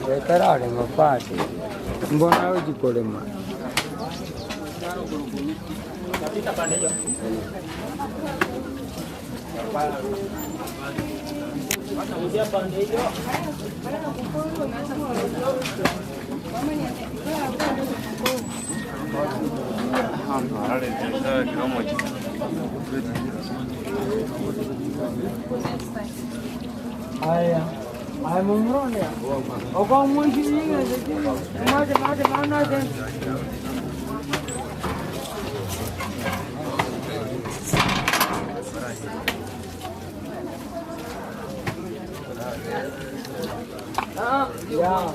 Oyo tararema bado, mbono agochia korema. Aya, aye momura one, okomoisiria egento ki, omake make make make. Ya.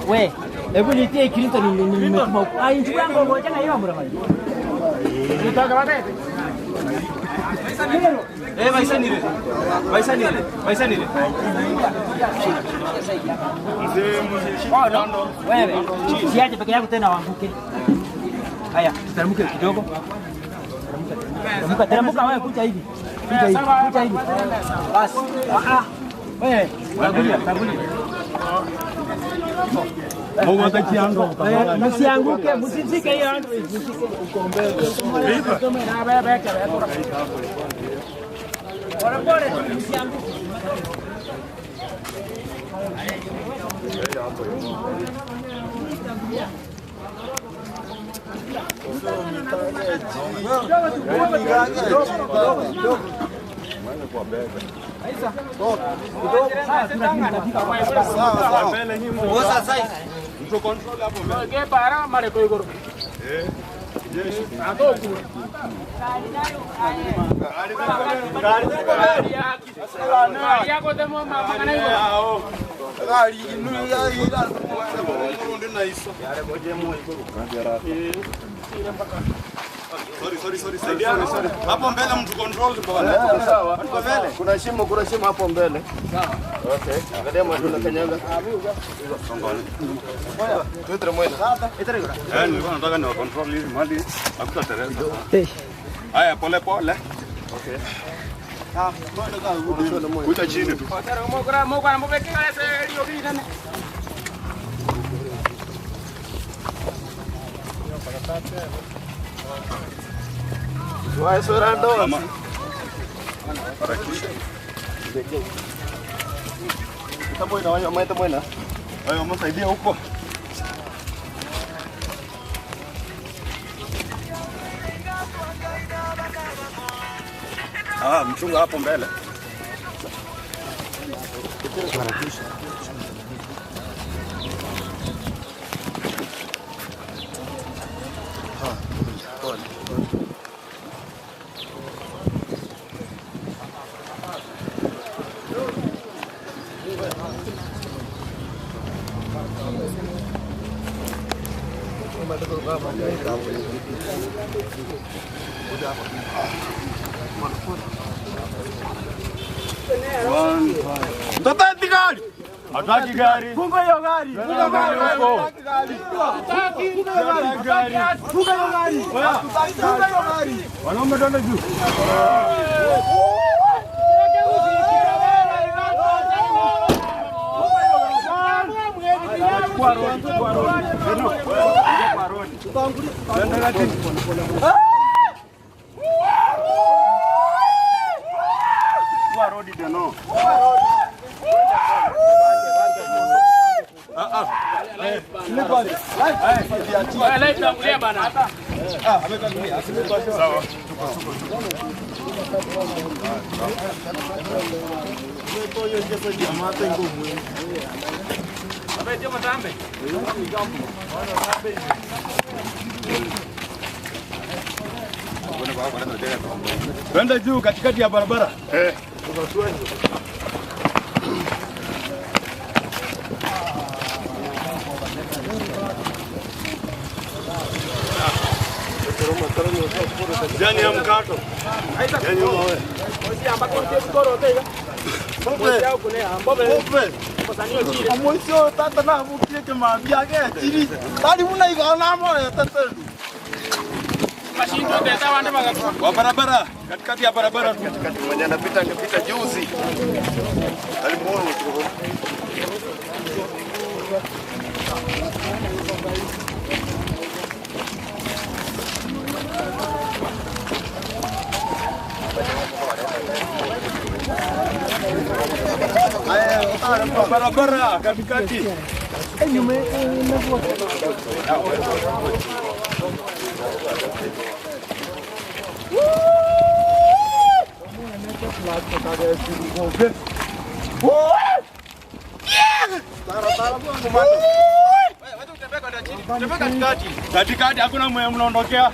We, hebu nitie Clinton nimetuma huko. Ah, nchukua yangu ngoja na hiyo amura bali. Oh no, wewe siache peke yako tena waanguke. Haya, tuteremke kidogo. Teremka, teremka wewe, kuja hivi. Kuja hivi, kuja hivi. Basi. Ah ah. Wewe, tangulia, tangulia. Msianguke, msishike hiyo handbrake, msishike. Uko mbele. Pole pole, msianguke. Hapo mbele mtu control bwana. Sawa. Kuna shimo, kuna shimo hapo mbele. Okay. Angalia mwanzo kanyaga. Tutre mwena. Eh, nilikuwa nataka ni control hivi mali hakutatereza. Haya, pole pole. Okay. Kuja chini tu. Wae sura ndo. Mama. Harakisha. Mwena wayo maita mwena. Hayo msaidia huko. Ah, mchunga hapo mbele. Mtoto ati gari. Hataki gari. Funga hiyo gari. Funga gari huko. Funga hiyo gari. Funga hiyo gari. Funga hiyo gari. Wanaume twende juu. Chukua roli, chukua roli. Chukua roli. Twende kati. Chukua roli tena. Sawa. Twende juu katikati ya barabara. Eh. Jani ya mkato. Jani ya mawe. Omwisio tata nabukire kimambia gechiri. Tari buna igana moyo tata. Kwa barabara, katikati ya barabara tu. Katikati mwenye anapita angepita juzi. Alimuona tu. Kwa barabara katikati. Katikati hakuna mwenye mnaondokea.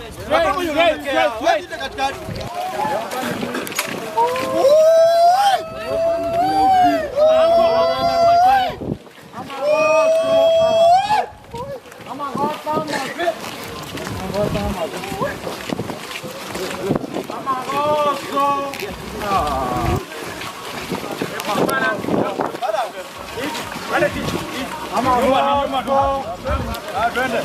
Nyuma ni nyuma tu. Ah, twende.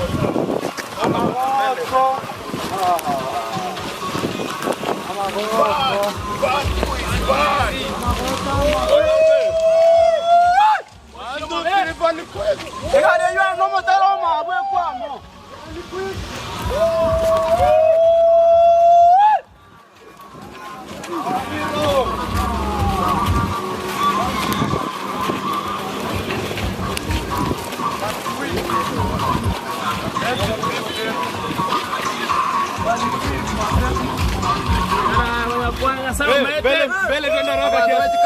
Mbele mbele twende haraka kiasi.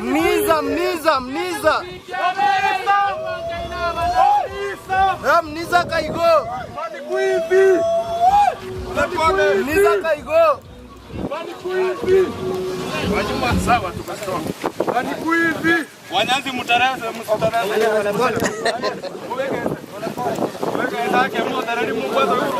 Mniza, mniza, mniza. Mniza kaigo. Wanyanzi mutareze musitareze. Weka endake mutareri mukwaza huru.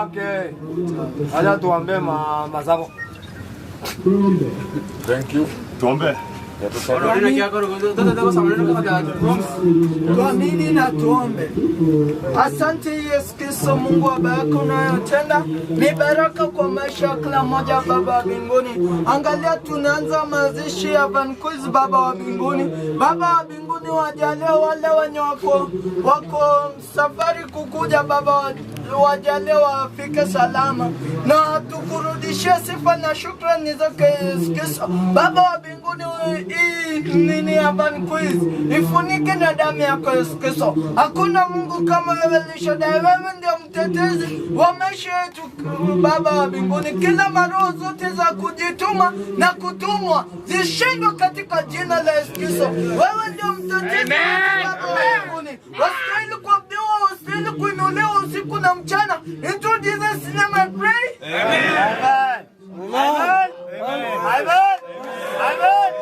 Okay. Acha tuambie mazao. Thank you. Tuombe. Tuamini na tuombe. Asante Yesu Kristo, Mungu wa baraka unayotenda ni baraka kwa maisha ya kila mmoja, Baba wa mbinguni. Angalia, tunaanza mazishi ya Van Kuys, Baba wa mbinguni. Baba wa mbinguni, wajalie wale wenye wako, wako safari kukuja Baba wa wajalie wafike salama na tukurudishie sifa na shukrani zake Yesu Kristo. Baba wa mbinguni, hii nini ya Van Kuys ifunike na damu yako Yesu Kristo. Hakuna Mungu kama wewe Elishadai, wewe ndio mtetezi wa maisha yetu Baba wa mbinguni. Kila maroho zote za kujituma na kutumwa zishindwe katika jina la Yesu Kristo. Wewe ndio mtetezi wetu Baba wa mbinguni, wastahili kuabudiwa, wastahili kuinuliwa usiku na mchana. Into Jesus name I pray. Amen. Amen. Amen. Amen.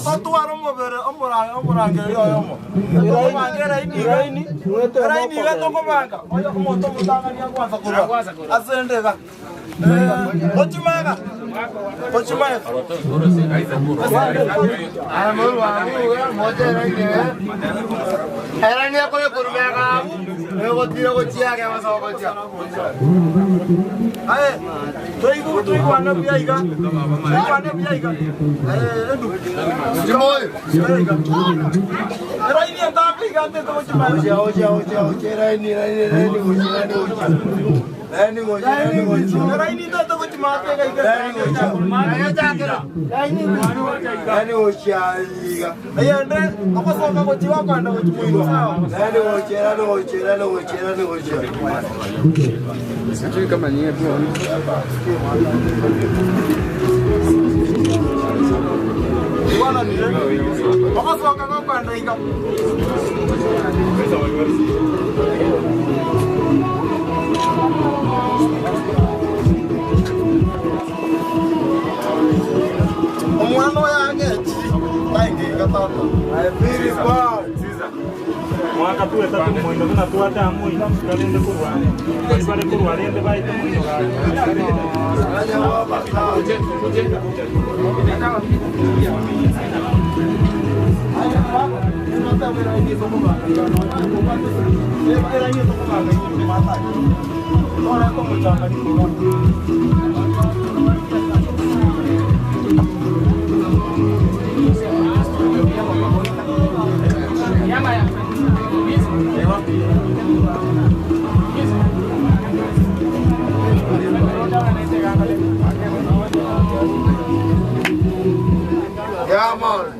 Totwara omobere omorangereria oyomo tokobanga eraini eraini iga tokobanga oyo omonto omotang'ani agwansa korwa ase endega tochimaga tochimaga Aye, toigu toigwana buya iga toigwane buya iga endu eraini entambe iga. Ocha, ocha, ocha, ocha, laini, laini, laini, gocha, laini, gocha. Laini, gocha, laini, gocha. Laini, gocha. Laini, gocha, iga. Laini, gocha, laini, gocha, laini, gocha, laini, gocha. Omwana oyo agechiri naingiga tata. I feel bad. Yeah, man.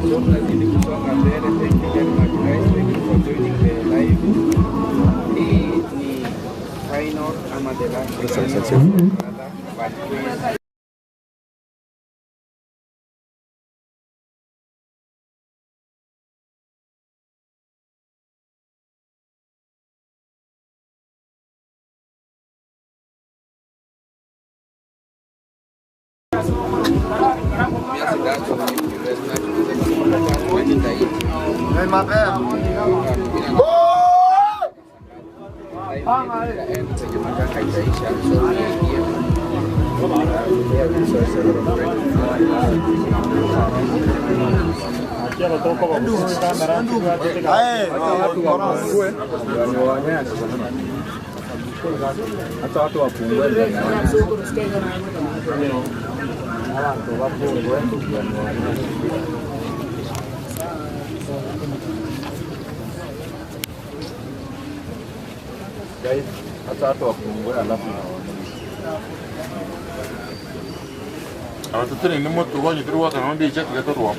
So tunazidi kusonga mbele. Thank you very much guys. Thank you for joining the live. Hii ni final ama the last final of brother Van Abateteri nimo turwanye turi wakana ndiche tugetorwa.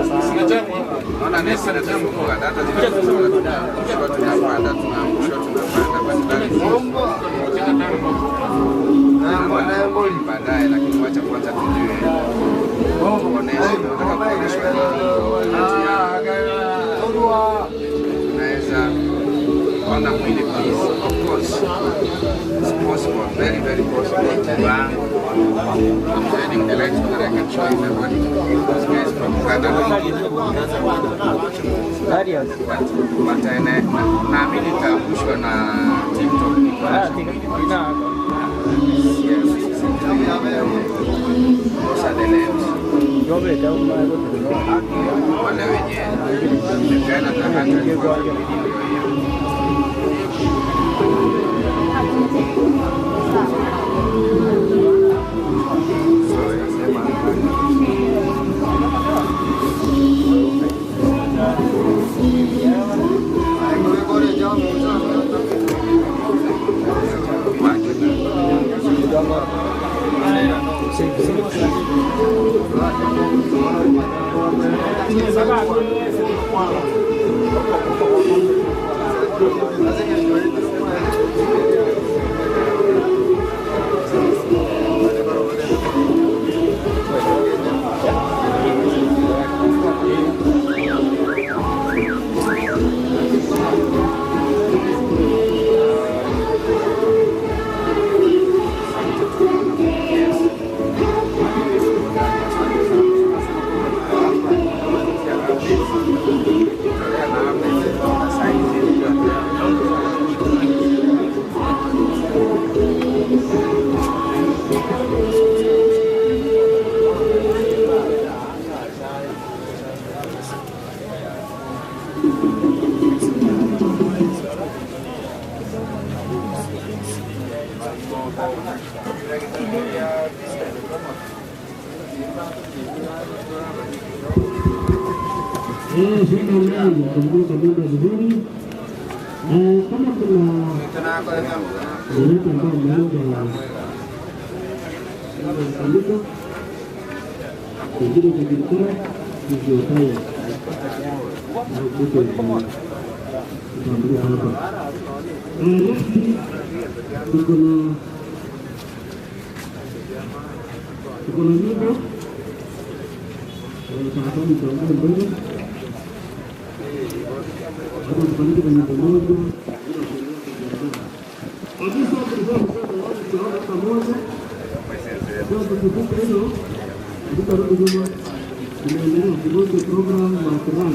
Naona nesi zinazunguka, data zinazunguka, tunaangushwa, tunapanda, tunaangushwa, tunapanda, but that is baadaye, lakini wacha kwanza tujue kuonesha, tunataka kuoneshwa nini tunaweza ona mwili please. Of course, it's possible, very very possible. Bang. I'm turning the lights so that I can show you the body. Those guys from Canada. But naamini nitaangushwa na TikTok nikuonyeshe mwili please. Yes. Those are the names. Wale wenye nimepeana tahadhari kwanza mwili ndio hiyo. So nasema Shida mengi kumbuka mambo vizuri. Kama kuna yeyote ambao mmeomba msandiko pengine utajulikana ikiwatayo au kuto kutambuliwa hapa. Next tuko na nyimbo tafadhali tuangalie mbele hapo tufanyike kwenye nyimbo moja kabisa. Tulikuwa tayari tunaona pamoja, sasa tukivuka hilo tutarudi nyuma, tunaendelea kidogo program wa Qur'an.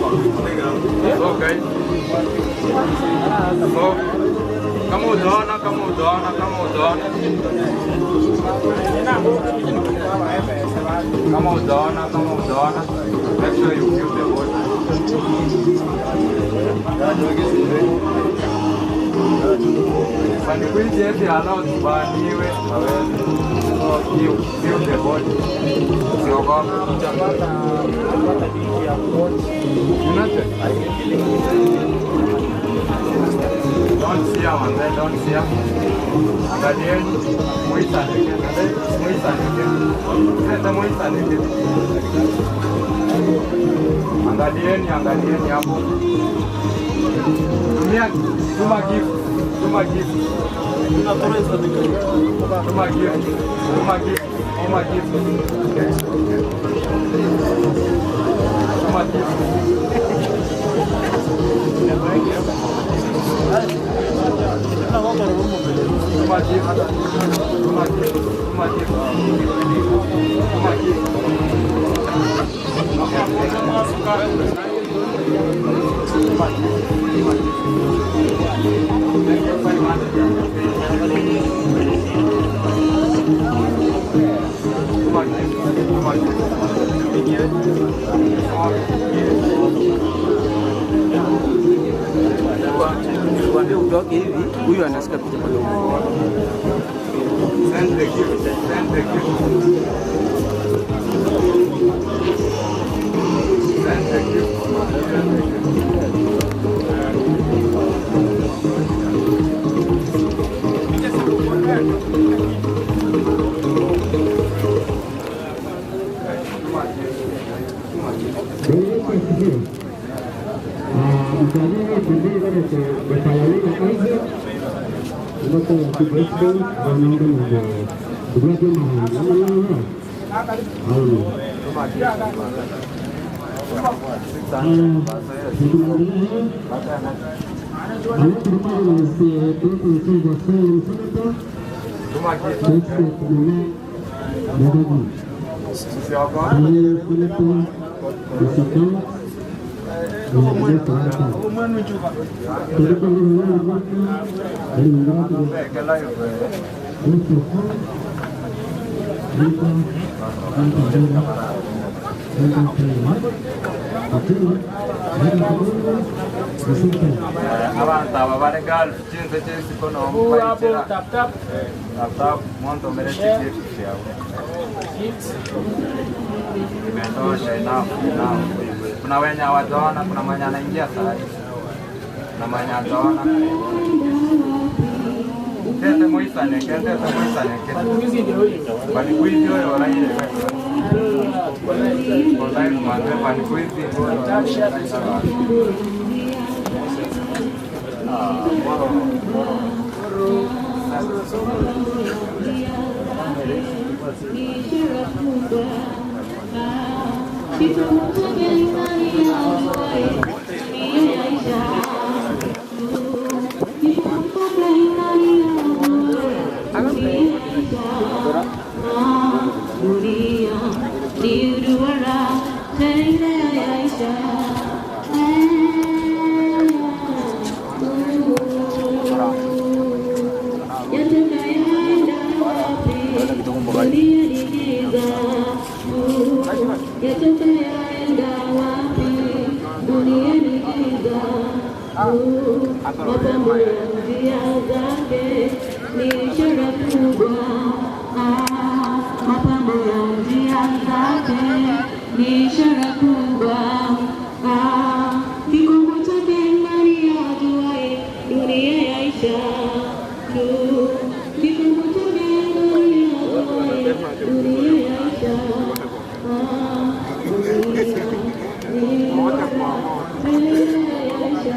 So guys, so kama utaona kama utaona kama utaona kama utaona kama utaona, make sure you give the body. Sanikwiji eti allowed baniwe hawezi. So give the body. Usiogope. United. Don't see her, man. Don't see her. Angalieni, muitanike. Muitanike. Sasa muitanike. Angalieni, angalieni hapo. Tumia, tuma gift, tuma gift. Nikwambia utoke hivi, huyu anashika picha pale huko. Send the gift. Send the gift. Send the gift. Send the gift. Abantu aba bare golf chinse chisiko no Hapo tap tap tap tap mwanzo mbele chigift yao. Imetosha enough enough. Kuna wenye hawajaona, kuna mwenye anaingia saa hii. Kuna mwenye hajaona. Tete muisane, tete muisane. Bani kuizi oyo oraire. Online manze bani kuizi Tap share Ah, boro boro. Ni ishara kubwa kikombo chake nani ajuaye, dunia yaisha tu. Kikombo chake nani ajuaye, dunia yaisha. Dunia yaisha.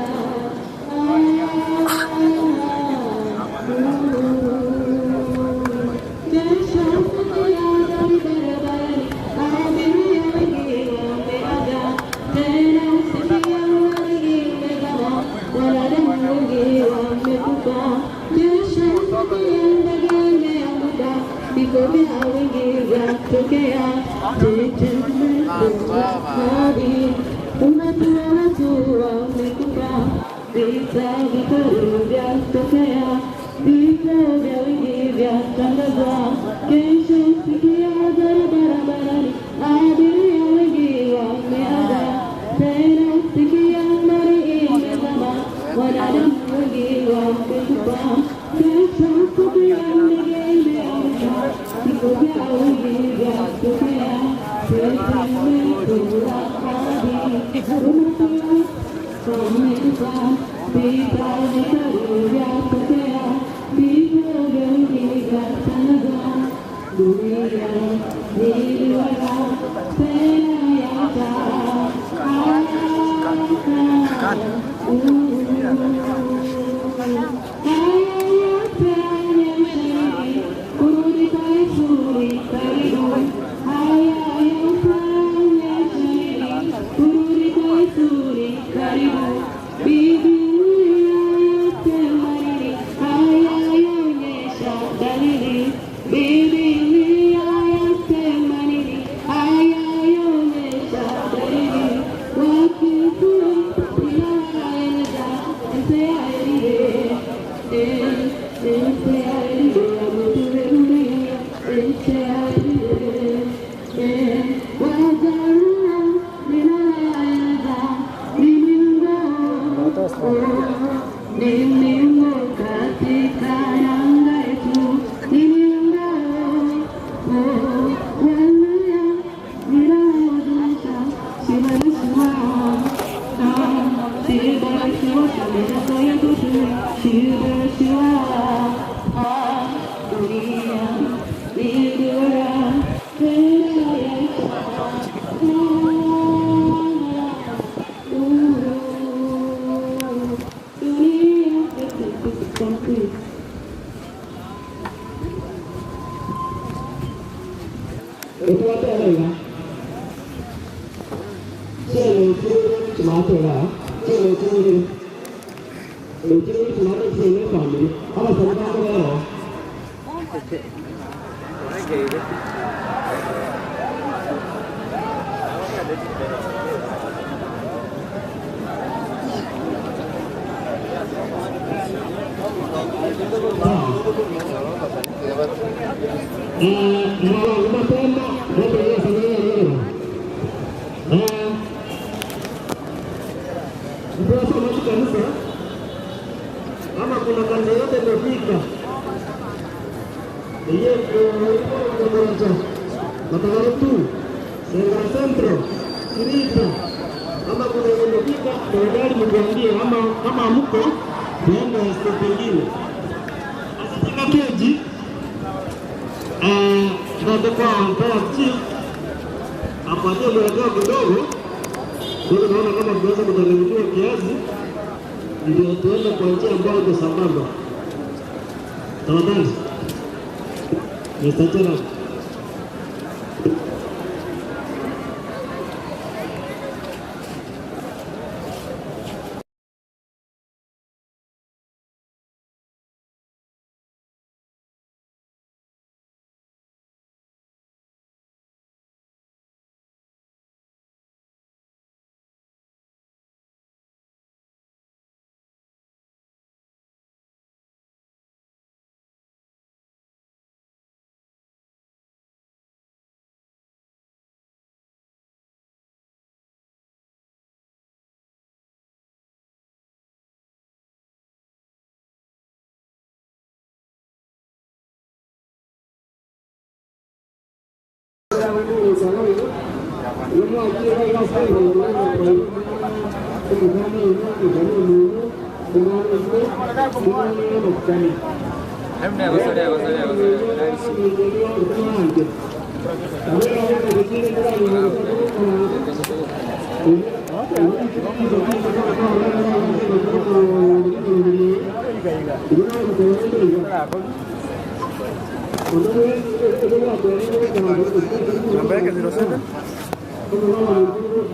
Vita vikali vyatokea, vifo vya wingi vyatangazwa, kesho sikia ajali barabarani, abiria wengi wameaga, tena sikia mari imezama, wanadamu wengi wamekufa, kesho sikia ndege imeanguka, vifo vya wingi vyatokea, tetemeko la ardhi, Thank you. Etwateba iga, Chiene chire chimate igaa, chiene chire echire chimate chiene efamiri, abasani bakobera oo. Ama kuna kanisa yote imefika Matagaritu, Sengera Central, Sirita, ama kuna yenye imefika, tafadhali mtuambie, ama kama hamko tuende step ingine. Asitina keji tunatakuwa mpewa chief apatie mwelekeo kidogo, ndio naona kama tunaweza kuchanganyikiwa kiasi, ndio tuende kwa njia ambayo iko sambamba. Tafadhali Mr. Gerald.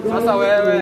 Sasa wewe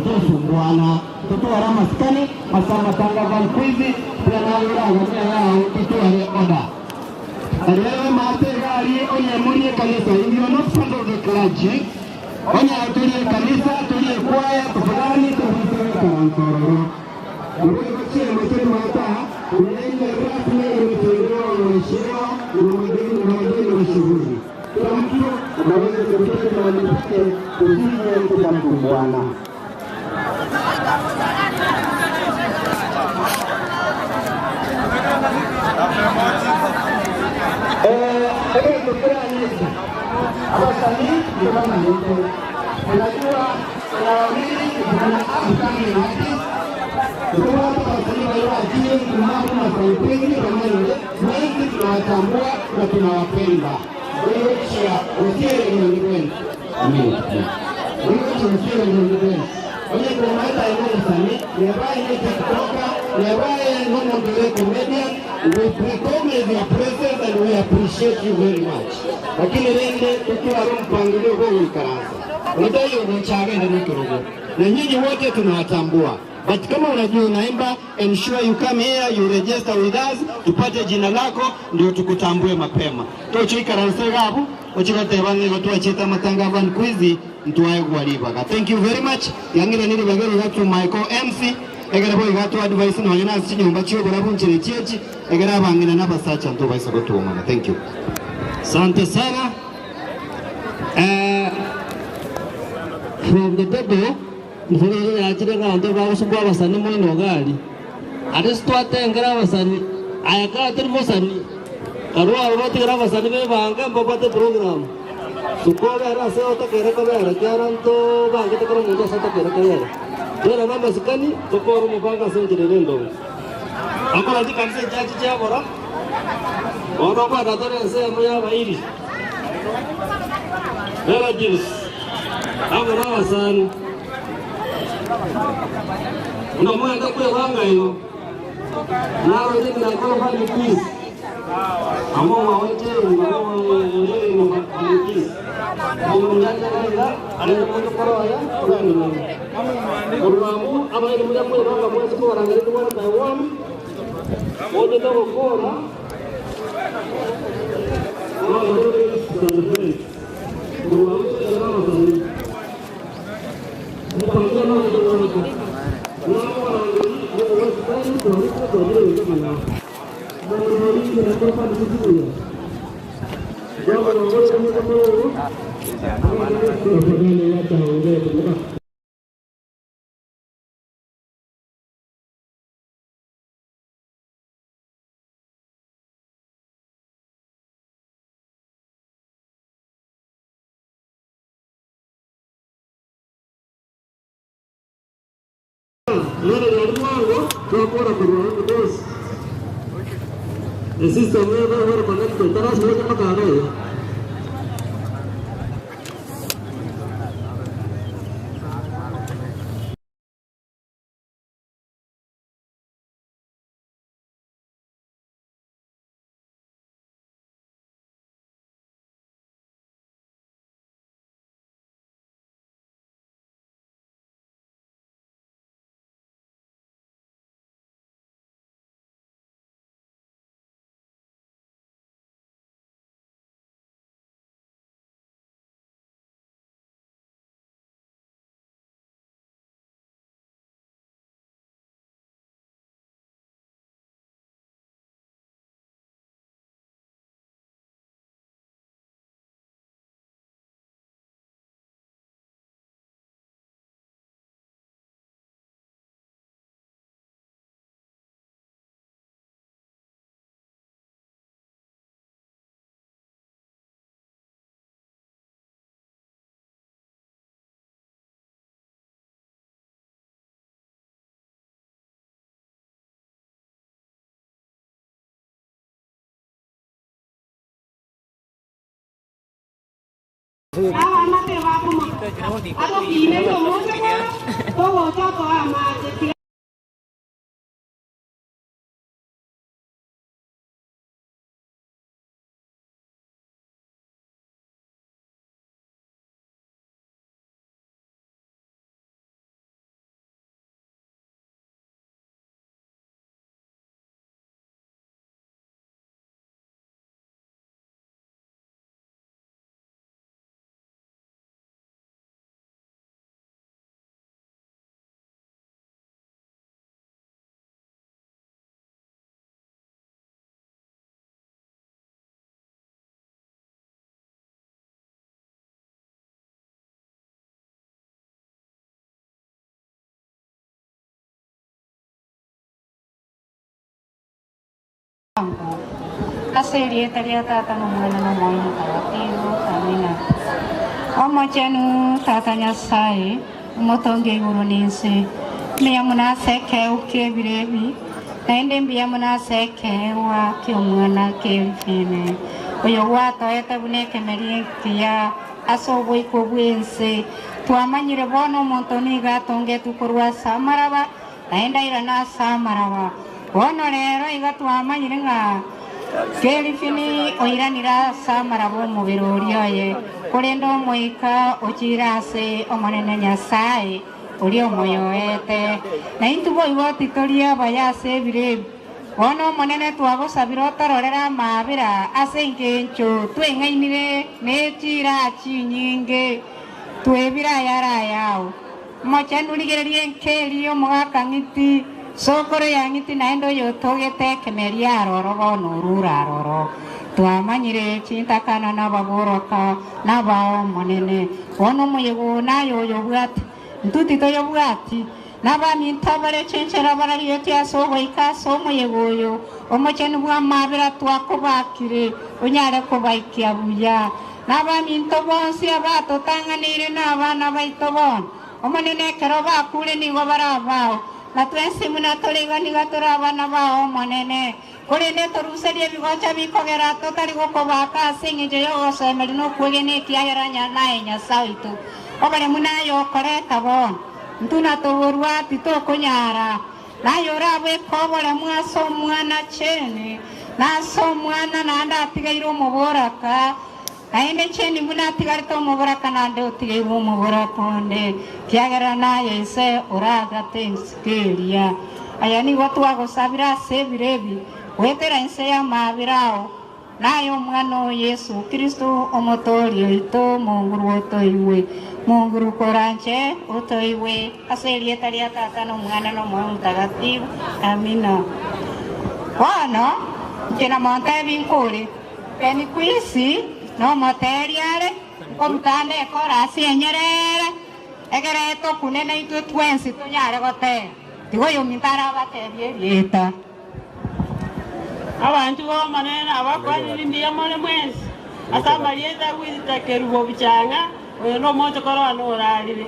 Tusumbuana tutwara maskani masamatanga vankwizi pia nauragania yao tutware oda. Rero mategari onye muri kanisa, if you are not part of the clergy, onye tulie kanisa, tulie kwaya, tafadhali tuhusiwe karansororo. Ndio chema chetu hata unaenda rasmi imeteuliwa na mheshimiwa na mwingine na wageni wa shughuli. Kila mtu anaweza kuketi mahali pake tusije tukakumbwana. Unajua kuna wawili kuna upcoming artists kutoka hapa wasanii walioachia tunapo masaupenzi pamoja wengi tunawatambua na tunawapenda. Wewe usiye mwenyewe. Amen. Wewe usiye mwenyewe. Oye kumaita ino msanii, nebaye ni TikToker, nebaye no mondele comedian, we recognize your presence and we appreciate you very much. Lakini rende tukiwa mpangilio kwa uikaranza. Unajua hiyo ni chagende ni kirogo. Na nyinyi wote tunawatambua. But kama unajua unaimba, ensure you come here, you register with us, tupate jina lako ndio tukutambue mapema. Tochoikaranse gabu, ochikoteba ng'ego twacheta matanga van kwizi ntwaye gwaribaga. Thank you very much. Yangire niri bagero gatu Michael MC egera boy gatu advice no yana chinyumba chiyo gorabunchire chechi egera abangina n'abasacha nto baisa gotuomana. Thank you. Asante sana. From the table mfururu yachire ng'ondo bagusumbua abasani moino gari ate sitwatengera abasani aya kaa turi musani karua abo batigera abasani bebange mbabate program sukobera ase otakere kobera kiara nto bangete kora omonto ase otakere kobera twera na amasikani tokora omobanga ase enchera ere endogo akora chikanisa echachi chiabora bono okwenda tore ensemo ya abairi relatives abo na abasani uno mwenda kwebanga iyo nawe ndinakora family peace amo maweche urwamu abairi muria mwebanga mwesi mubarangere one by one wote togokora Tafadhali wacha waongee kumbuka. Nene ya mwango twakora kurwa because the system never were connected taras moja makare Abana bakuma atokine omonto togocha koa amache. Ase erieta ria Tata na Omwana na Omoyo Omotagatifu. Amina. Omochenu Tata Nyasae, omotongi o igoro na ense, mbuya mono ase ekeegwa ki'ebiro ebi, naende mbuya mono ase ekeegwa ki'Omwana ki'Erifini, oyo gwatoete buna ekemeri ekiya ase oboiko bw'ense. Twamanyire bono omonto nigo atongetwe korwa ase amaraba, naende airane ase amaraba. Bono rero iga twamanyire ng'a Kelifini oiranire ase amaraba omobere oria oye, korende omoika ochiire ase Omonene Nyasae, oria omoyoete. Na intwe boigo titori abaya ase ebiro ebi. Bono Omonene twagosabire otororere amaabera ase engencho tweng'ainire ne chiira chinyinge, twebire ayare ayao. Omochenu rigereria enka eria y'omogaka ng'iti, sokoro ya ng'iti naende oyotogete ekemeria aroro bono orure aroro. Twamanyire chintakana nababoroka nabao Omonene. Bono omoyega oo naye oyobwate, intwe titoyobwati. Nabaminto bare chinchera bararietie ase ogoika ase omoyega oyo omochenu bw'amabera twakobakire, onyare kobaikia buya. Nabaminto bonsi abatotang'aneire na abana baito bono, Omonene, ekero bakure nigo barabao, na twensi buna tore iga nigo tore abana bao, Omonene. Korende toruserie ebigocha bikogera totari gokobaaka ase engencho y'ogosemeria na okwegena ekiagera naye Nyasae oito. Oboremu naye okoreta bono, intwe natoborua titokonyara. Naye orabeke oboremu ase omwana cheni, na ase omwana naende atigaire omoboraka, naende cheni buna atigarete omoboraka naende otigairwe omoboraka onde, ekiagera naye ise oragate ensiko eria. Aya nigo twagosabire ase ebiro ebi, goetera inse y'amaabera ao, Naye Omwana o Yeso Kristo, Omotooria oito, Omonguru otoigwe. Monguru koranche otoigwe, ase erieta ria Tata na Omwana na Omoyo Omotagatifu. Amina. Bono inche namontebi nkore, Benikwisi nomoteria are, nkoruta ande ekorasi enyerere, egere tokune naintwe twensi tonyare gotera. Tiga oyominto arabatebie erieta. Abanto b'Omonene abakwanire mbuya more mwensi ase amarieta a Gwitita Kerubo Buchang'a, oyo nomochokoro one orarire.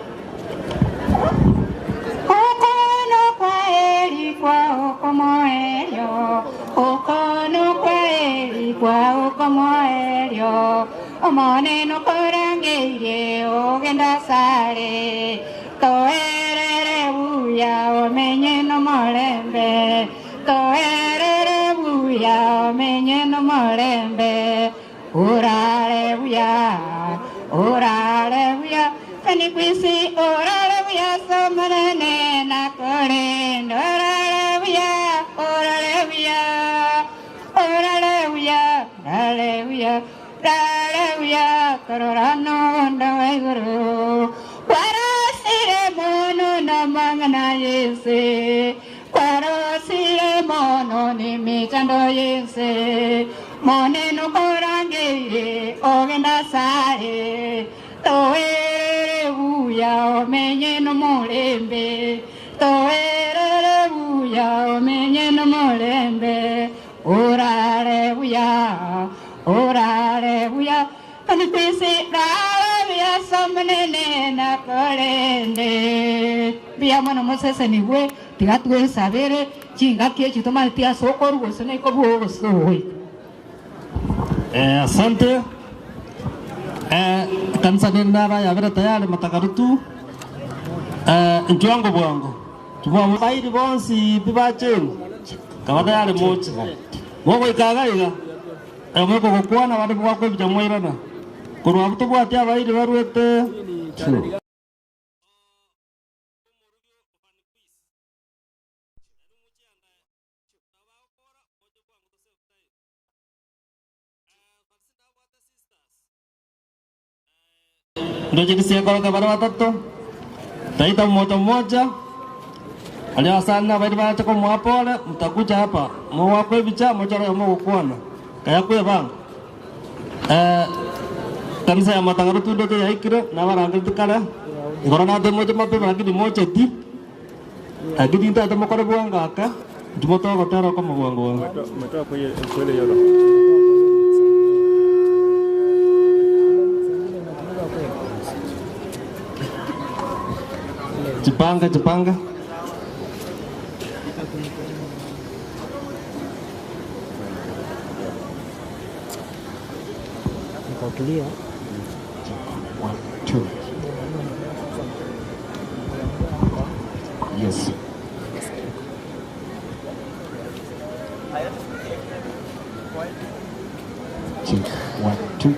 Oko nokwaeri kwao kw'omoerio, oko nokwaeri kwao kw'omoerio, Omonene okorangeirie ogende asare. Toerere buya omenye nomorembe, Toerere buya omenye nomorembe, Orare buya, orare buya, Fenikwisi orare buya s'Omonene nakorende, Orare buya, orare buya, orare buya, orare buya. Rare buya korora nobondo bwa igoro, Kwarosire mono namang'ana y'ense, Kwarosire mono nemechando y'ense, Monene okorangeire ogende asare, Toerere buya omenye nomorembe, Toerere buya omenye nomorembe, Orare buya, orare buya, Onikwisi rare buya s'Omonene nakorende. Mbuya mono mosesenigwe, tiga twesabere chingaki echi tomaeti ase okorwa gose nekobua gose ogoika. Eh, asante. Eh, ekanisa rende abayabere tayari matakarutu. Eh, inchwango bwango. Abairi bonsi pi bachenu, kaba tayari moche. Mogoika iga iga, omoika ogokwana abande bwakwebicha mwairana. Korwa abwo tobwati abairi barwete. Ndoche gisiekoroka bare batato, taita mmoja mmoja, aria asande nabairi barache komoa pole, mtakuja hapa, mogoakwa ebicha, mochore oyomo ogokwana, kaya kwebanga. Eh, kanisa ya Matang'arutu ndoche yaikire, nabarangereti kare, igoro nate moche mapema lakini mocheti, lakini ntaete mokore bwango ake. Ntimotoa gotera okomo bwango bwango. Jipange, jipange. One, two. Yes. Check. One, two.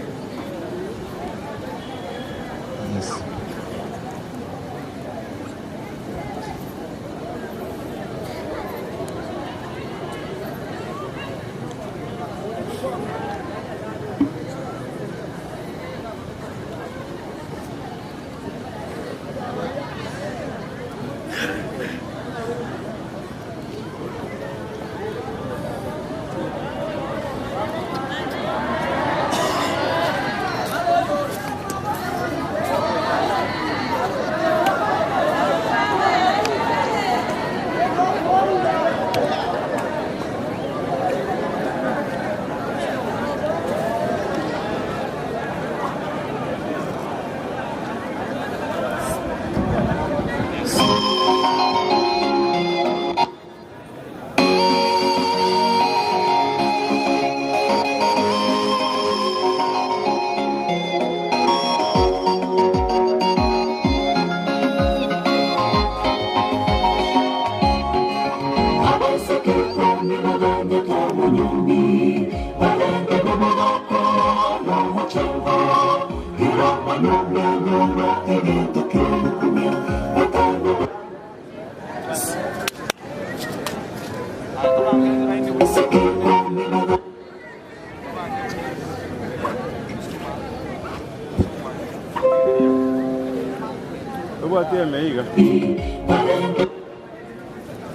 Yes.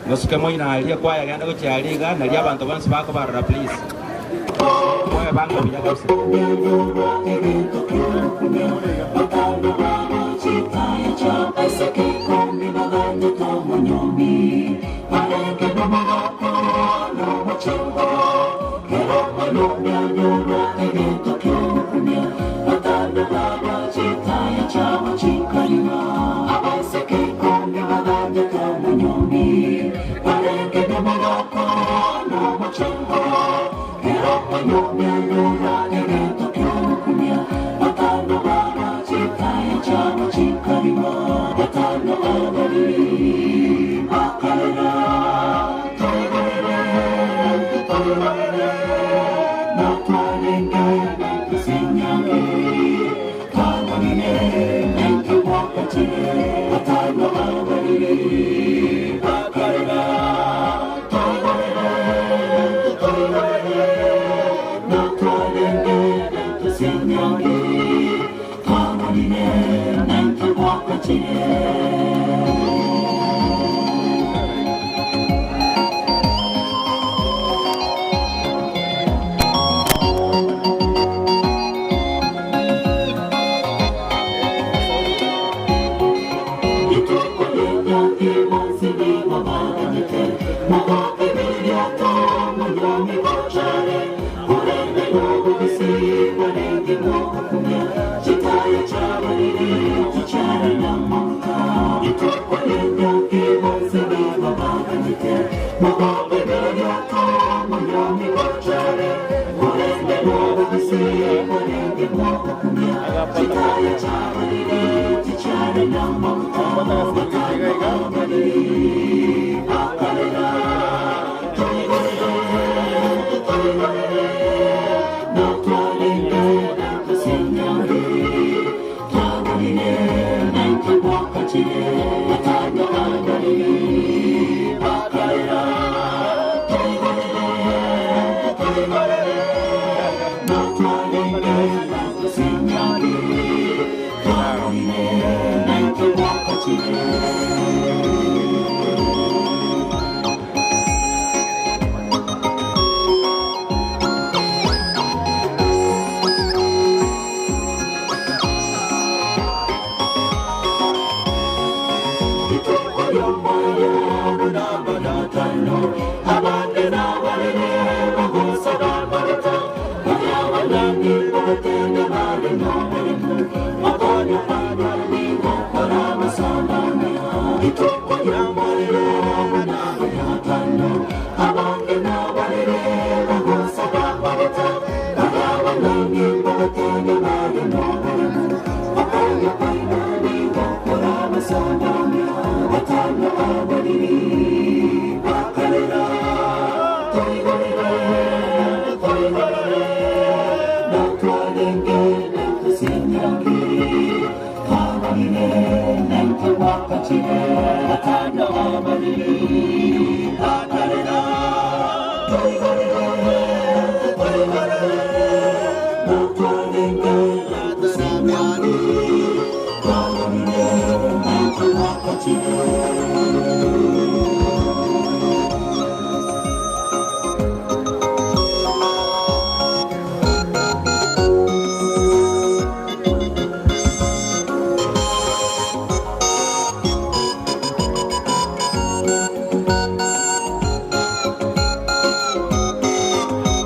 Mosuke moina aria kwaya genda gochia aria iga naria abanto bonsi bakobarora please. Moyo bango buya kabisa.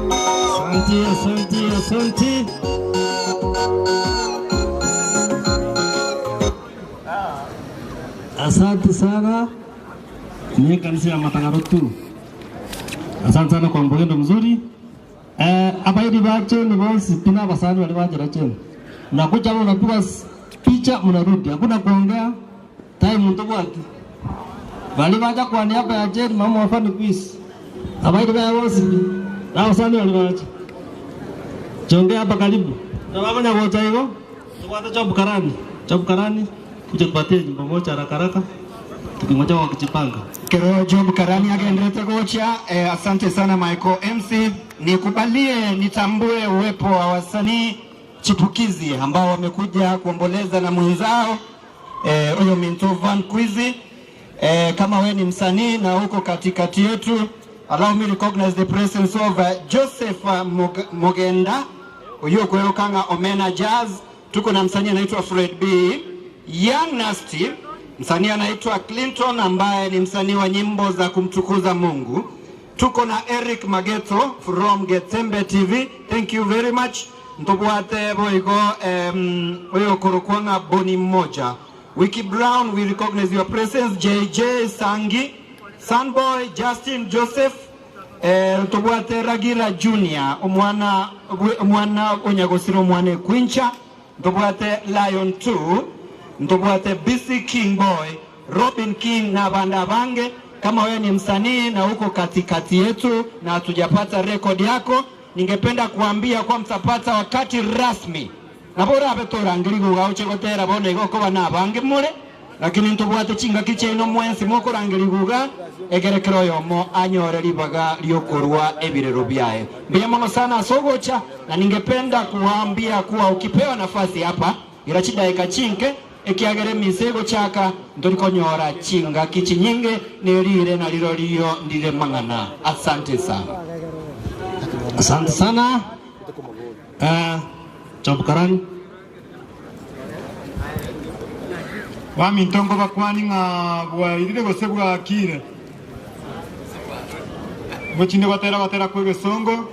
Asante, asante, asante. Asante sana. Ni kanisa ya Matangaro tu. Asante sana kwa mgendo mzuri. Eh, abaidi bache ni bonsi pina basani wale waje cheni. Mnakuja hapo mnapiga picha mnarudi. Hakuna kuongea. Time mtu wake. Bali waja kwa niaba ya Jane mama wafanye quiz. Abaidi ba bonsi. Na basani wale waje. Jongea hapa karibu. Na baba na gocha hiyo. Tukwata cha Bukarani. Cha Bukarani kuja tupatie nyimbo moja haraka haraka. Tukingoja wakijipanga. Kero Job Karani agenderete gocha. Eh, asante sana Michael MC. Nikubalie nitambue uwepo wa wasanii chipukizi ambao wamekuja kuomboleza na mwenzao huyo eh, Minto Van Kwizi. Eh, kama we ni msanii na uko katikati yetu, allow me recognize the presence of Joseph Mogenda uyo kweyokanga Omena Jazz. Tuko na msanii anaitwa Fred B, Young Nasty, msanii anaitwa Clinton ambaye ni msanii wa nyimbo za kumtukuza Mungu. Tuko na Eric Mageto from Getembe TV. Thank you very much. Ntobwate boigo oyo korokwanga Boni mmoja. Wiki Brown, we recognize your presence. JJ Sangi, Sunboy Justin Joseph, Ntobwate Ragira Junior, omwana omwana onyagosira omwana ekwincha. Ntobwate Lion 2, Ntobwate BC King Boy, Robin King na banda bange. Kama wewe ni msanii na uko katikati yetu na hatujapata rekodi yako, ningependa kuambia kwa mtapata wakati rasmi nabo orabe torangeri guga gotera bono igo koba na bange mure lakini ntobwate chingaki chiaino mwensi mokorangeri guga egerekero yomo anyore ribaga riokorwa ebirero byaye. Mbiya mono sana sogocha, na ningependa kuwaambia kuwa ukipewa nafasi hapa ira chidaika chinke ekiagere misego chaka ndorikonyora chingaki chinyinge nerire na rirorio ndire mang'ana. Asante sana. Asante sana. Job Karani. Wamintongo bakwani ng'a bwairire gose bwakire gochinde batera batera kwegesongo.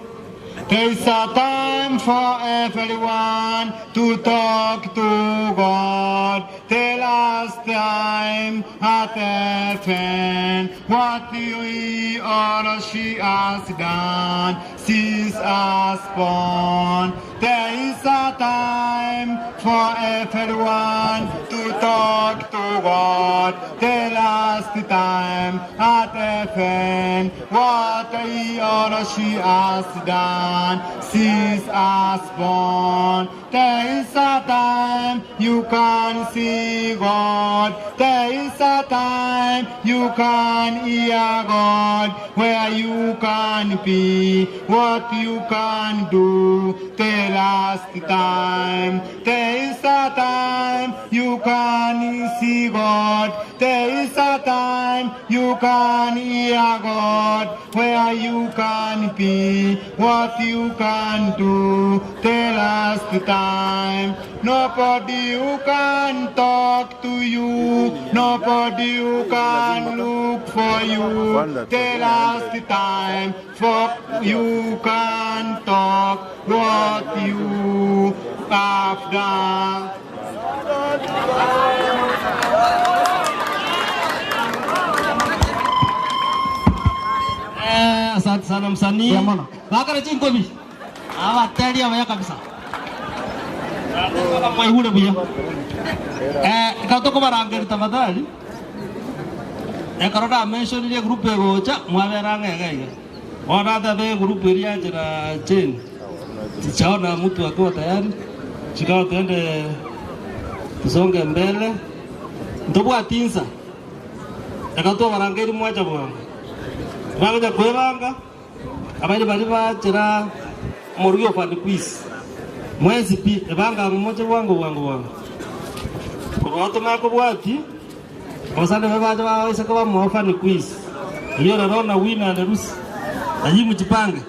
There is a time for everyone to talk to God. The last time at heaven, what he or she has done since us born. There is a time for everyone to talk to God. The last time at heaven, what he or she has done since us born. There is a time you can see God. There is a time you can hear God. Where you can be, what you can do. The last time. There is a time you can see God. There is a time you can hear God. Where you can be, what you can do. The last last time. Nobody who can talk to you, nobody who can look for you. The last time for you can talk what you have done. Eh, asante sana msanii. Bakara chinkobi. Abateri abaya kabisa. Mwaihule buya. Eh, katoko barangeri tafadhali. Ekero da mention ile group egocha mwabera ng'ega iga. Ona hata group iria njira chini. Sichaona mtu akiwa tayari. Chikao tuende tusonge mbele. Ntobwatinsa. Ekatwa barangeri mwacha bwangu. Bagoja kwebanga abairi bari bachira morugi ofani quiz mwezi pi ebanga mmoja bwangu bwangu bwangu korwa tumako bwati abasande babaje bawese kuba mu ofani quiz iyo rero na wina and rusi ayi mjipange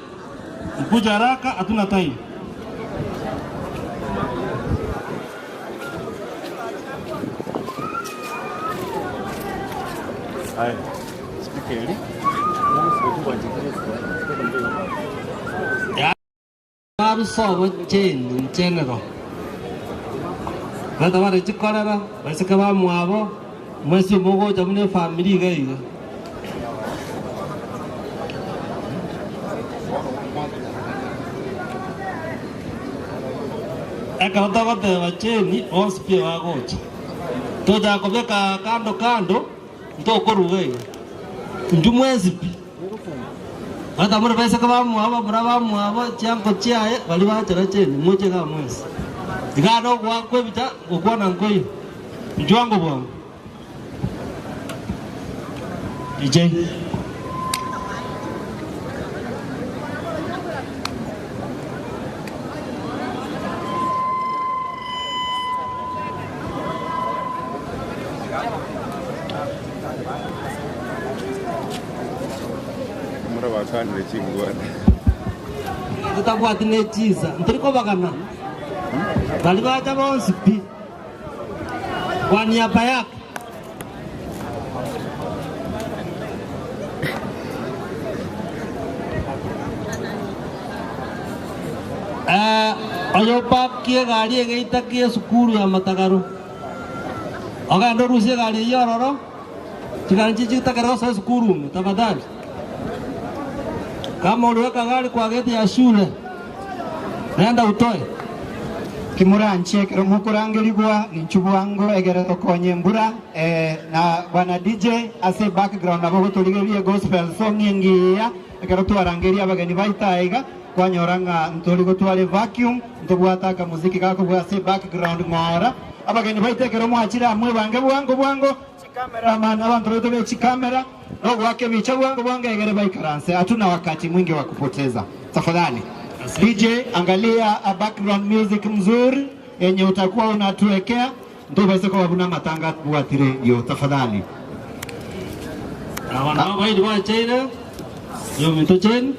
mkuja haraka hatuna time. Haya. Speaker. Barusobo cheni nchenero bata barechikorera baiseke bamwabo mwesi mogocha mune family iga iga. Ekero togoteba cheni bonsi pi bagocha tocha kobeka kando kando ntokoruga iga inchu mwesi pi bata muri baiseke bamwabo bamura bamwabo chiango chiaye bari bachera cheni moche ga mwesi igano gwakwebita gokwana nkoyo inchu wango bwangu DJ. Mura bakanire chingwana. Tutabwati ne chiza ntiriko bagana bali bacha bonsi pi kwa niaba yake. Oyo pakie gari egeitakie esukuru ya matagaru ogenda orusie egari eywo ororo chigari nchichitakera gosoa esukuru ime tafadhali. Kama uliweka gari kwa geti ya shule, nenda utoe. Kimuranche kero mukurangerigwa ninchu bwango egere tokonye mbura na bwana DJ ase background nabo goturigerie gospel song engiya ekero twarangeria abageni baitaiga kwanyora ng'a ntori gotware vacuum ntobwata akamuziki gakobwa ase background ng'ora abageni baita ekero mwachire amwe bange bwango bwango chikamera abantu betu be chikamera nogwake bicha bwango bwango egere baikaranse. Hatuna wakati mwingi wa kupoteza, tafadhali DJ angalia a background music mzuri yenye utakuwa unatuwekea ndio basi kwa wabuna matanga buatire yo tafadhali. Abana bairi bacheire yo mito cheni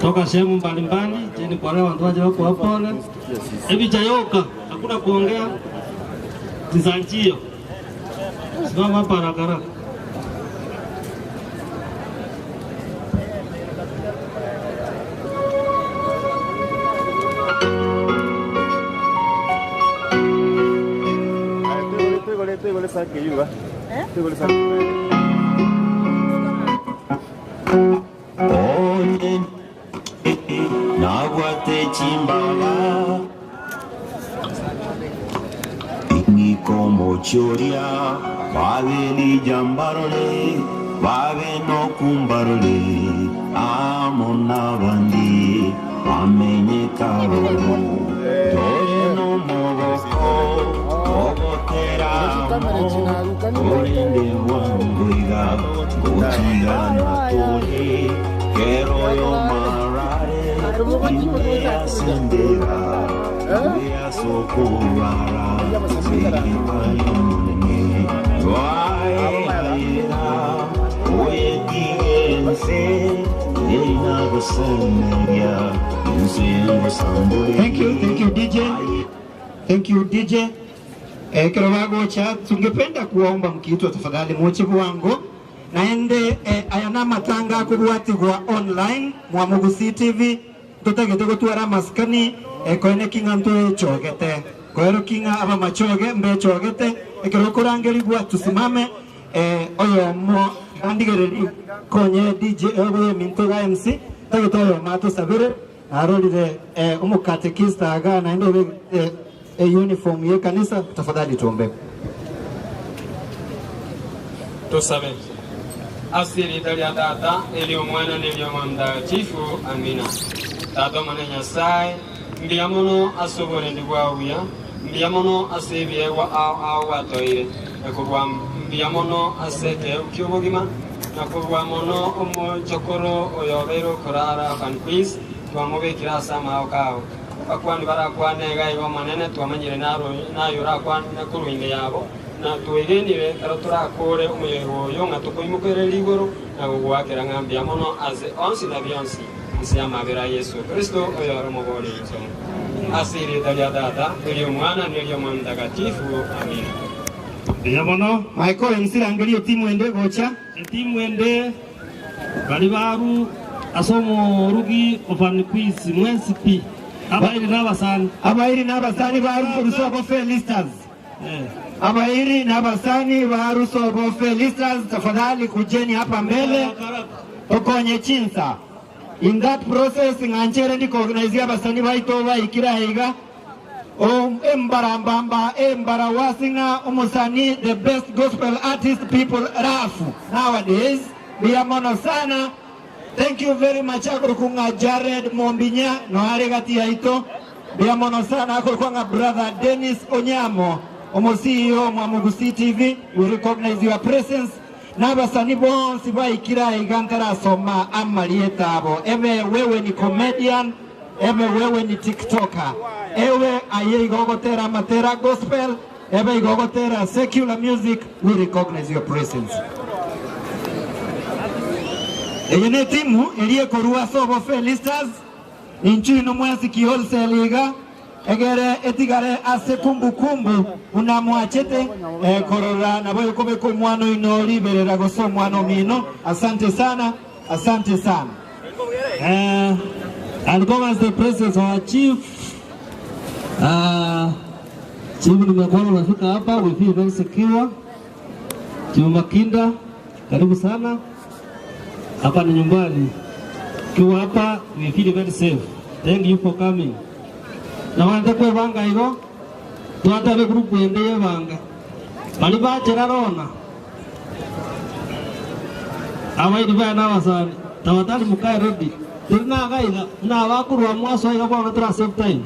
toka sehemu mbalimbali cheni kwa leo watu waje wako wapole ebicha yoka hakuna kuongea tizanjio simama hapa haraka haraka. Twigole sake yuga. Twigole sake. Onye nagwate chimbaba Ingikomochoria babe lijambarole babe nokumbarole amona bandi bamenye karoro dore no mogoko ogoteramo orinde wangoiga gochigana tore kero yo marare imeyasendera imeyasokorara sekibayonene waeaera oyekigense Thank you, thank you DJ. Thank you DJ. Eh, kero bagocha tungependa kuwaomba mkiitwa tafadhali muche bwango naende eh, aya namatanga akobwatigwa online mwamugusi TV totagete gotwara amasikani eh, koene king'a ntwechogete koero king'a abamachoge mbechogete ekero okorangerigwa tusimame eh, oyomo andigereri konye DJ oyo minto ga MC tagete oyomo atosabere arorire eh, omokatekista aga naende obe eh, eh, uniform ye kanisa tafadhali tuombe Tusabe. Ase erita ria tata eri omwana neri omwana mtakatifu amina. Tata omone Nyasaye mbuya mono ase oborendi bwao buya mbuya mono ase ebiegwa ao ao gwatoire ekorwa mbuya mono ase ekeo kia obogima na korwa mono omochokoro oyo obeire okorara Vanquis twamobekire ase amao kao akwani barakwane iga iga omonene twamanyire nayo orakwane korwa inde yabo na twegenire ekero torakore omoyego oyo ng'a tokoimokerera igoro na gogwakera ng'a mbuya mono ase onsi na bionsi nsi amabera Yesu Kristo oyo ore omobori oito ase erita ria tata eri omwana neri omwana mtakatifu amina. Mbuya mono. Michael MC rangeria etimu ende gocha. Etimu ende bari baru ase omorugi o Vanquis mwensi pi abairi na abasani. Abairi na abasani baru korusoko Felisters. Abairi na abasani barusobo Felisters, tafadhali kujeni hapa mbele tokonye chinsa. In that process ng'anchere ndikoorganize abasani baito baikira iga embarambamba embarawasing'a omusani the best gospel artist people rafu nowadays biamono sana. Thank you very much akorukunga Jared Mombinya noare gati yaito biamono sana akorukunga brother Dennis Onyamo omo CEO Mwamugusi TV we recognize your presence n'abasani bonsi baikira iga ntarasoma amarieta abo ebe wewe ni comedian ebe wewe ni tiktoker ewe aye igogotera amatera gospel ebe igogotera secular music we recognize your presence eye ne timu eriyekorwa sobo Felisters ninchino mwasiki wholesale iga egere etigare ase kumbukumbu unamwachete eh, korora nabo ekobeka omwana oino oriberera gose omwana omino asante sana asante sana And come as the presence of our chief. Chief nimekuona unafika hapa, we feel very secure. Chief Makinda, karibu sana. Hapa ni nyumbani. Ukiwa hapa we feel very safe. Thank you for coming. Na wante kwebanga igo twatabe group ende yebanga bali bachera rona abairi bana abasani tafadhali mukae ready turi nagaiga nabakurwa mwaso iga bwana tura save time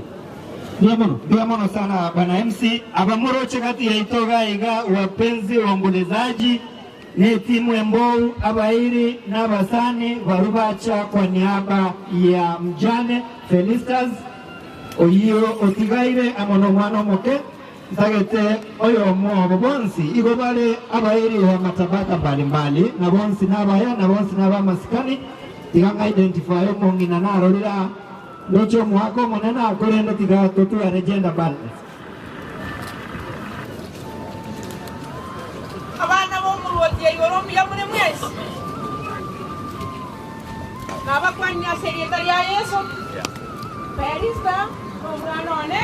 Ndiamono ndiamono sana bwana MC abamuroche kati ya itoga iga wapenzi waombolezaji ni timu embou abairi n'abasani barubacha kwa niaba ya mjane Felistas oyiyo otigaire amono omwana omoke ntagete oyo omo obo bonsi igo bare abairi ba matabaka mbalimbali na bonsi n'abaya na bonsi n'abamasikani tiga ng'a-identify omong'ina narorera ndoche omwaka omonene akorende tiga totware gender balance abana b'omurwoti igoro mbuya muri mwesi nabakwani ase erieta ria Yesu Felista omwana one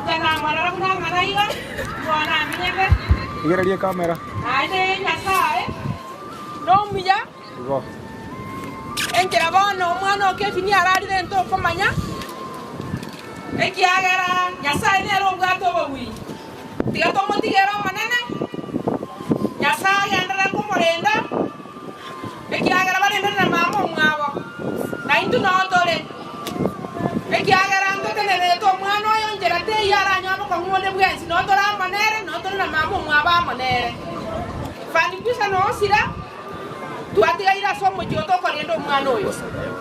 njanamwarora buna ng'ana iga mwana aminyete Igererie kamera. naende Nyasaye nomuya Igo. enkera bono omwana okebinia ararire nto okomanya ekiagera Nyasaye nere obwate obobui tiga tomotigere omonene Nyasaye agenderere komorenda ekiagera barendere na mama omwabo na intwe noo tore ekiagera ntotenerete omwana oyo nchera teiyo aranyoa bokong'u onde bwensi noo tore amonere noo tore na mama omwabo amonere Vanquis noosira twatigaire ase omochie otokorenda omwana oyo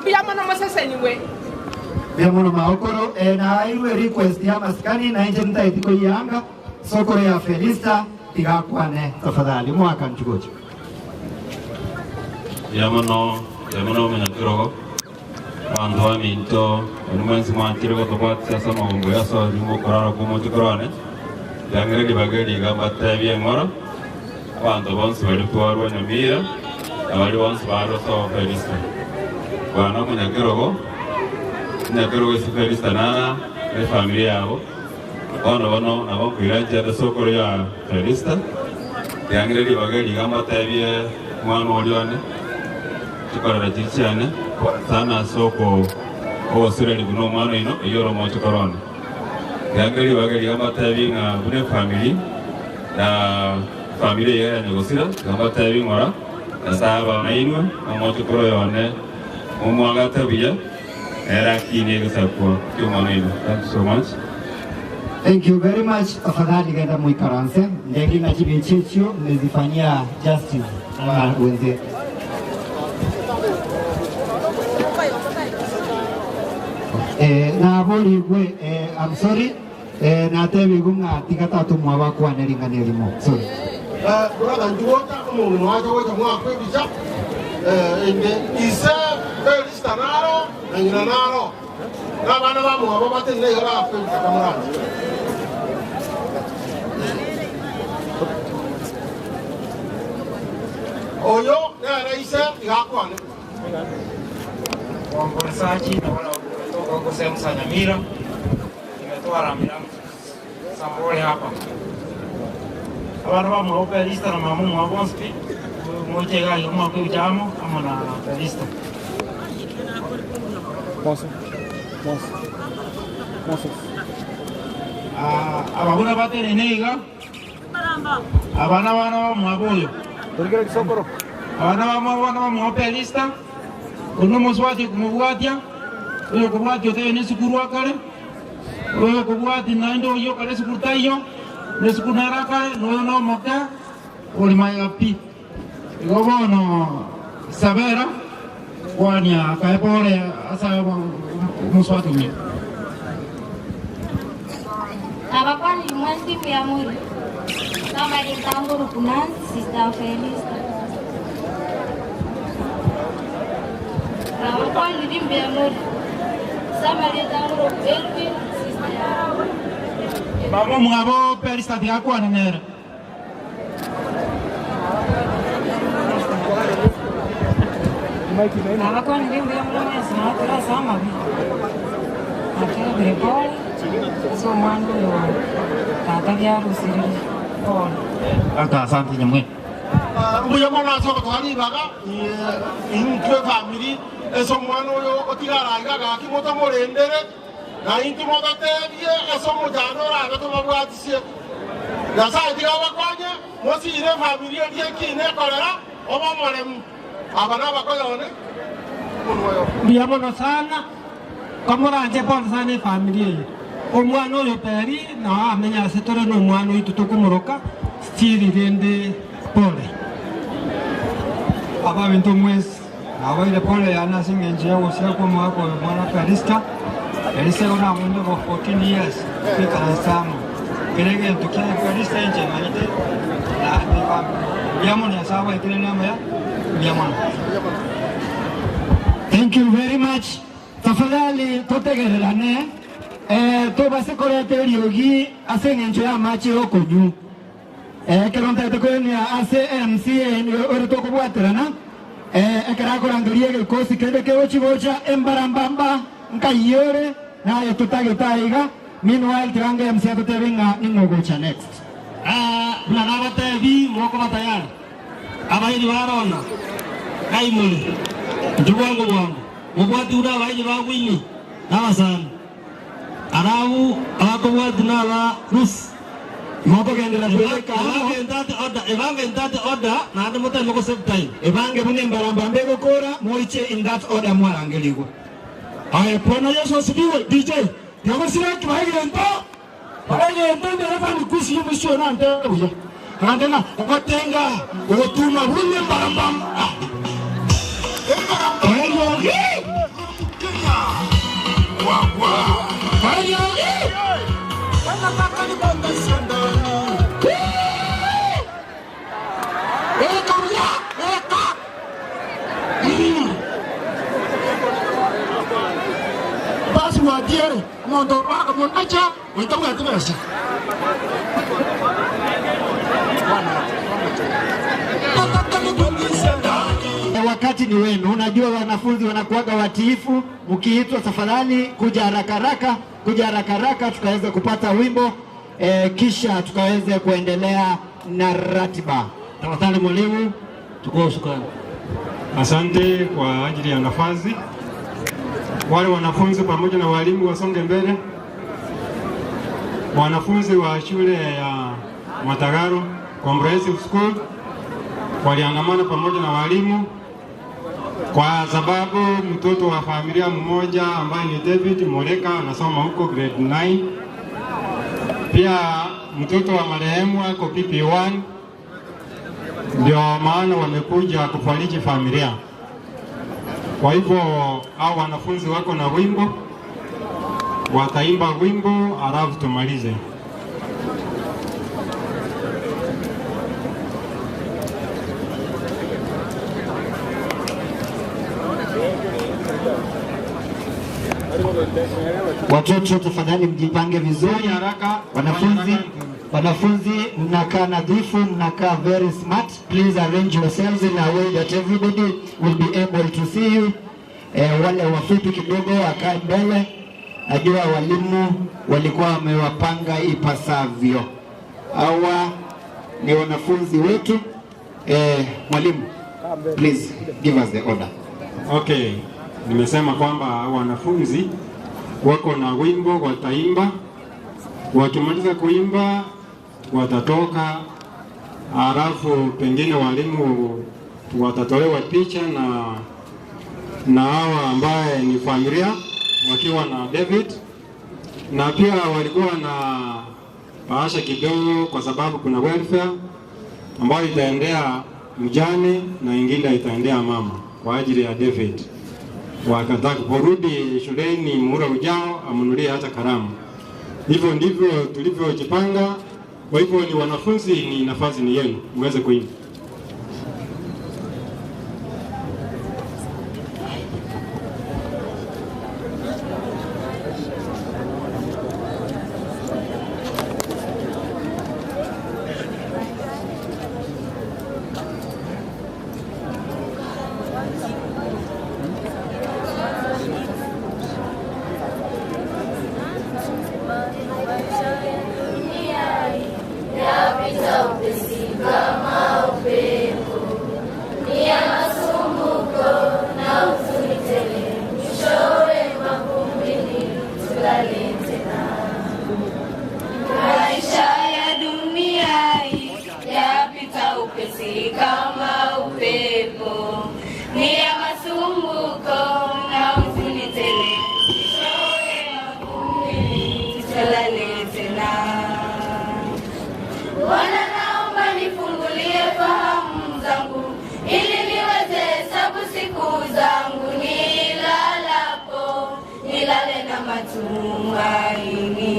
mbuya mono moseseniwe Ndiamono maokoro eh, na airwe request ya masikani na inje ntaitiko yanga sokoro ya Felista tigakwane tafadhali mwaka nchugocho Yamono Emo nomonyakerogo, abanto baminto, inwe mwensi mwanchire gotobwatisia ase amagombo ya ase onyume okorara kw'omochie korwane, riang'ire ribaga eri iga mbatebie eng'ora, abanto bonsi baria twarwa Nyamira, na baria bonsi barwa sobo Felista. Bwana omonyakerogo, omonyakerogo ase Felista nara na efamiri yabo, bono bono nabo nkoira nchete sokoro ya Felista, riang'ire ribaga eri iga mbatebie omwana oria one, chikorera chiria chiane, sana ase oko ogosirerigwa buna omwana oino, oyio ore omochokoro one. Riang'ire ribaga eri iga mbatebie ng'a buna efamiri, na efamiri eye ya nyagosira, iga mbatebie ng'ora, Nyasae abe nainwe, na omochokoro oyo one momwagate buya, nere akinie egesaku ki'omwana oino. Thank you so much. Thank you very much. Tafadhali genda muikaranse ndenge ng'a chibicha echio mmezifanyia justice ama wenzetu. Eh, naborigwe eh, I'm sorry eh, natebigwe ng'a tiga tata omwabo akwane ring'ana erimo. Sorry. Brother nchigocha omong'ina oache gocha mwakwa ebicha ende ise Felista naro na ng'ina naro na abana bamwabo batenene iga bagakwa ebicha kamoranche. Oyo nere ise iga akwane. Waombolezaji na wale kutoka huko sehemu za Nyamira, nimetoa rambirambi za pole hapa. Abana bamwabo Felista na mama omwabo bonsi pi moche iga iga mwaka ebicha amo amo na Felista. Mozo. Mozo. Moses. Ah, ababura batenene iga aba nabana bamwabo oyo aba nabamwabo bana bamwabo Felista oyo nomosubati okomobwatia oyo okobwatia otebe na esukuru akare oyo okobwatia naende oyio okare esukuru taiyo na esukuru nere akare na oyo nomoke ore magega pi. Igo bono Sabera kwania akae pore ase omosubati omuya. Nabakwanirie mwensi mbuya more, namarieta ngoruku Nancy, sister of Felista. Nabakwanirie mbuya more, ase amarieta ngoruku Elvin, sister ya Mama omwabo Felista tiga akwane nere. Nabakwanirie mbuya mono mwensi nabo ase amabe, natebire pole ase omwana oyo tata biarusirire pole. Aka asante nyamwe. Mbuya mono ase ogotoa ribaga, intwe efamiri ase omwana oyo otigara iga gaki motomorendere, na intwe mototebie ase omochando orabe tobabwatisie. Nyasae tiga abakonye, mosire efamiri eria ekina ekorera obe omoremu. Aba nabakoyo one, omonwa oyo. Mbuya mono sana, komoranche pole sana efamiri eye. Omwana oyo Peri nao amenye ase tore na omwana oito tokomoroka still rende pole. Ababinto mwensi, nabaire pole yane ase engencho y'ogosira kw'omogaka oyo mwana Felista. Felista igo namonde for 14 years twikaranse amo. Kera egento kia Felista inche maete na nigo mbuya mono Nyasae abaeteranie amaya, mbuya mono. Thank you very much. Tafadhali totegererane eh, tobase koreta eriogi ase eng'encho y'amache y'okonywa. Eh, ekero ntagete koenia ase MCA nigo ore tokobwaterana eh, ekero akorangeria egekosi kende kegochi gocha embarambamba nkayore naye totagete aiga. Meanwhile tiga MC atotebie ng'a ning'o ogocha next. Ah, buna nabatebi mokoba tayari, abairi ba Rona naimore, inchuo bwango bwango, mobwati buna abairi ba Winnie na abasani, Alafu abakobwati naba Rusi. Mokogenderera kwebeka amo. Ebange in that order, ebange in that order, naende moteme go save time. Ebange buna embarambamba egokora, moiche in that order mwarangerigwe. Aye Bwana Yesu asifiwe. DJ, tiagosira ekibaga egento egento endereva nikusi y'omoisio nante buya naende na ogotenga ogotuma buna embarambamba Eriogi Eriogi Eka buya eka. Otiere, omonto bakamonacha goika bwate besa. Wakati ni wenu. Unajua wanafunzi wanakuwaga watiifu, mkiitwa tafadhali kuja haraka haraka, kuja haraka haraka tukaweze kupata wimbo kisha tukaweze kuendelea na ratiba. Tafadhali mwalimu, chukua usukani. Asante kwa ajili ya nafasi. Wale wanafunzi pamoja na walimu wasonge mbele. Wanafunzi wa shule ya Matagaro Comprehensive School waliandamana pamoja na walimu kwa sababu mtoto wa familia mmoja ambaye ni David Moreka anasoma huko grade 9. Pia mtoto wa marehemu ako PP1, ndio maana wamekuja kufariji familia. Kwa hivyo hao wanafunzi wako na wimbo, wataimba wimbo halafu tumalize. Watoto tafadhali mjipange vizuri. Wanafunzi, wanafunzi mnakaa nadhifu, mnakaa very smart. Please arrange yourselves in a way that everybody will be able to see you. Wale wafupi kidogo wakae mbele. Najua walimu walikuwa wamewapanga ipasavyo. Hawa ni wanafunzi wetu. Mwalimu, please give us the order. Okay, nimesema kwamba wanafunzi wako na wimbo wataimba. Wakimaliza kuimba watatoka, halafu pengine walimu watatolewa picha na hawa ambaye ni familia wakiwa na David, na pia walikuwa na bahasha kidogo, kwa sababu kuna welfare ambayo itaendea mjane na ingine itaendea mama kwa ajili ya David. Watakaporudi shuleni muhula ujao amnunulie hata kalamu. Hivyo ndivyo tulivyojipanga. Kwa hivyo ni wanafunzi, ni nafasi ni yenu muweze kuimba. Yapita upesi kama upepo, ni ya masumbuko na huzuni tele, mwishowe mavumbini tulale tena. Maisha ya dunia hii yapita upesi kama upepo, ni ya masumbuko na huzuni tele, mwishowe mavumbini tulale tena. Bwana, naomba nifungulie fahamu zangu ili niweze hesabu siku zangu, nilalapo nilale na matumaini.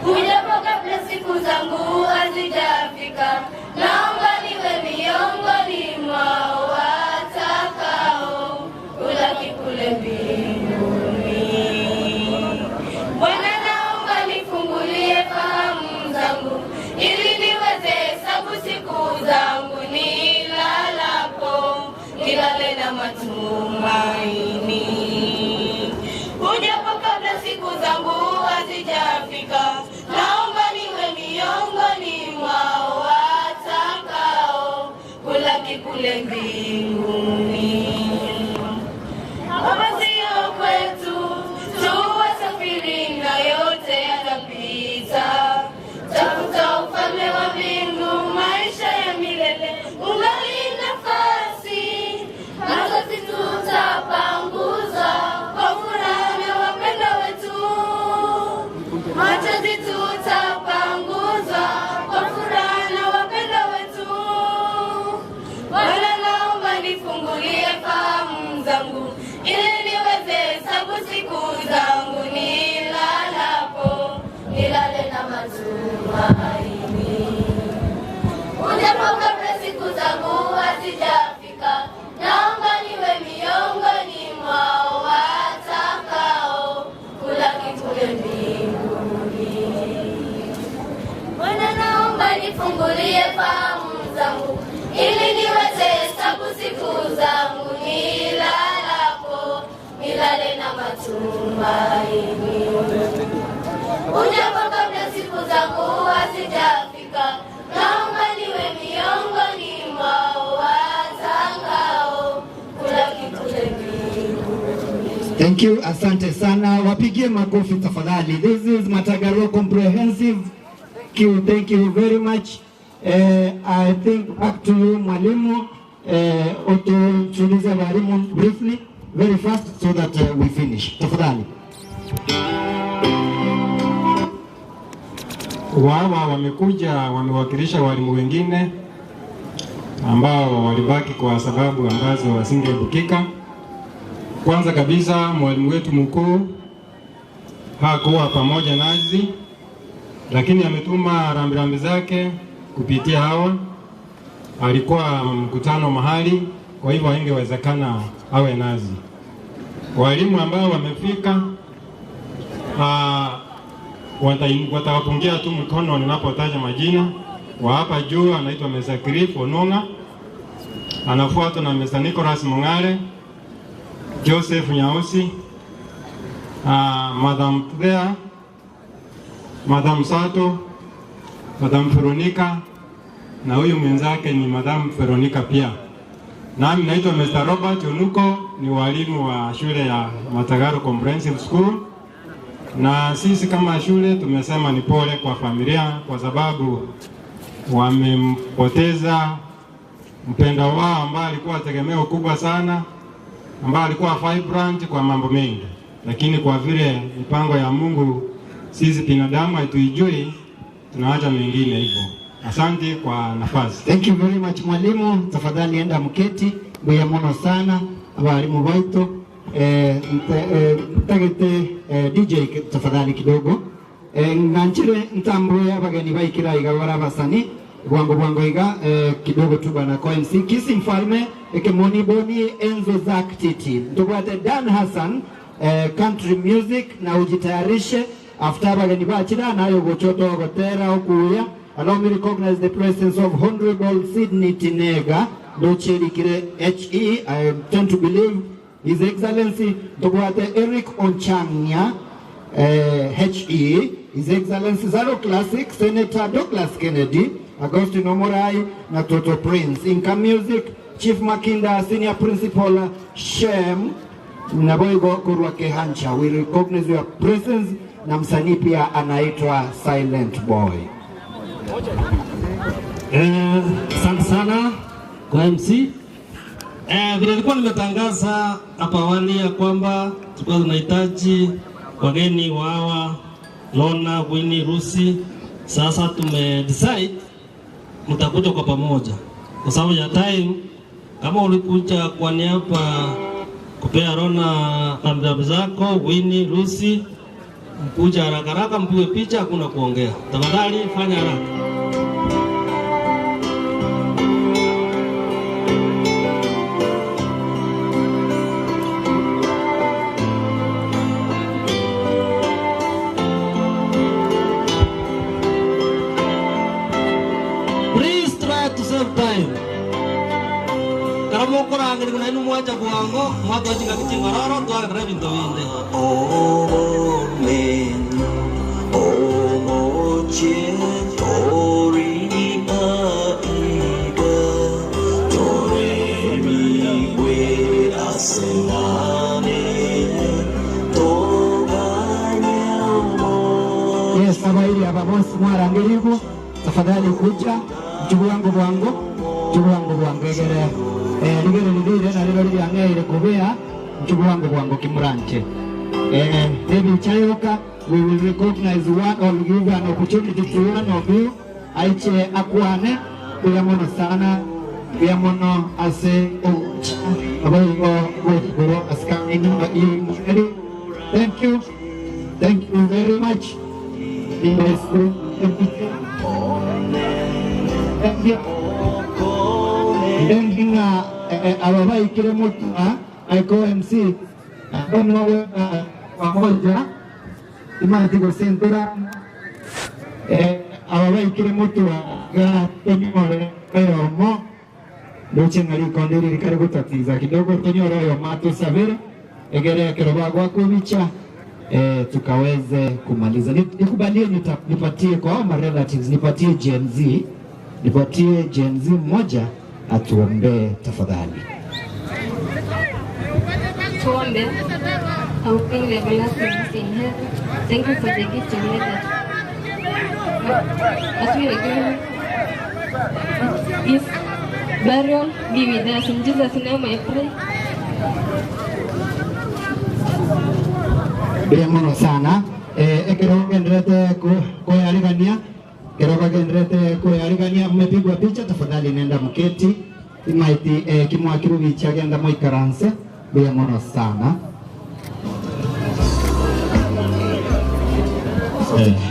Kujapo kabla siku zangu hazijafika, naomba niwe miongoni mwao watakao kulaki kule mbinguni. Bwana, naomba nifungulie fahamu zangu ili niweze hesabu siku zangu, nilalapo nilale na matumaini. Ujapo kabla siku zangu hazijafika, naomba niwe miongoni mwao watakao kulaki kule mbinguni. Hapa sio kwetu, tuwasafiri na yote yatapita. Tafuta ufalme wa mbingu, maisha ya milele ungali nafasi. Machozi tutapanguza kwa furaha na wapendwa wetu. Machozi tutapanguza kwa furaha na wapendwa wetu. Bwana, naomba nifungulie Unifungulie fahamu zangu ili niweze hesabu siku zangu, nilalapo nilale na matumaini. Ujapo kabla siku zangu hazijafika, naomba niwe miongoni mwao watakao kulaki kule mbinguni. Thank you, asante sana. Wapigie makofi tafadhali. This is Matagaro Comprehensive. Thank you, thank you very much. I think back to you mwalimu. Ututulize walimu briefly, very fast so that we finish. Tafadhali. Wawa wamekuja wamewakilisha walimu wengine ambao walibaki kwa sababu ambazo wasingeepukika. Kwanza kabisa mwalimu wetu mkuu hakuwa pamoja nasi, lakini ametuma rambirambi zake kupitia hawa. Alikuwa mkutano mahali, kwa hivyo haingewezekana awe nazi. Walimu ambao wamefika watawapungia tu mkono ninapotaja majina. Wa hapa juu anaitwa Mr. Cliff Onunga, anafuatwa na Mr. Nicholas Mung'are, Joseph Nyausi, Madam Thea, Madam Sato, Madam Veronica na huyu mwenzake ni Madam Veronica pia. Nami naitwa Mr. Robert Onuko, ni walimu wa shule ya Matagaro Comprehensive School. Na sisi kama shule tumesema ni pole kwa familia kwa sababu wamempoteza mpendwa wao ambaye alikuwa tegemeo kubwa sana, ambaye alikuwa vibrant kwa mambo mengi, lakini kwa vile mipango ya Mungu sisi binadamu hatuijui, tunaacha mengine hivyo. Asante kwa nafasi. Thank you very much mwalimu. Tafadhali enda mketi. Mbuya muno sana abalimu baito. Ntagete DJ tafadhali kidogo. Nganchire ntambwe abageni baikira iga bara abasani bwango bwango iga kidogo tu bana kwa MC Kisi Mfalme Ekemoni Boni Enzo Zak Titi Ntubwate Dan Hassan country music na ujitayarishe after abageni bachira nayo gochoto gotera okuya. Allow me recognize the presence of Honorable Sydney Tinega Ndocherikire HE. I tend to believe His Excellency Ntubwate Eric Onchanya HE, His Excellency Zaro Classic, Senator Douglas Kennedy, Agostino Morai na Toto Prince. Inka Music, Chief Makinda, Senior Principal Shem Naboigo Kurwa Kehancha. We recognize your presence na msanii pia anaitwa Silent Boy. Asante sana kwa MC. Vile nilikuwa nimetangaza hapo awali ya kwamba tulikuwa tunahitaji wageni wa hawa Lona, Winnie, Rusi. Sasa tume decide mtakuja kwa pamoja kwa sababu ya time. Kama ulikuja kwa niaba kupea Lona rambirambi zako, Winnie, Rusi, mkuja haraka haraka, mpigwe picha, hakuna kuongea. Tafadhali fanya haraka. Please try to save time. Kama ukurangirwa na inu mwacha bwango mwatwachinga kichingororo twagerera ebinto binde. Yes, abairi aba bonsi mwarangirigo tafadhali kuja njugu yangu bwangu njugu yangu bwangu egere rigere ririre nariro ririang'eire kubea njugu yangu bwangu kimuranche David Chayoka, we will recognize one or give an opportunity to one of you aiche akwane kuya mono sana kuya mono ase abayigo goro asikani Thank you. Thank you very much. Yes. Thank you. Ndenginga ababaikire mutwa aiko MC ono pamoja imatigo sentura ababaikire mutwa iga tonyore oyomo ndoche ng'a rikondo eri rikare gotatiza kidogo tonyore oyomo atosabere egere ekero bagwakwa ebicha eh, tukaweze kumaliza. Nikubalie nipatie kwa hao ma relatives, nipatie Gen Z, nipatie Gen Z mmoja atuombee tafadhali. Tuombe. Our King, the everlasting is in heaven. Thank you for the gift of life that as we regret this burial, be with us. In Jesus' name I pray. Mbuya mono sana eh, ekero ogenderete koyarigania ekero bagenderete koyarigania mmepigwa picha tafadhali nenda mketi imaiti eh, kimwakirwe bicha genda moikaranse mbuya mono sana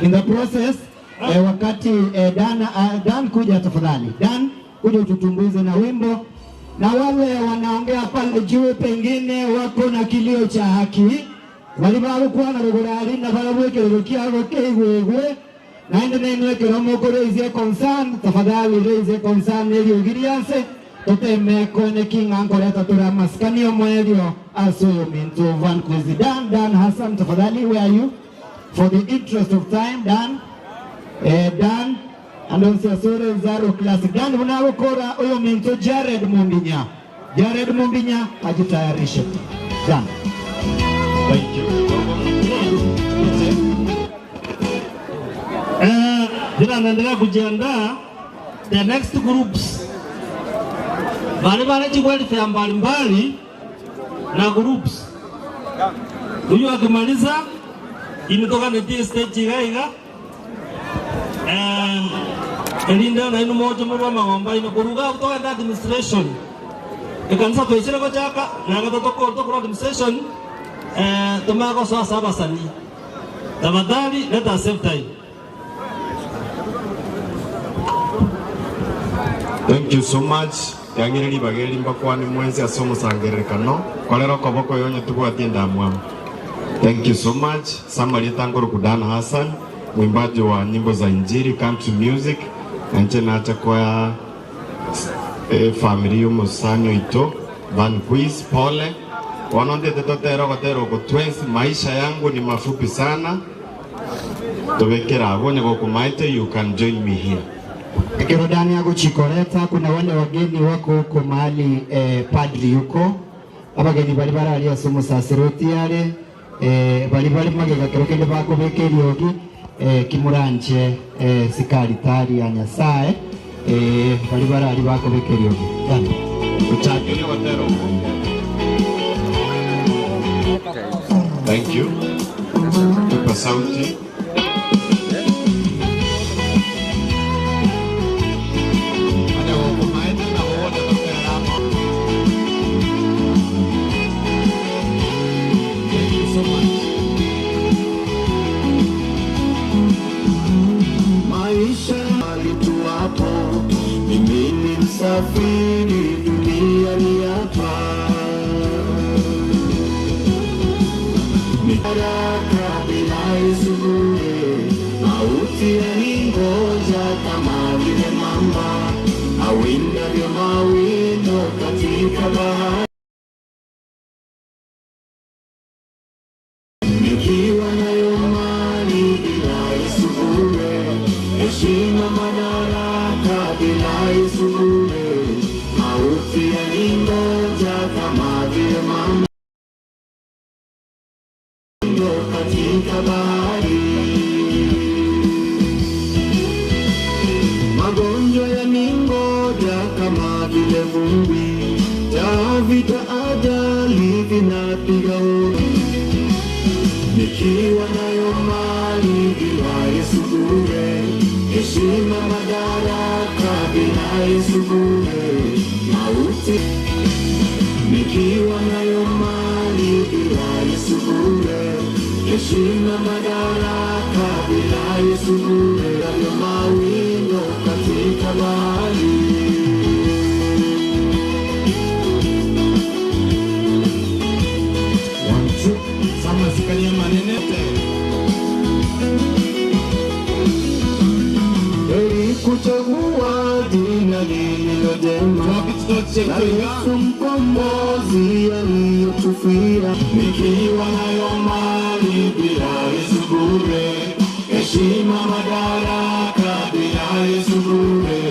In the process eh, wakati eh, Dan, Dan kuja tafadhali. Dan kuja ututumbuize na wimbo, na wale wanaongea pale juu pengine wako na kilio cha haki bali bagukwana rugurari na barabwekerero kiago keigwegwe naende nainwekero mokuraise concern tafadhali raise concern eriogirianse toteme kone king'a nkoreta tura masikani omwerio ase oyo minto Van Kwezi. Dan, Dan Hassan tafadhali where are you for the interest of time Dan Dan Andonsia Sore Zaro Classic Dan unagokora oyo minto Jared Mumbinya Jared Mumbinya ajitayarishe Dan. Thank you. Vile anaendelea kujiandaa the next groups bali bale chiwelfare mbalimbali na groups huyu akimaliza initoka netie stage iga iga elinde na inu mojo murwa mang'omba ino kuruga kutoka nda administration ekanisa twicire gochaka na gatatu tokora administration tumagosoa sabasani tafadhali let us save time. Thank you so much. Yang'ire ribaga mbakwani mwensi ase omosangererekano korera okoboko yonye tubwatie ndamwamu. Thank you so much. Samari Tangoro Kudana Hassan, mwimbaji wa nyimbo za Injili country music. Nanje nacha kwa family y'omusanyo ito Van Quiz pole wanondete totero gotero gotwensi maisha yangu ni mafupi sana tobekera abonye gokumaite you can join me here. Ekero Dani agochikoreta kuna wale wageni wako huko mahali padri yuko abageni bari bararia ase omosasiroti are bari bari magega kero kende bakobeka eriogi kimuranche sikari tari ya Nyasaye bari barari bakobeka eriogi Dani. Uchake gotero. Thank you. Tupa sauti. Thank you so much. Maisha alituapo, mimi ni msafiri duniani hapa. Ni haraka bila Yesu bure, mauti yaningoja kama vile mamba awindavyo mawindo katika bahari. Nikiwa nayo mali bila Yesu bure, heshima madaraka bila Yesu bure, mauti yaningoja kama vile mamba katika bahari. Magonjwa yaningoja kama vile vumbi, vita ajali vinapiga hodi. Nikiwa nayo mali bila Yesu bure, heshima madaraka bila Yesu bure, mauti. Nikiwa nayo mali bila Yesu bure, heshima madaraka bila Yesu bure, nayo mawindo katika bahari. One, two. Sama sikania manene. Heri kuchagua Vilivyo jema na Yesu mkombozi aliyotufia. Nikiwa nayo mali bila Yesu bure, heshima madaraka bila Yesu bure,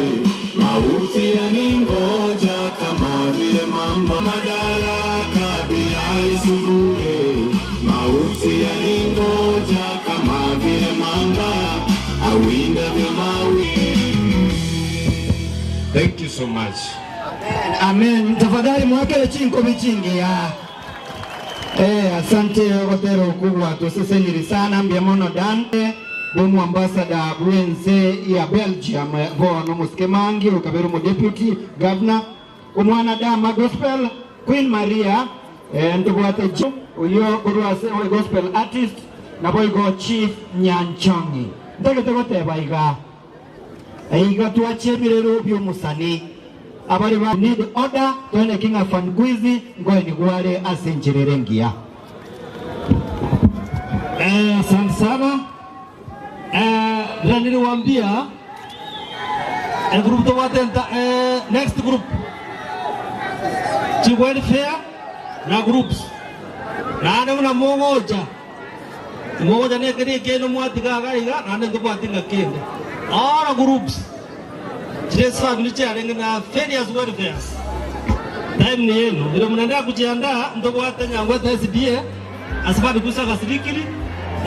mauti yaningoja kama vile mamba. Madaraka bila Yesu bure, mauti yaningoja kama vile mamba awindavyo mawi. Thank you so much. Amen. Tafadhali mwakele chinko chingi ya. Eh, asante gotero kubwa tuseseniri sana mbiamono dante bomu ambassador bwense ya Belgium bono musike mangi ukabera mu deputy governor omwana dama gospel Queen Maria eh, ntubwate jo uyo kurwase we gospel artist naboigo chief Nyanchongi ndagete goteba iga iga twachebirero by'omusani abari ba need order twene kinga fan quiz ngoe ni gwale asenjerere ngia Eh, asante sana. Eh, vile niliwaambia eh, group towatenta eh, next group chi welfare na groups nane una mogoja mogoja ne kiri keno mwatigaga iga nane ndobwatinga kende all groups chire family charenga na various welfares time ni yenu vile mnaendelea kujiandaa ndobwate nyangwete SDA asibadi kusaga sirikiri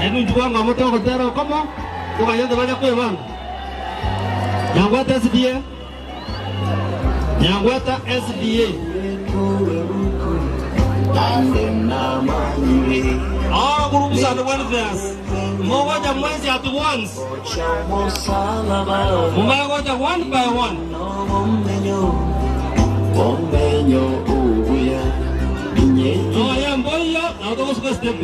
enu njukwanga mutogotera okomo tukanyente baja kwebanga nyangweta SDA nyangweta SDA all groups and welfares mogoja mwezi at once mumagoja one by one oya mboyo na utogosuka step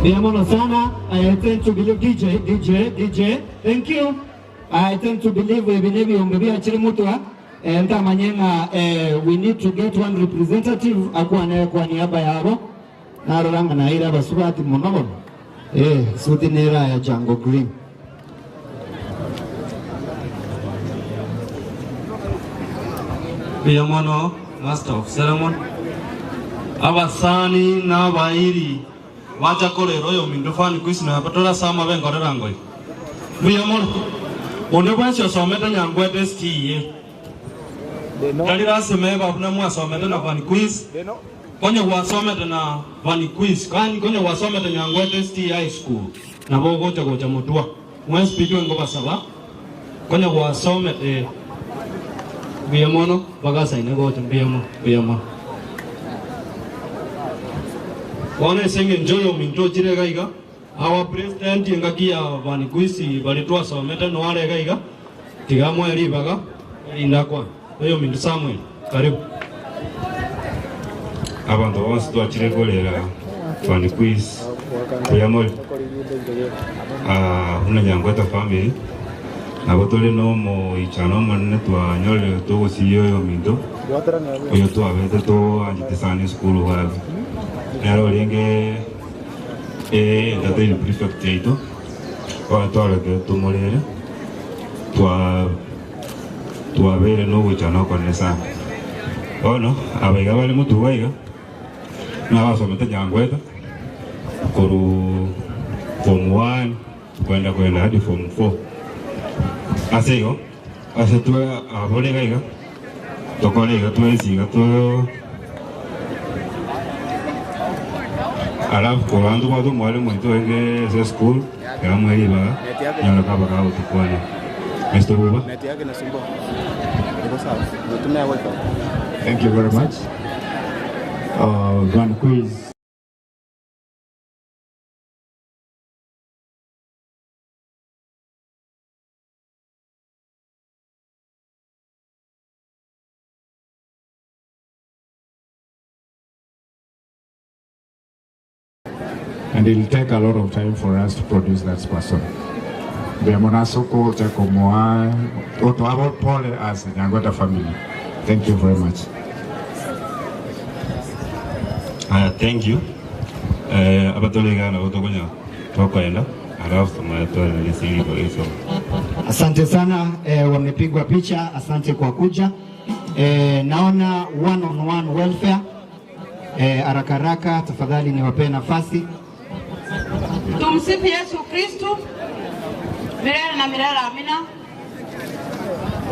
Niamono sana. I tend to believe DJ, DJ, DJ. Thank you. I tend to believe ebintu byombi byakiri mutwa eh, ntamanyenga eh, we need to get one representative akuwa naye kwa niaba yabo naroranga naira abasubati muno bono eh, suti nera ya Jango Green. Biyamono, Master of Ceremony, abasani n'abairi baja korera oyo mindu fani kwisina batola sama benkorera ngoi biyamono mundu bwensi osomete nyangwete STA tari lasima eba buna mwasomete na Van Quiz konye gwasomete na Van Quiz kani konye gwasomete nyangwete STA High School nabo gocha gocha mutua mwesi pichwe ngobasaba konye gwasomete biyamono bagasaine gocha biyamono biyamono bono ase eng'encho oyo ominto ochire iga iga our president engaki ya vanikuisi bari twasomete noare iga iga tiga mweri ibaga erinda kwa oyo ominto Samuel karibu abantu bonse twachire korera Van Quiz kuyamori buna Nyangweta family nabo tore na omoichano omonene twanyorire togosiia oyo ominto oyo twabete twanchete sana esukuru gwabe nero orenge entertain prefect yaito bono twarekire tumorere twa twabere na ogoichana okonene sana bono abaiga bare motuga iga nabasomete Nyangweta koru form 1 kwenda kwenda hadi form 4 ase igo ase twe abore iga iga tokore iga twensi iga twe alafu korandu kwatu mwalimu mwito enge ase school eramweri ibaga nyora kabaga gotukwana Mr. Buba Net yake inasumbua. Iko sawa. Natumia wifi. Thank you very much. Van Quiz. And it'll take a lot of time for us to produce that person. Mbuya mono ase ogocha komoa gotoa pole as Nyangweta family. Thank you very much. Aya, thank you. Eh, abatore iga nabo tokonya tokoenda alafu tumanye twaranania ase riko risomo. Asante sana eh, wamepigwa picha. Asante kwa kuja. Eh, naona one on one welfare eh, haraka haraka tafadhali niwapee nafasi. Tumsifu Yesu Kristu milele na milele, amina.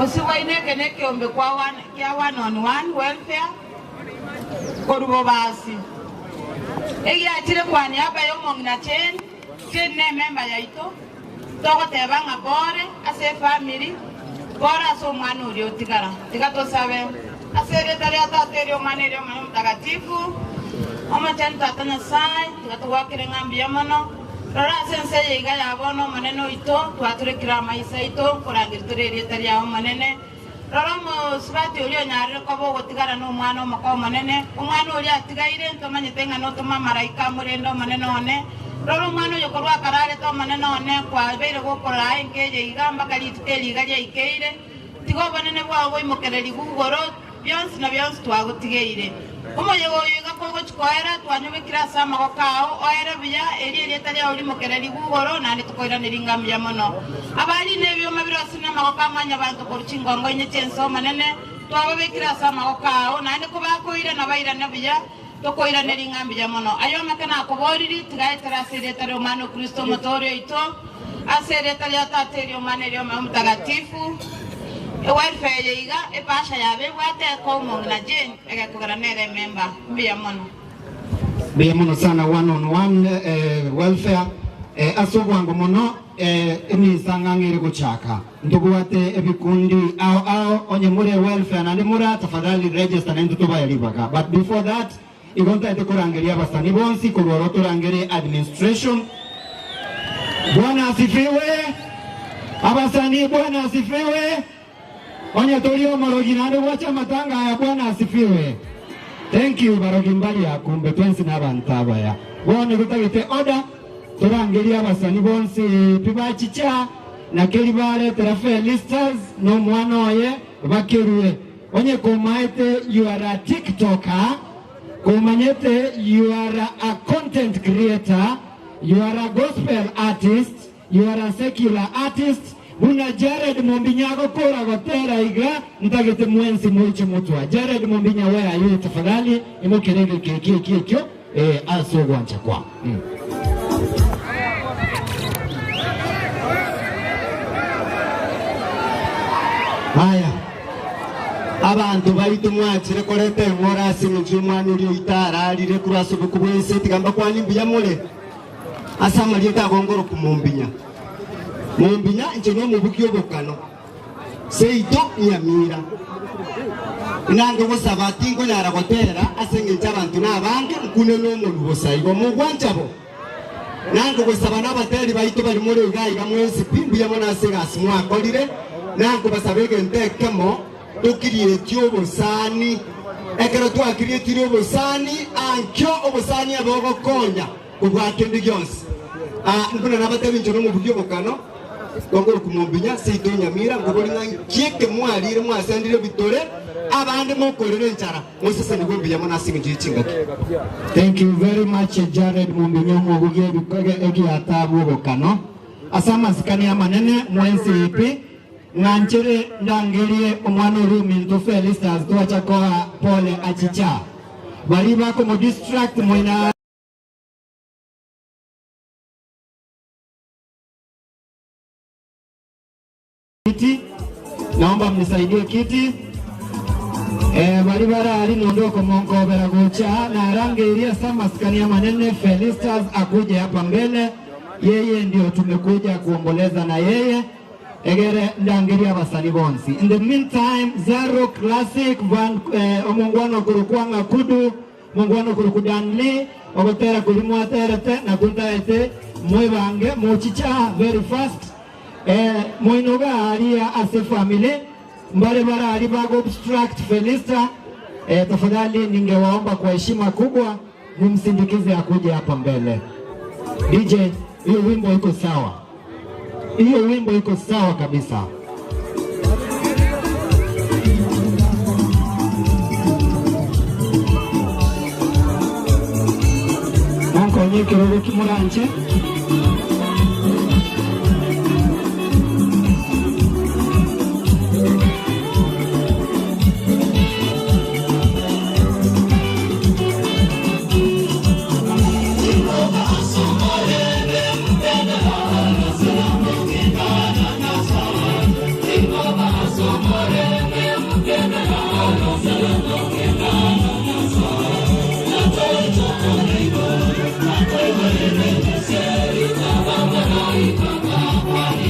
Osiwaineke nekiombe kwa one, kia one on one welfare korubo basi egiachire kwa niaba ya omong'ina Jane. Jane ne ememba yaito togoteba ng'a bore ase efamily bore ase omwana oria otigara tiga tosabe ase erieta ria Tata eria Omwana eria Omoyo Omotakatifu. Omochenu Tata Nyasae, tiga togwakere ng'a mbuya mono. Rora ase ense eye iga ya bono Omonene oito, twaturekire amaiso aito, nkorangeria tore erieta riao Omonene. Rora omosubati oria onyarire koba ogotigara nomwana omoka Omonene, omwana oria atigaire, ntomanyete ng'a notome amaraika amorende Omonene one. Rora omwana oyo korwa akararete Omonene one, kwabeire gokoraa enka eye iga mpaka rituko eri iga riaikeire. Tiga obonene bwao boimokererigwe igoro, bionsi na bionsi twagotigeire. Omoyega oyo iga kogochia koera, twanyobekire ase amagoko ao, oere buya, erio erieta riao rimokererigwe igoro, naende tokoiraneria ng'a mbuya mono. Abari nebioma birosire namagoko a Mwanyabanto korwa chingongo inye chi'ense Omonene, twababekire ase amagoko ao, naende kobakoirana bairane buya, tokoiraneria ng'a mbuya mono. Ayio amake nakoboriri, tiga aetere ase erieta ri'Omwana o Kristo Omotooria oito, ase erieta ria Tata, eri'Omwana, eri'Omoyo Omotagatifu. Ewelfare eye iga epasha yabo ebwate eko omong'ina Jane egekogera nere ememba. Mbuya mono. Mbuya mono sana one on one eh, welfare eh, ase obwango mono eh, emisa ng'ang'e ere gochaka ntobwate ebikundi ao ao onye more welfare naende mora tafadhali register naintwe tobae ribaga but before that igo ntaete korangeria abasani bonsi korwa oro torangere administration Bwana asifiwe abasani Bwana asifiwe onye tori omorogi naende gwacha amatanga aya Bwana asifiwe thank you barogi mbari akumbe twensi na abanto abaya bono igo tagete order torangerie abasani bonsi pi bachicha na keri baretera Felistas na omwana oye bakerue onye komaete you are a tiktoker Komanyete you are a content creator, you are a gospel artist, you are a secular artist, buna Jared Mombinya agokora gotera iga ntagete mwensi moiche motwa. Jared Mombinya where are you tafadhali imokere egeka ekio ekio ekio eh, ase ogwancha kwao. Mm. Aya, abanto baito mwachire koreta eng'ora ase engencho y'omwana oria oito ararire korwa ase oboku bw'ense, tiga mbakwanie mbuya more ase amarieta agongoroku Mombinya. Mombinya, inche nomobuki obokano, seito Nyamira. Inange gosaba tinkonyara gotera ase engencho abanto nabange, nkune nomonwa bosa igo. Mogwancha bo? Nange gosaba nabateri baito bari more iga iga mwensi pi, mbuya mono ase egasi mwakorire. Nankobasaba egento ekemo, tokirietie obosani. Ekero twakirietirie obosani, ankio obosani abe ogokonya kobua kende gionsi. Ah, buna nabatebia inche nomobugi obokano, Gokoroku mombinya seito nyamira, nkobori ng'a nki eke mwarire mwasendire ebitore, abande mokorera enchara, mosesenigwe mbuya mono ase engencho ye chingaki. Thank you very much Jared Mombinya omobugi ebikoge egiata bw'obokano. Ase amasikani amanene mwensi pi, ng'anchere ndangerie omwana oria ominto Felistus twacha koa pole achicha. Baria bakomo distract moina. Kiti, naomba mnisaidie kiti. Eh, bari barari nondo komonkobera gocha narangeirie ase amasikani amanene Felistus akuje hapa mbele, yeye ndio tumekuja kuomboleza na yeye egere ndangeria abasani bonsi. In the meantime, Zero Classic Van eh, omongwano kurukwanga kudu mongwano kuruku Danli ogotera kuri mwaterete na kuntaete mwebange mochicha very fast eh, moinoga aria ase family mbare barari bago obstruct Felista eh, tafadhali ningewaomba kwa heshima kubwa mumsindikize akuje hapa mbele. DJ, hiyo wimbo iko sawa, hiyo wimbo iko sawa kabisa. Monkonye kirogo kimuranje.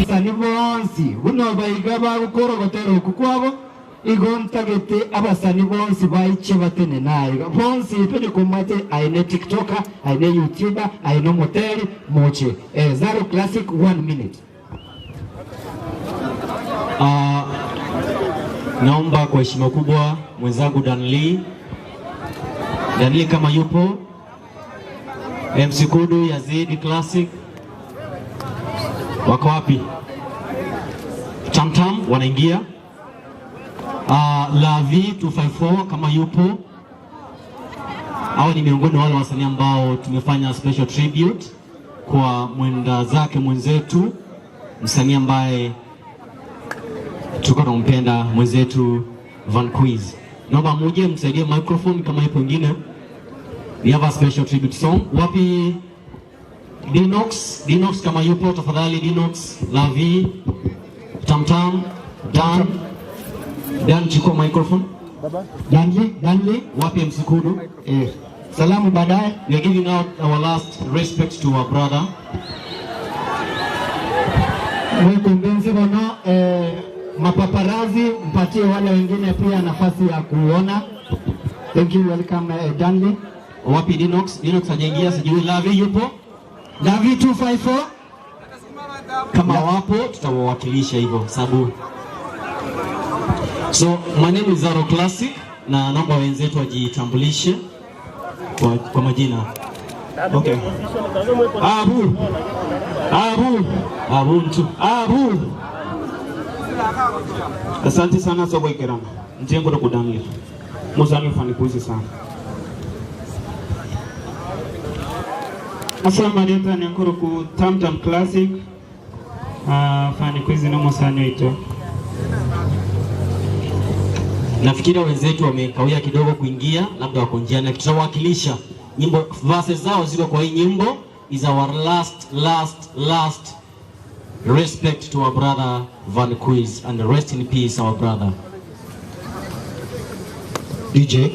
Abasani bonsi buno baiga bagukorogotera oku kwabo igo ntagete abasani bonsi baiche batene naye bonsi twende kumate aine tiktoker aine youtuber aine moteli moche Zaro Classic 1 minute. Naomba kwa heshima kubwa mwenzangu Danli, Danli kama yupo, MC Kudu, Yazid Classic wako wapi? Tamtam wanaingia. Lavi 254 kama yupo, hao ni miongoni mwa wale wasanii ambao tumefanya special tribute kwa mwenda zake mwenzetu, msanii ambaye tulikuwa tunampenda mwenzetu Van Quiz. Naomba muje msaidie microphone kama ipo ingine. We have a special tribute song. Wapi Dinox? Dinox kama yupo tafadhali, Dinox, Lavi, Tamtam, Dan. Dan chukua microphone. Danli, Danli. Wapi MC Kudu? Salamu baadaye. We are giving out our last respect to our brother. Mwikumbenzi bono mapaparazi mpatie wale wengine pia nafasi ya kuona. Thank you, welcome Danli. Wapi Dinox? Dinox hajaingia, sijui Lavi yupo? Lavi 254. Kama wapo tutawawakilisha hivyo sababu. So my name is Zaro Classic na naomba wenzetu wajitambulishe kwa majina. Okay. Abu. Abu. Abu mtu. Abu. Asante sana soko ikerama. Njengo ndo kudangi. Muzani ufanikuzi sana. Asalamu alaykum ni ku Tam Tam Classic. Fanikuzi no musani ito. Nafikiri wenzetu wamekawia kidogo kuingia, labda wako njiani, lakini tutawakilisha nyimbo, verses zao ziko kwa hii nyimbo. Is our last, last, last respect to our brother Van Quiz and rest in peace our brother. DJ.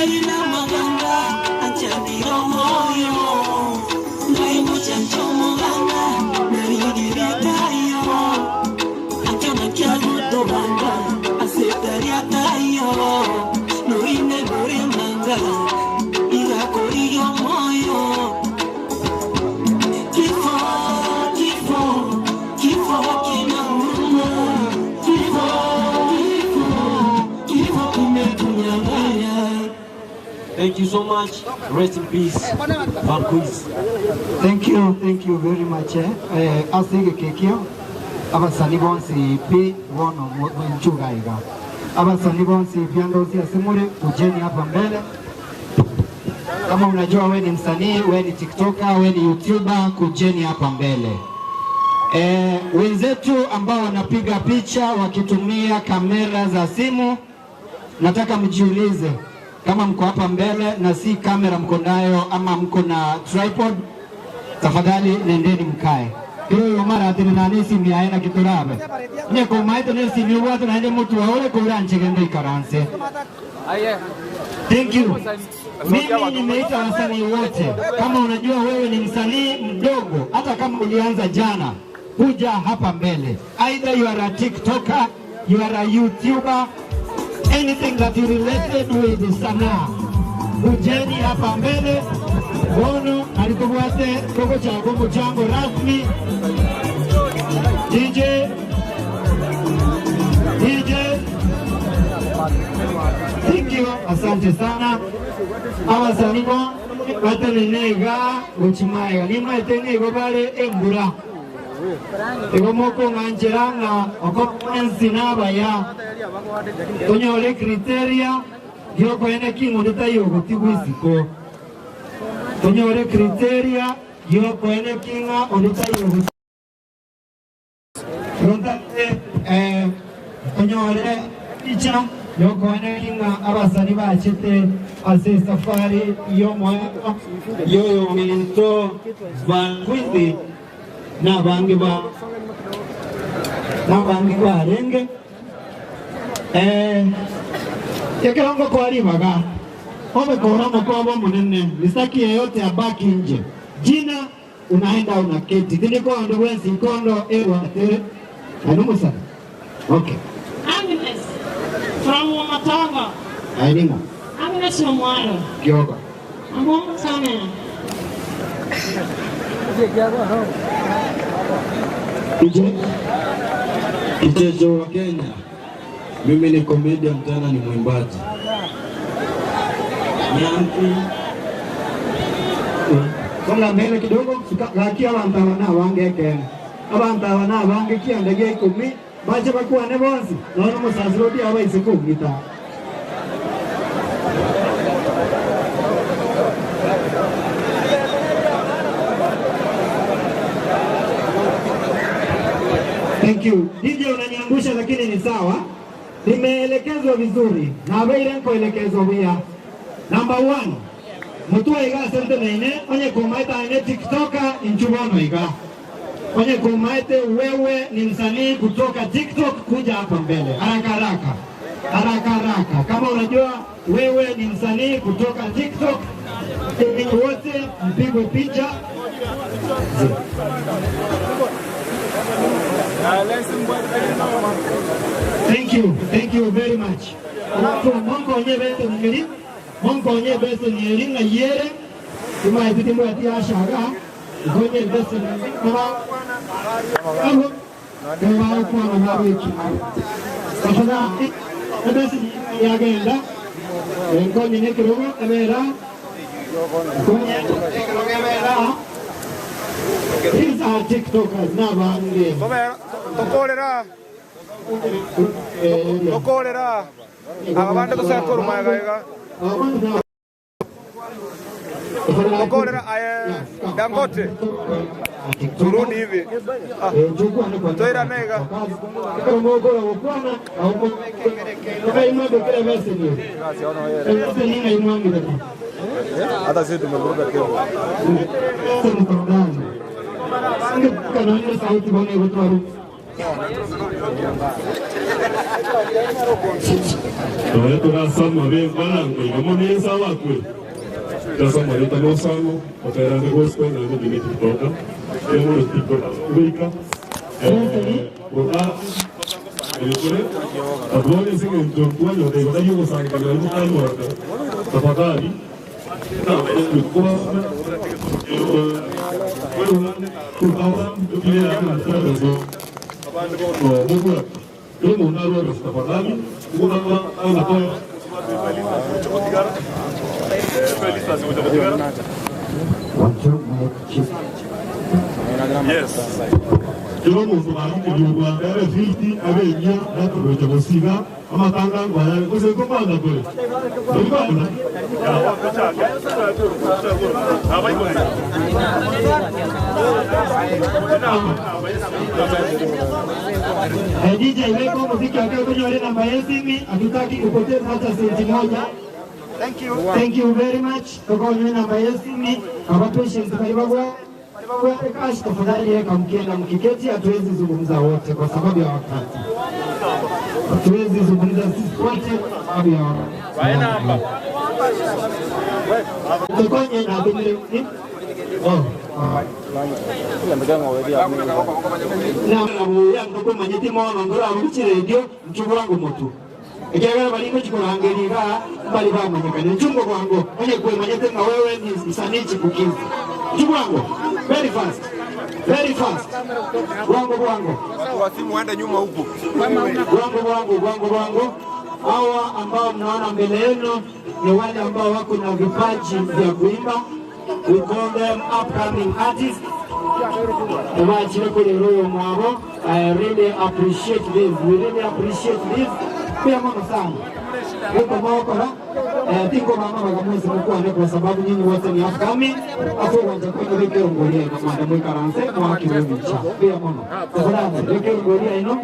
Amakweri n'amaganga achandire omwoyo Naimuchancha omoganga narigiritayo Akiona kiagutobanga asetariatayo Noine goremanga igakoriga omwoyo Kifo, kifo, kifo hakina huruma Kifo, kifo, kifo kimetunyang'anya Thank you so much. Rest in peace. Van Quiz. Thank you, thank you very much. Eh, eh ase egekekio abasani bonsi pi bono mwenchuga iga abasani bonsi byandosi ase more kujeni hapa mbele. Kama unajua we ni msanii, we ni tiktoker, we ni youtuber, kujeni hapa mbele. Eh, wenzetu ambao wanapiga picha wakitumia kamera za simu, nataka mjiulize kama mko hapa mbele na si kamera mko nayo ama mko na tripod, tafadhali nendeni mkae kiro yo mara atene nani simu yae na kiturabe nye komaite ne simu watu naende mutu waole kura nchegende ikaranse. Thank you. Mimi nimeita wasanii wote. Kama unajua wewe ni msanii mdogo, hata kama ulianza jana, kuja hapa mbele. Either you are a TikToker, you are a YouTuber, anything that you related with sanaa, kujeni hapa mbele. Bono alikobwate koko chako muchango rasmi. DJ, DJ, thank you, asante sana. Abasanii bo batenenega gochimaega nimaeteng'ego bare embura igo mokong'anchera ng'a okoensi nabaya tonyore criteria giokoene king'ondo taiyogotigwa isiko tonyore criteria giokoene king'a onde taiyogotigwa Rontate eh, tonyore picha yokoene king'a abasani bachete ase esafari y'omoeto yoyominto Van Quiz n'abange ba n'abange barenge eh, ekerongo kwaribaga omekora omokobo omonene misaki yeyote abaki nje jina unaenda unaketi tindikondo bwensi nkondo ewate anumusana okay Agnes from Wamatogo. aininga Agnes Omwaro. kioga Amuomo sana. Mchezo wa Kenya, mimi ni comedian tena ni mwimbaji. Nyanti songa mbele kidogo gaki abantu aba nabange ekene abantu aba nabange kianda gia ikumi bache bakwane bonsi nono omusasiro odia abaise kong'ita Thank you. DJ unaniangusha lakini ni sawa. Nimeelekezwa vizuri na abeire nkoelekezwa buya. Number one, mutua iga sente naine onye kumaita ane tiktoka inchubono iga onye kumaite wewe ni msanii kutoka TikTok kuja hapa mbele haraka haraka haraka haraka. Kama unajua wewe ni msanii kutoka TikTok, ninyi wote mpigwe picha. Thank you, thank you very much. Alafu monko onye bese ngeri, monko onye bese ngeri na yere, ima ititimbo ati ashaga, ngonye bese ngeri, abo, kwa kwa na wiki. Tafadhali, bese yagenda, ngonye nekirogo emera, ngonye nekirogo emera. These are TikTokers n'abange. Tokorera. Tokorera. Aba bande tosekora omoyega iga. Tokorera aye Dangote. Turudi hivi. Ah. Toirane iga. Hata sisi tumevuruga kebo. Nore torasama be barango iga mono Yesu abakwe. Turasama leta nosango oterande gospel na ngige tiktoka. Emo tiktok goika. Goka Elekore Tafadhali singe mtu yote igo tayo gusanga na mtu mwana. Tafadhali. Na kwa Yes. Kila muntu arikiriwa ere 50 abenya naturoja gusiga amatanga ngwaya gose kubanda kure. Ndibanda. DJ weka muziki akiwa kwenye wale namba ya simu, hatutaki kupoteza hata senti moja. Thank you. Thank you very much. Tukonye namba ya simu, aba patients kalibagwa cash, tafadhali weka mkienda mkiketi, hatuwezi zungumza wote kwa sababu ya wakati. Hatuwezi zungumza sisi wote kwa sababu ya wakati. Tukonye na bimri. Oh. Na ndokumanyete mono ndora ruchi radio mchungu wangu mutu ikiagala balingo chikurangerira bali bamanyekane mchungu wangu onye kwemanyete nga wewe ni msanii chipukizi mchungu wangu very fast very fast wangu wangu Wasimu waende nyuma huku. wangu wangu wangu wangu hawa ambao mnaona mbele yenu ni wale ambao wako na vipaji vya kuimba. We call them upcoming artists. Tubachire kuri uyu mwabo. I really appreciate this. We really appreciate this. Pia mono sana. Yuko mokora. Tingo mama bagamwezi mukwane kwa sababu nyinyi wote ni upcoming. Afu wanja kwenu rike ungoria ino mwanda mwikaranse mwakirumicha. Pia mono. Tafadhali rike ungoria ino.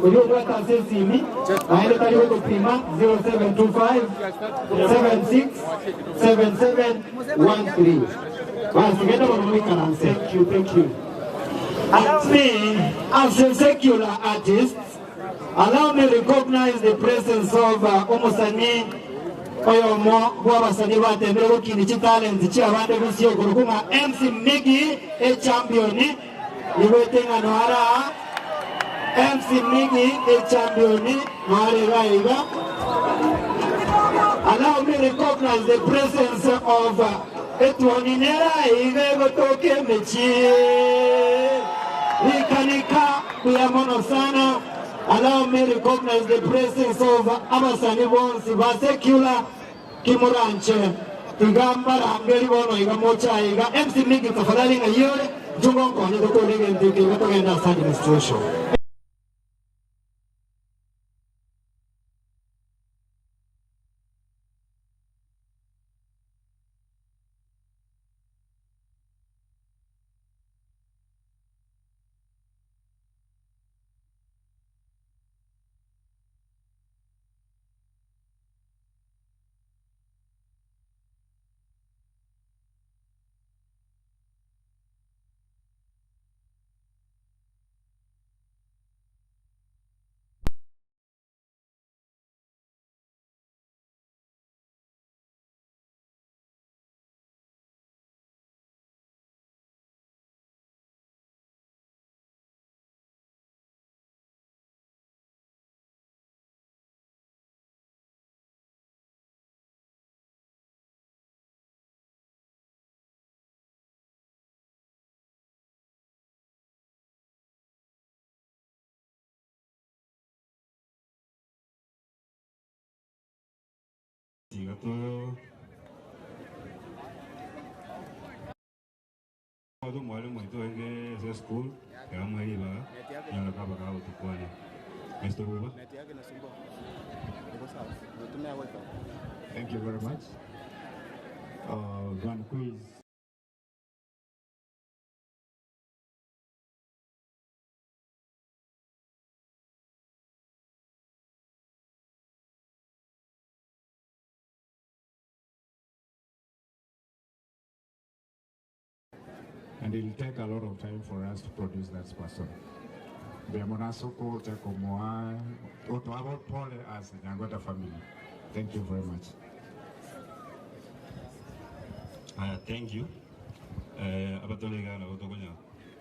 Ulio dwata sesimi. Naende tali kupima 0725 76 77 13. Basi genda mono mwikaranse. Thank you, thank you. Allow me, as a secular artist, allow me recognize the presence of omusani oyo mo bw'abasani batembere gukina chitalent chiabande gusiokuru kuma MC Miggy e champion igwete ng'ano ara MC Miggy e champion noare gaiga. Allow me recognize the presence of etwoninera iga gotoke mechi Ikanika kuya sana. Allow me recognize the presence of abasani bonsi ba secular kimuranche tigamba rangeli bono iga mocha iga MC Miggy tafadhali nga yore jungo nkonye tukolege ntike gotogenda sa administration. Gato Mwalimu wetu enge se school ya mweli ba ya kaba ka utukwane. Mr. Buba. Thank you very much. Van Quiz. And it'll take a lot of time for us to produce that person. Mbuya mono ase okocha komoa otoa pole as Nyangweta family. Thank you very much. Aya, thank you. Eh, abatoleka nabo tokonya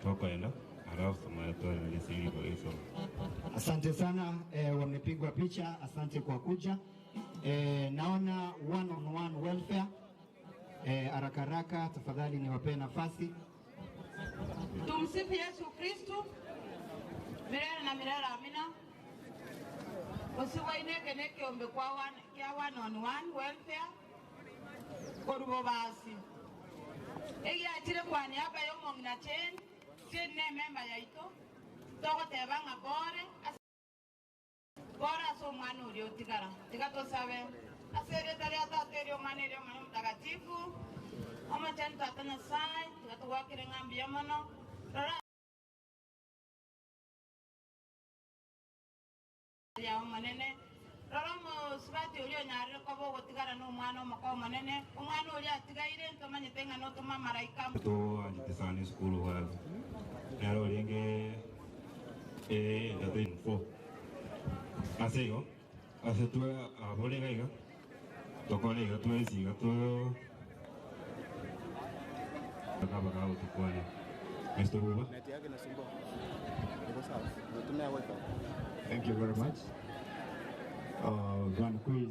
tokoenda alafu tumaya twareresiri kwa Asante sana eh, wamepigwa picha. Asante kwa kuja. Eh, naona one on one welfare eh, haraka haraka tafadhali niwapee nafasi. Tumsifu Yesu Kristu milele na milele, amina. Usiwaineke nekiombe kwa one, kia one on one welfare korubo basi egiachire kwa niaba ya omong'ina Jane. Jane ne ememba yaito togoteba ng'a bore bore ase omwana oria otigara tiga tosabe ase erieta ria tata eria omwana eria omwana omotakatifu omachani tata Nyasaye tiga togwakire ng'a mbuya mono rora ya omonene rora omosubati oria onyarire koba ogotigara na omwana omoka omonene omwana oria atigaire ntomanyete ng'a notoma amaraika. To anjite sana esukuru wazi nero orenge entertain four ase igo ase twe abore iga iga tokore iga twesiga to kaba gagotukwana Mr. Buba. Net yake inasumbua. Iko sawa. Natumia wifi. Thank you very much. Van Quiz.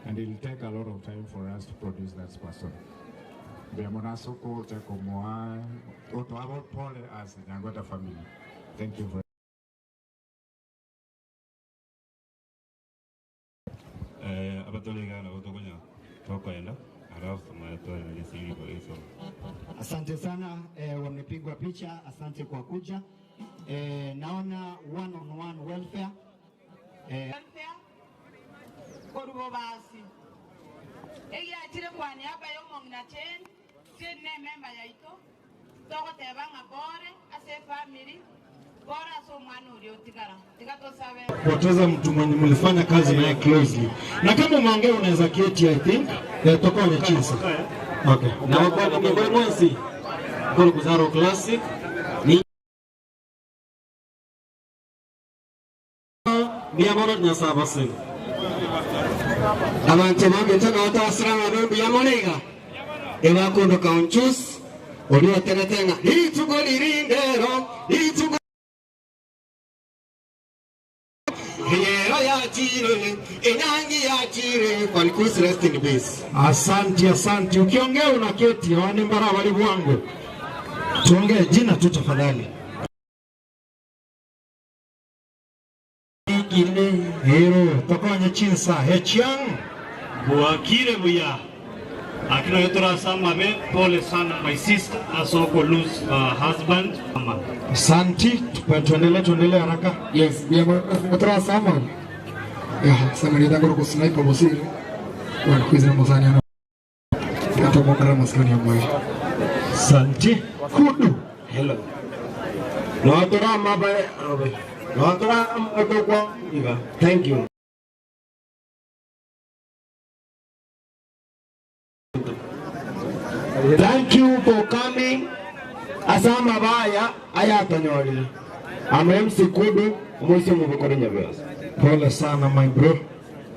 And it'll take a lot of time for us to produce that person. Mbuya mono ase okocha komoa otoa pole as Nyangweta family. Thank you very Eh, abatoleka nabo tokonya tokoenda alafu tumaya twareresiri kwa Asante sana eh, wamepigwa picha. Asante kwa kuja. Eh, naona one on one welfare eh, welfare korubo basi egiachire kwa niaba ya omong'ina Jane. Jane ne ememba yaito togoteba ng'a bore ase efamily bore ase omwana oria otigara tiga tosabe. Poteza mtu mwenye mlifanya kazi naye closely, na kama umeongea unaweza keti, I think eh, tokonye chinsa. Okay. Na wakwa ni mwensi Gol Kuzaro Classic ni mia mono nyasaye basenga. Abantu bambe notasirana nombuya moneiga ebakunduka onchus ori oteretenga rituko ririndero rituko yero yachire enyangi yachire Falcons rest in peace. Asante, asante. Ukiongea unaketi, wane mbara wali wangu. Tuongee jina tu tafadhali. Hero, tokonye chinsa, Hechiang. Buakire buya. Akina yotora sama me pole sana my sister asoko lose her husband. Asante, tuendelee tuendelee haraka. Yes, otra sama. Ya, sama ni tango ko sniper bosire. Bueno, kwizina mosani ano. Kato mokara maskani ya moyo. Asante. Kudu. Hello. Notora mabae abe. Notora motokwa iga. Thank you. Thank you for coming. Asama baya ayatonyorire. I'm MC Kudu, mwisi mubukore nyabiasa. Pole sana my bro.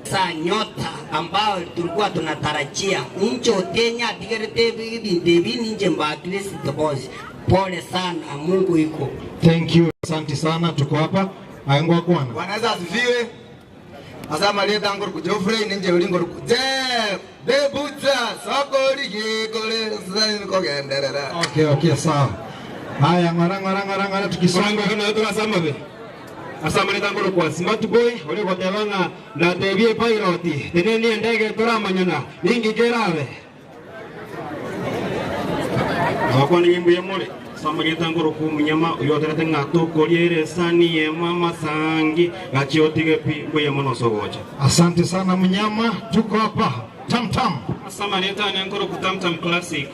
Sa nyota ambao tulikuwa tunatarajia uncho Kenya tigerete bintu ninje mbakilisi boss. Pole sana, Mungu iko. Thank you. Asante sana, tuko hapa. Aengwa kwana. Bwana Yesu asifiwe. Asama leta ngor ku Geoffrey ninje uri ngor ku Je bebuza sokori yekole sasa kogenderera. Okay, okay, sawa. Haya, ngara ngara ngara ngara tukisonga. Kana yotora sama be. Asama leta ngor kwa Smart Boy uri gotebanga na tebie pilot. Tene ni ndege toramanyana. Ningi kerabe. Wakwa ni mbuya mole. Sama leta ngor ku munyama uyoterete ng'ato koriere sani ye mama sangi gachiotige pi mbuya mono sogocha. Asante sana mnyama, tuko hapa. Tam tam. Asama leta ne ngoro ku Tam Tam Classic.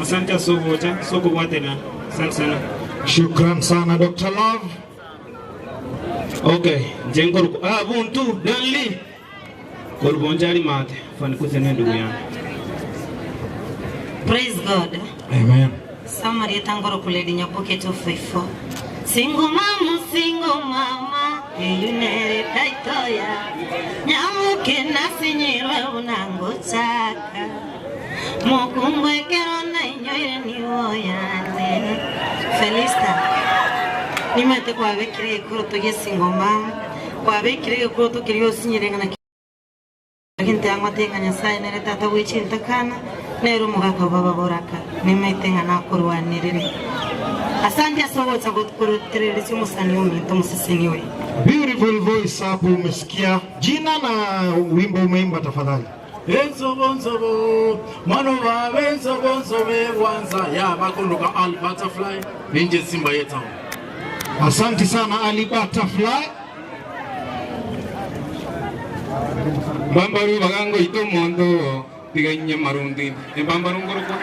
Asante sogocha soko watena. Asante sana. Shukran sana Dr. Love. Okay, njengoro ku ah buntu danli. Korbonjali mate. Fani kusene ndugu yangu. Praise God. Amen. Samarieta ngoroku Lady Nyaboke 254 Single mama, single mama, eyu nere title ya Nyaboke nasinyirwe buna ngochaka Mokungu ekero nainyoire nigo yane Felista Nimanyete kwabekire egekoroto gie single mama Kwabekire egekoroto keria osinyire ng'a naki Egento yang'ote ng'a Nyasae nere tata bwe chintakana, nere omogaka bw'ababoraka, nimaete ng'a nakorwanerere. Asante ase ogocha korotereresia omosani ominto omoseseni oyo. Beautiful voice hapo umesikia. Jina na wimbo umeimba tafadhali. Ensobo nsobo mwana baba ensobo nsobe wanza ya bakondoka Al Butterfly ninje Simba yetao. Asante sana Ali Butterfly. Mbambaru bagangoita omonto tiga inye marundi embambaru ngorokwa.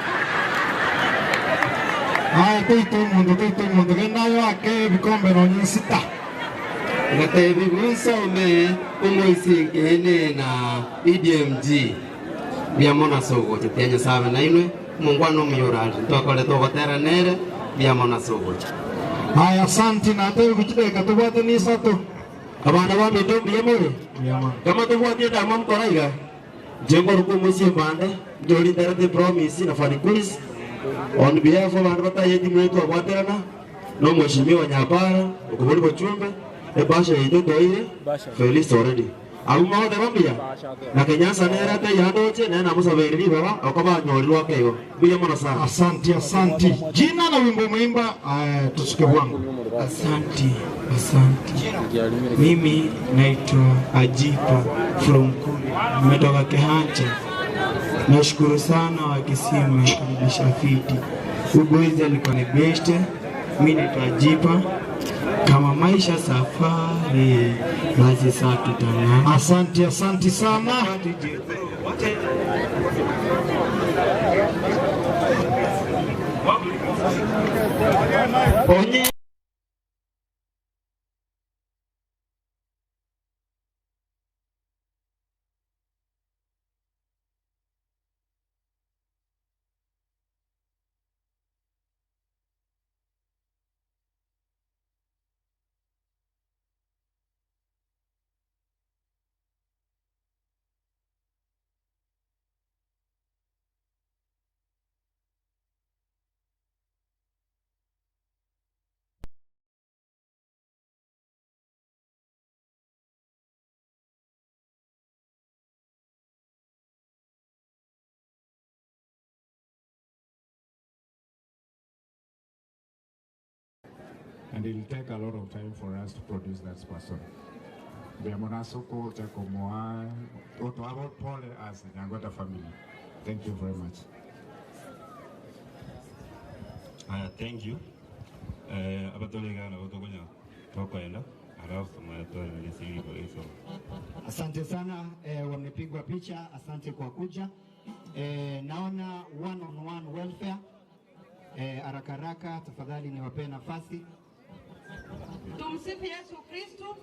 Aya toita omonto toita omonto genda oake ebikombe nonye nsita. Ngatebi bw'nsome omoisi nkeene na EDMG mbuya mono ase ogocha tiga Nyasae abe nainwe omongwana omuya orarire ntwakorete ogotera nere mbuya mono ase ogocha. Aya asanti natebi gochidakika tobwate nisato. Abana baminto mbuya more? Kama tobwati endamwamu kora iga, inche nkorokwa omoisia embande, inche oria nterete epromise na Fanny Quiz, on behalf abanto batayeti mwe twabwaterana, na omweshimiwa Nyapara, okobori bochumbe, ebasha yaito toire, Felista already. Abwo mogoteba mbuya? Na Kenyansa nere ataiyo andoche, nere namosabeire ribaga, okoba anyorirwe ake igo. Mbuya mono sana. Asanti asanti. Jina na wimbo umeimba eh, tusuke bwangu. Asanti, asanti. Mimi naitwa Ajipa from Kuria, nimetoka Kehancha. Nashukuru sana Wakisii mmekaribisha fiti. Huyu boys alikuwa ni beste, mi naitwa Ajipa. Kama maisha safari, basi saa tutang'ana. Asanti asanti sana. Onye And it'll take a lot of time for us to produce that person. Biamonasuku Chakomoa Otoabo Pole as Nyangota family. Thank you very much. Aya, thank you. Eh, abatolekana botokonya tokoenda alafu tumaetoelesiriboiso Asante sana eh, wamepigwa picha. Asante kwa kuja. Eh, naona one on one welfare eh, haraka haraka tafadhali niwapee nafasi. Tumsifu Yesu Kristu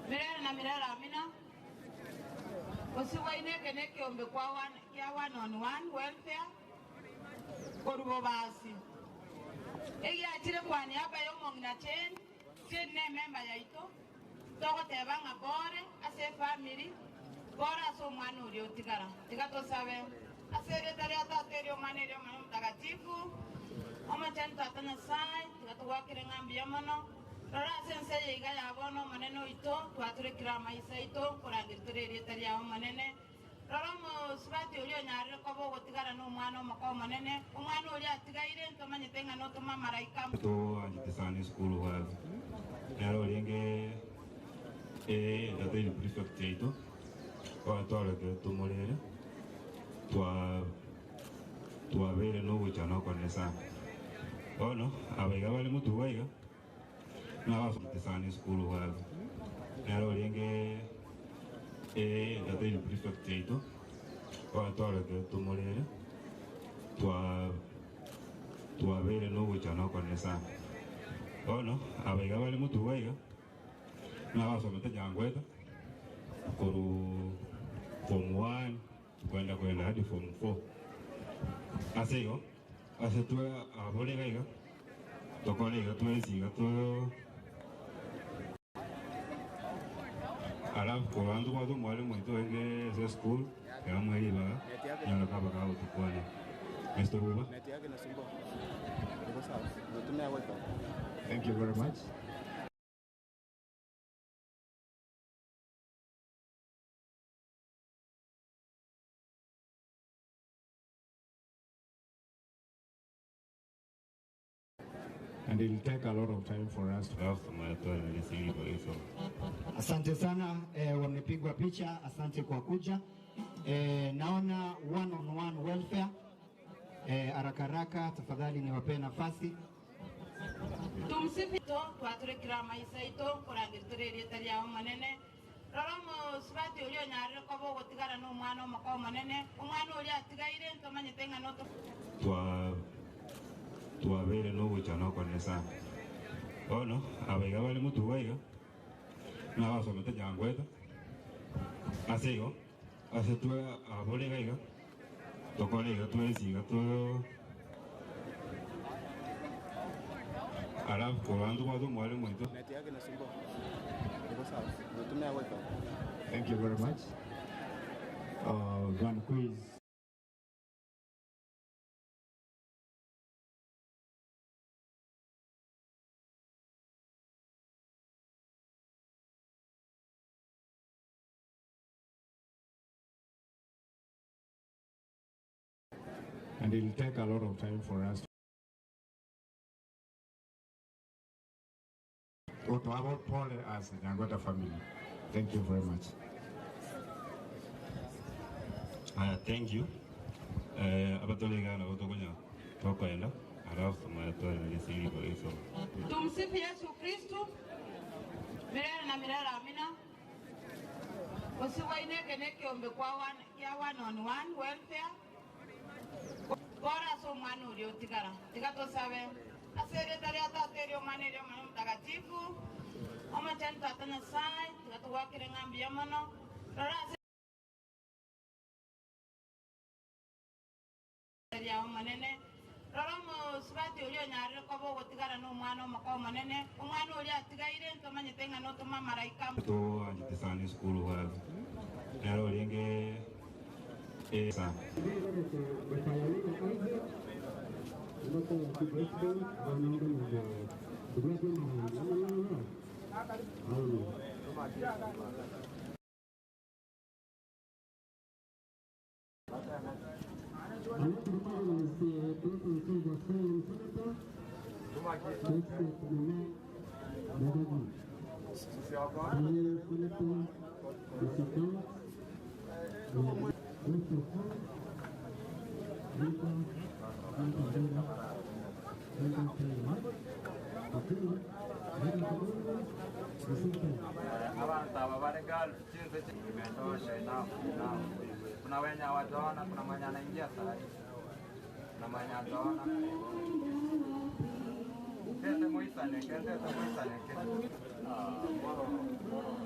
milele na milele, amina. Usiwaineke nekiombe kwa one, kia one on one welfare korubo basi egiachire kwa niaba ya omong'ina Jane. Jane ne ememba yaito togoteba ng'a bore ase efamily bore ase omwana oria otigara tiga tosabe ase erieta ria tata eria omwana eria omwana omotakatifu omachani tata Nyasaye tiga togwakire ng'a mbuya mono rora ase ense eye iga ya bono omonene oito twaturekire amaiso aito korangeri tore erieta riao omonene rora omosubati oria onyarire koba ogotigara na omwana omoka omonene omwana oria atigaire ntomanyete ng'a notoma amaraika toanchete sana esukuru gwabi nero orenge entertain prefect yaito bono twaretire tumorere twa twabeire na ogochana okonene sana bono abaiga bare motugo iga nabasomete sana esukuru gwabi nero orenge entertain prefect yaito bono twaretire tumorere twa twabeire na ogochana okonene sana bono abaiga bare motugo iga nabasomete Nyangweta koru form 1 kwenda kwenda hadi form 4 ase igo. Ase twe abore iga iga, tokore iga twensi iga to Alafu korwa ntobwate omwalimu oito oenge ase esukuru, ekero amoe ribaga, nyora kaba kagotokwania. Mr. Buba. Thank you very much. And it'll take a lot of time for us to Asante sana wamepigwa picha. Asante kwa kuja. Naona one on one welfare haraka haraka, tafadhali niwapee nafasi. Tumsifu to twaturekera maisa ito kurangirira rieta riao manene rora omusubati oria onyarire koba ogotigara na omwana omoko omonene omwana oria atigaire ntomanyete ng'a noto Twa twabere nogochana okone sana. Bono abaiga bare motugo iga nabasomete Nyangweta ase igo ase twe abore iga iga tokore iga twensi iga to alafu korwa ntobwate omwalimu oito. Thank you very much. Van Quiz. And it'll take a lot of time for us to have pole as the Nyangweta family. Thank you very much. Thank you. Abatoleka na botokonya tokoenda alafu tumatwalesiliboiso. Tumsifu Yesu Kristu milele na milele, amina. Usiwaineke nekiombe kwa one, kia one on one welfare bora ase omwana oria otigara tiga tosabe ase erieta ria tata eria omwana eria omwana omotakatifu omachani tata Nyasaye tiga togwakire ng'a mbuya mono rora ase riao monene rora omusubati oria onyarire koba ogotigara na omwana omoko omonene omwana oria atigaire ntomanyete ng'a notoma amaraika To anjite sana esukuru wazi nero orienge sana. Abantu aba bale girls chinze imetosha enough enough. Kuna wenye hawajaona, kuna mwenye anaingia saa hii, kuna mwenye hajaona. Tete muisaneke, tete muisaneke. Ah, moro moro.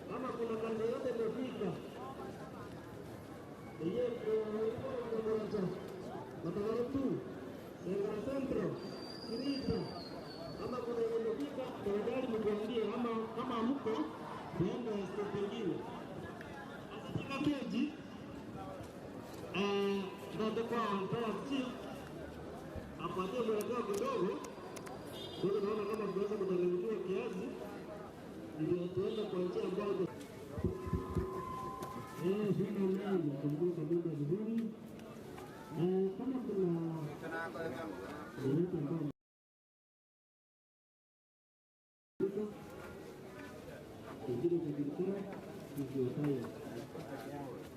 Kama kuna kanisa yote imefika Matagaratu, Sengera Central, Kirita, ama kuna yenye imefika, tafadhali mtuambie, ama kama hamko tuende step nyingine. Asitaka keji ndio kwa mtoa chief apatie mwelekeo kidogo, kwa naona kama tunaweza kuchanganyikiwa kiasi, ndio tuende kwa njia ambayo sina mengi kumbuka kabisa vizuri. Kama kuna yeyote ambaye pengine utajulikana ikiwatayo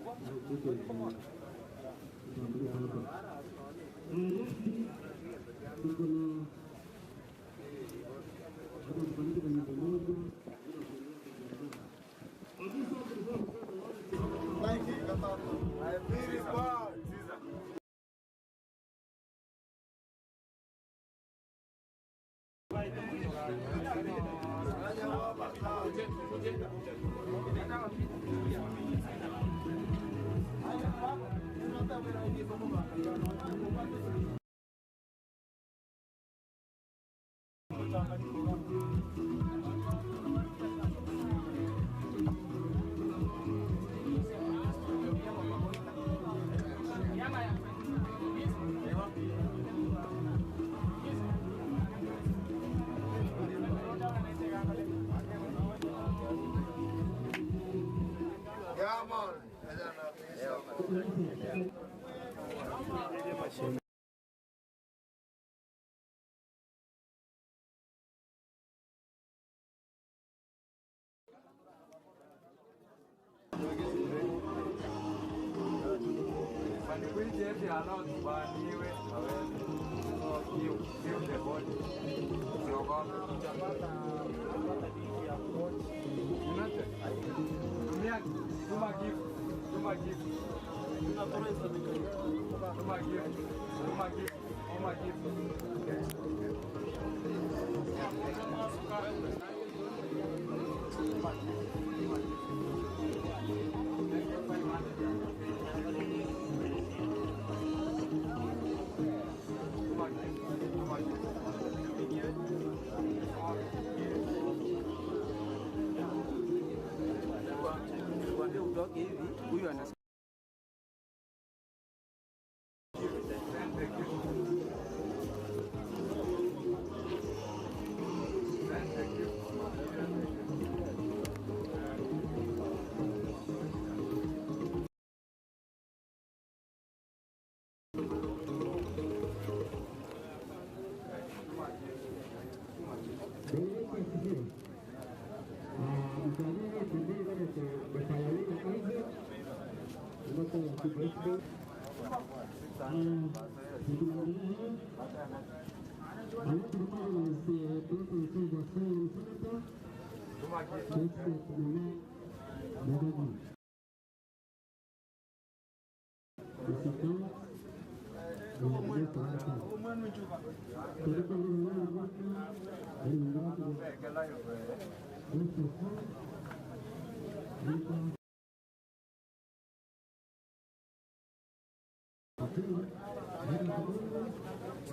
au kitu kitambulisho hapa. Next tuko na hapa tufanyike kwenye pamoja Utoke hivi, huyu ana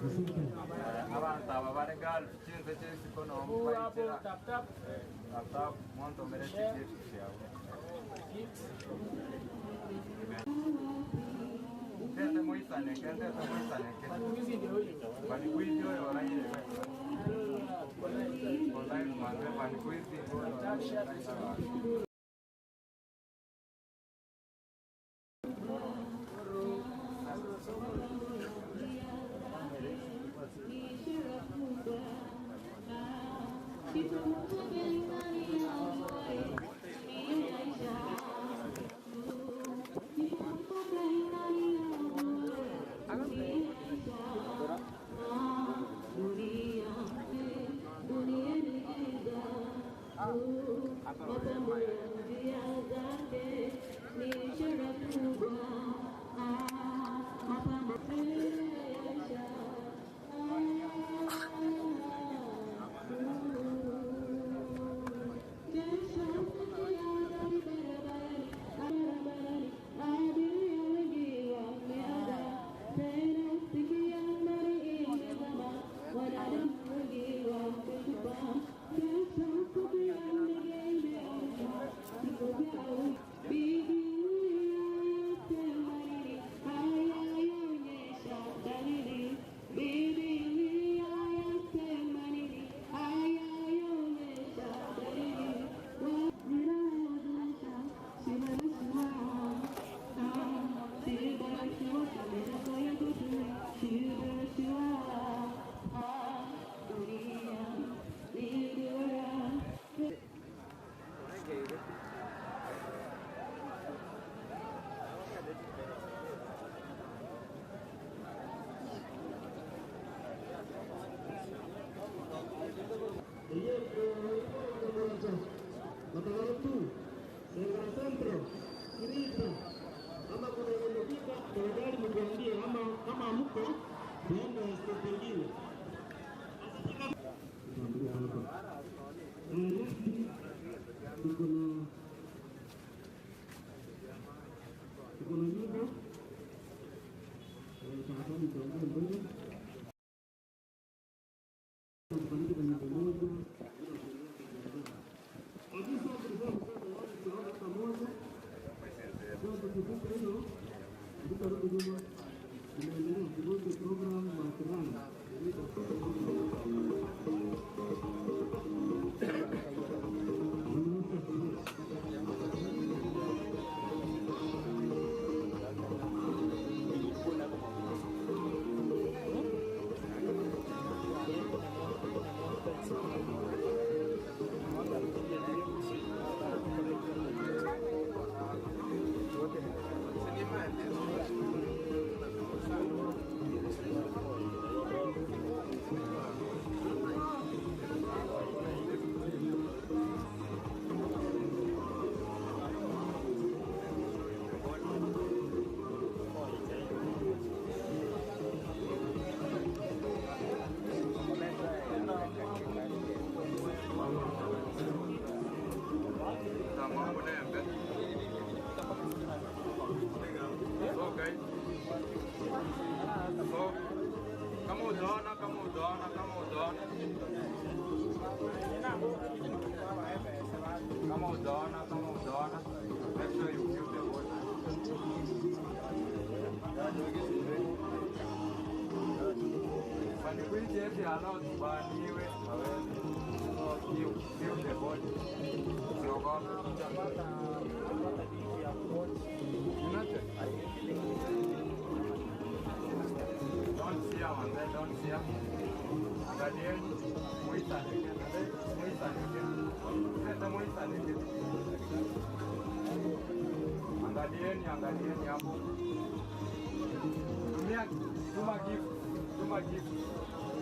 Abantu aba bare Gulf chinse chiaisiko nabo baichera. Tap tap montomere chigift chiabo. Ntete moisaneke, ntete moisaneke. Vanikuizi oyo oraire. Online manze vanikuizi oyo oraire. Ama kuna yenye imefika, tafadhali mtuambie, ama kama hamko tuende step nyingine. Tuko na tuko na nyimbo tafadhali tuambie mbele tufanyike kwenye nyimbo moja. Tukivuka hiyo tutarudi nyuma, tunaendelea kidogo program masterani. So guys, so kama ujaona, kama ujaona, kama ujaona, kama ujaona, kama ujaona, make sure you give the vote. Banikuije eti allowed baniwe hawezi. So give the vote. Usiogope. Don't see her, man. Don't see her. Angalieni, muisanike, muisanike. Sasa muisanike. Angalieni, angalieni hapo. Tumia, tuma gift, tuma gift.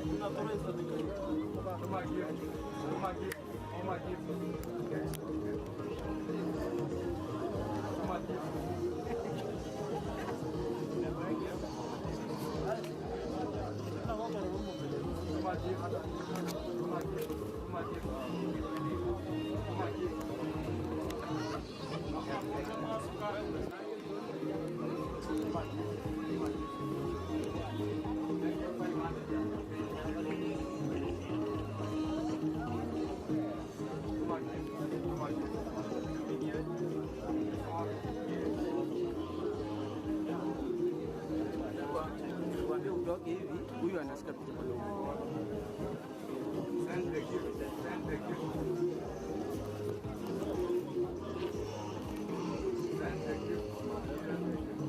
Tuma gift, tuma gift, tuma gift. Tuma gift. Tuma gift, tuma gift, tuma gift. Tuma gift. Tuma gift. Tuma gift. Thank you very much. Send the gift. Send the gift. Send the gift. Send the gift.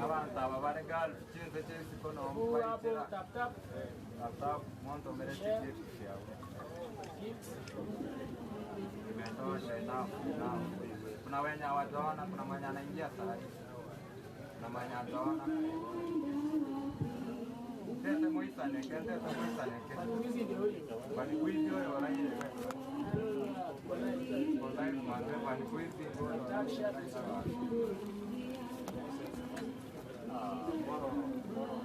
Abantu aba bare gal chinse chisiko nombaitera tap tap montomere chigift chiabo imetosha enough enough. Kuna wenye hawajaona, kuna mwenye anaingia saa hii, kuna mwenye hajaona. Tete muisaneke, tete muisaneke. Vanikuizi oyo oraire. Online manze vanikuizi oyo oraire. Ah, moro, moro.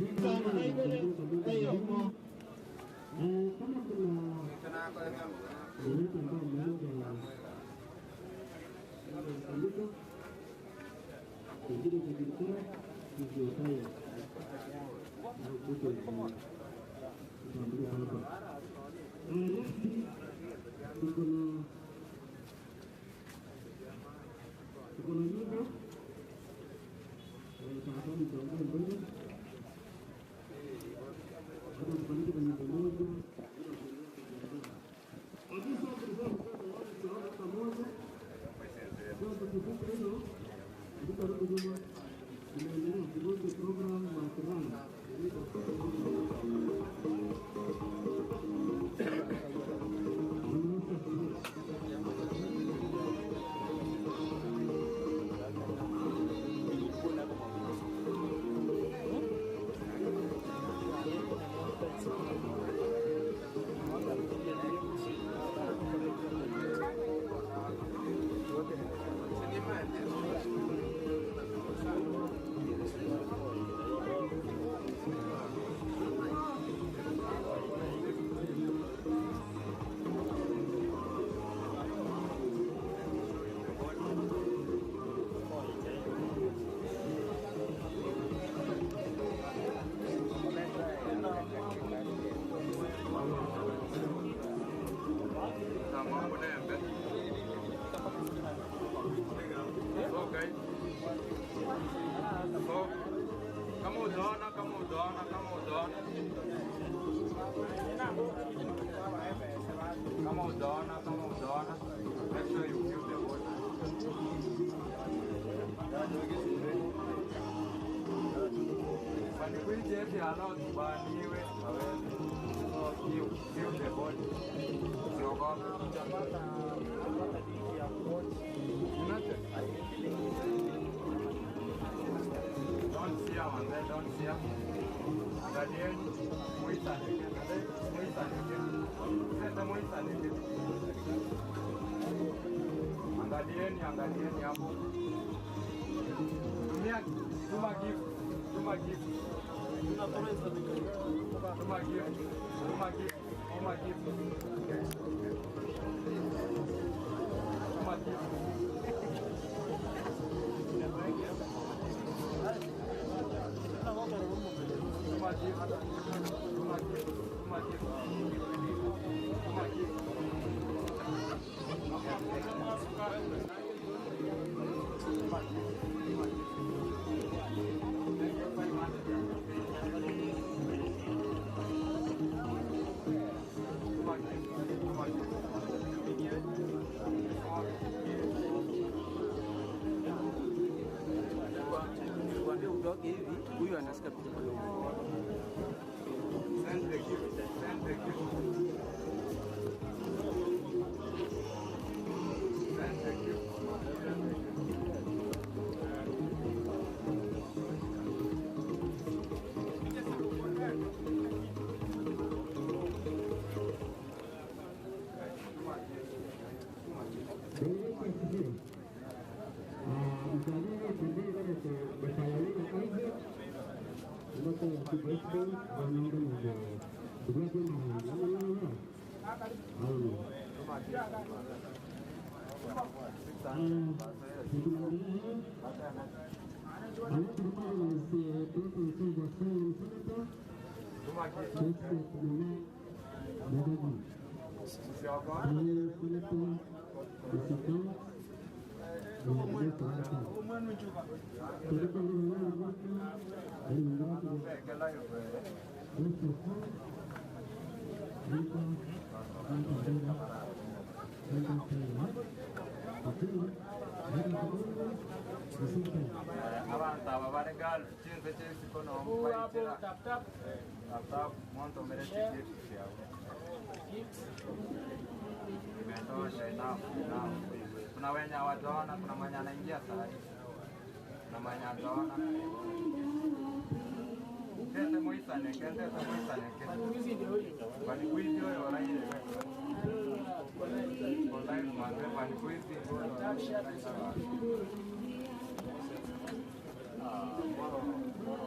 5 eyemo. So guys, so kama utaona, kama utaona, kama utaona, kama utaona, kama utaona, make sure you give the water. Banikuite eti allowed baniwe hawezi. So give the body. Usiogope. Don't see her, man. Don't see her. Angalieni, muitanike. Muitanike. Sasa muitanike. Angalieni, angalieni hapo. Tumia, tuma gift, tuma gift. Tuma gift, tuma gift, tuma gift. Tuma gift. Tuma gift, tuma gift, tuma gift. Tuma gift. Nikwambia utoke hivi, huyu anasikia picha kidogo. Send the gift, send the gift. Send the gift, send the gift. Abantu aba bari gal chinze chesiko no Hapo tap tap. Tap tap mwanto mere Share. gift yao. Imetosha enough enough. Kuna wenye hawajaona, kuna mwenye anaingia saa hii. Kuna mwenye hajaona. Kete muisane, kete muisane. Banikuizi oyo oraire. Online manze banikuizi oyo oraire. Ah, moro, moro.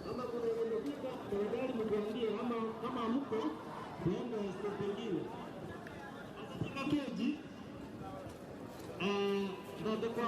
Ama kuna wenye wamefika, tafadhali mtuambie, ama kama hamko tuende step nyingine. Asante keji eh, ndio kwa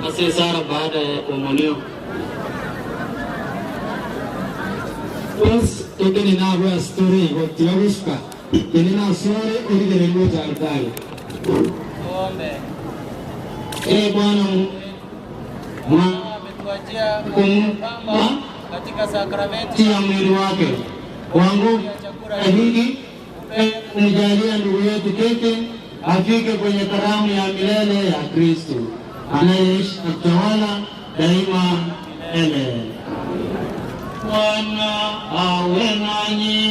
Asante sana baada ya kuomolewa. Basi tokeni nabo ya story gotira gusuka kene na sore origererio talitali. Ee Bwana kumpa katika sakramenti ya mwili wake kwa nguvu hiki kumjalia ndugu yetu keke afike kwenye karamu ya milele ya Kristo anayeishi na kutawala daima milele. Bwana awe nanyi.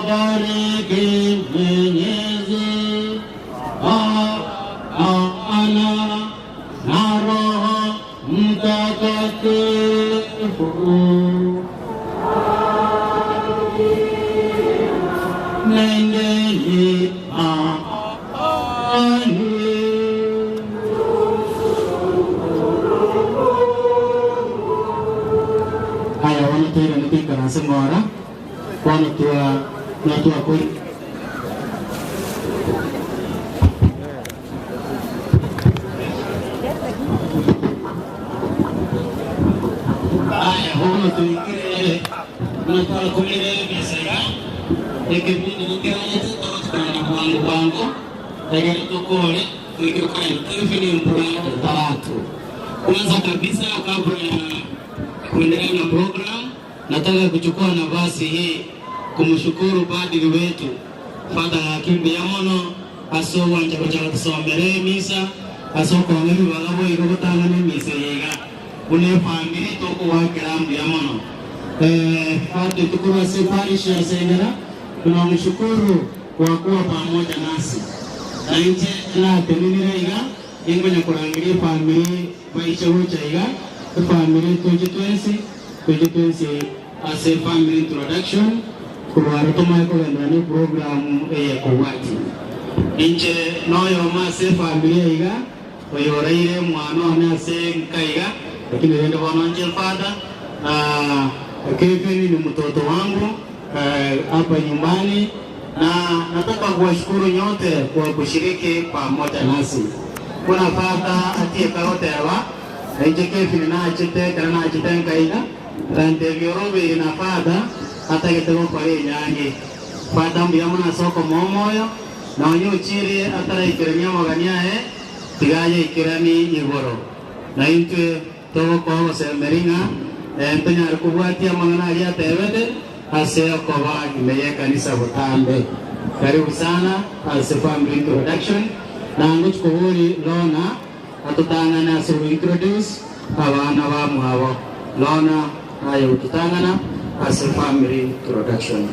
Awabariki Mwenyezi Baba na Roho Mtakatifu. Nendeni amani. Haya, wanatwira nikuikara ng'ora bono twa natwakori Haya, bono tuikire natwakorire ebesaiga ekebindi nikiranyete togotwana bwangu bwangu egere tukore tuikire taratu. Kwanza kabisa kabla ya kuendelea na program, nataka kuchukua nafasi hii kumshukuru padri wetu Father Hakim Biamono aso wanja kucha tusomere misa aso kong'emi bagabo igo gotang'ana emisa yiga buna efamiri tokuwakera mbuya mono. Padri tukurwa se parish ya Sengera, tunamshukuru kwa kuwa pamoja nasi na inche natenenire iga ingonya kurangiria efamiri baiche gocha iga efamiri tuje twensi tuje twensi as a family introduction kurwara tumaye kugendera ni program eye kobwati inche noyoma ase efamiri iga oyoreire mwana one ase nkaiga lakini rende bono nche father Kevin ni mtoto wangu hapa nyumbani na nataka kuwashukuru nyote kwa kushiriki pamoja nasi. Kuna father atie kagotewa inche Kevin nachete kana nachete nkaiga rantebia na father atagete gokora enyangi. Father mbuya mono ase okomoa omoyo nonya ochire ataraikerania amagani aye tiga ayaikerani igoro na intwe Togokoa ogosemeria ng'a ntonyare kobwatia amang'ana aria atebete ase okoba ime y'ekanisa botambe. Karibu sana ase family introduction na ngochia koboria Lorna atotang'ane ase go introduce abana bamwabo. Lorna naye gototang'ana ase family introduction.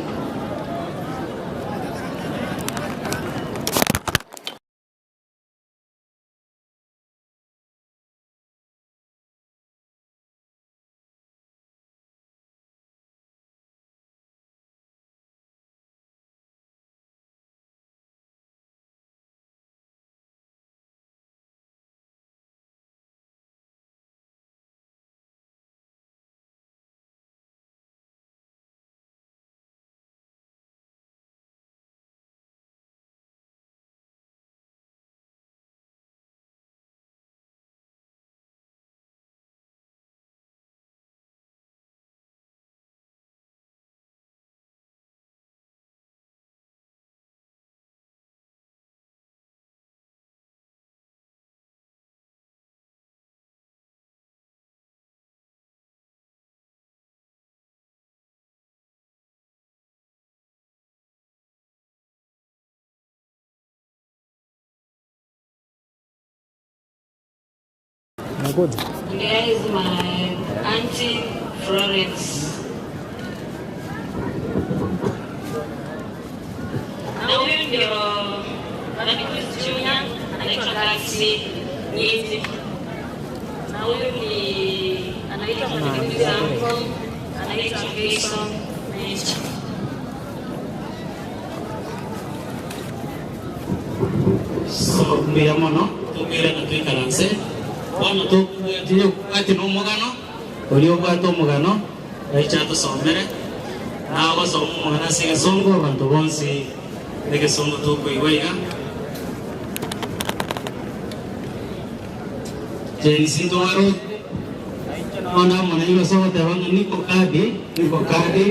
There is my auntie Florence. Na huyu ndio Baptist Junior anaitwa Taxi Nyeti. Na huyu ni anaitwa Mwenyekiti Uncle anaitwa Jason Nyeti. So mbuya mono tobwire na twikaranse bono tobwatire obwati na omogano oria obwate omogano gaicha atosomere nagosoma omogano ase egesongo abanto bonsi egesongo tokoigwa iga James ntwaro ona amo na igo ase ogoteba ng'a niko kadi niko kadi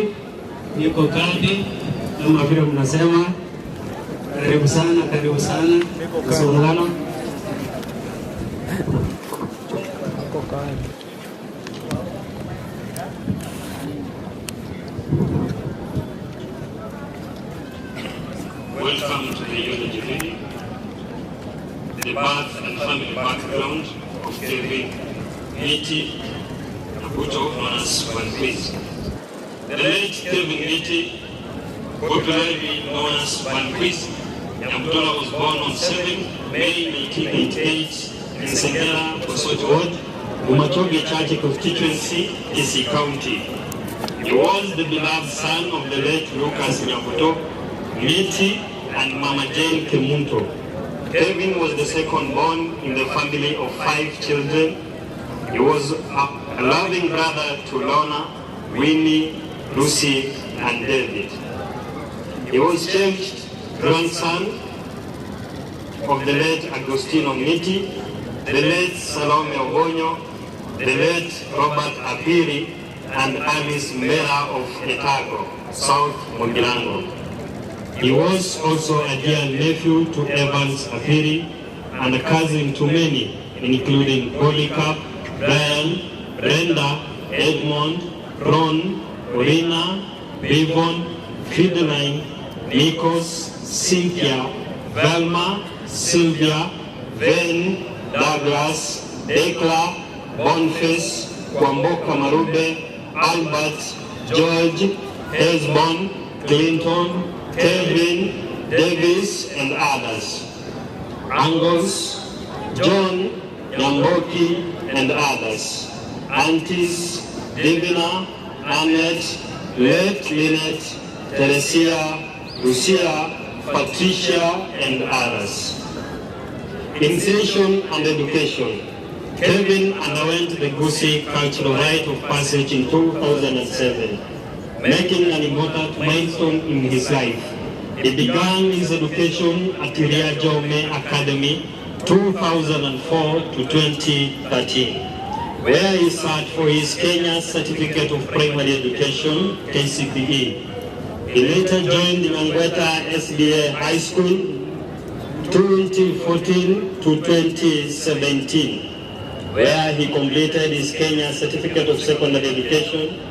niko kadi kama vile mnasema karibu sana karibu sana ase omogano. Welcome to the eulogy reading, the birth and family background of Kevin Miti Nabuto, known as Van Quiz. The late Kevin Miti, popularly known as Van Quiz, Nyabutola was born on 7 May 1988 in Sengera, Bosoti Ward, Umachoge Chache constituency, Kisii County. He was the beloved son of the late Lucas Nyabuto, Miti, and Mama Jane Kemunto. Kevin was the second born in the family of 5 children. He was a loving brother to Lorna, Winnie, Lucy, and David. He was cherished grandson of the late Agostino Miti, the late Salome Obonyo, the late Robert Apiri, and Alice Mera of Etago, South Mugirango. He was also a dear nephew to Evans Apiri and a cousin to many, including Polycarp, Brian, Brenda, Edmond, Ron, Orina, Bivon, Fideline, Nikos, Cynthia, Velma, Sylvia, Ven, Douglas, Dekla, Boniface, Kwamboka Marube, Albert, George, Hesbon, Clinton, Kevin, Davis, and others. Uncles, John, Nyamboki, and others. Aunties, Divina, Annette, late Lynette, Teresia, Lucia, Patricia, and others. Initiation and education. Kevin underwent the Gusii cultural rite of passage in 2007, making an important milestone in his life. He began his education at Iriajo Academy 2004 to 2013, where he sat for his Kenya Certificate of Primary Education, KCPE. He later joined the Nyangweta SDA High School 2014 to 2017. where he completed his Kenya Certificate of Secondary Education,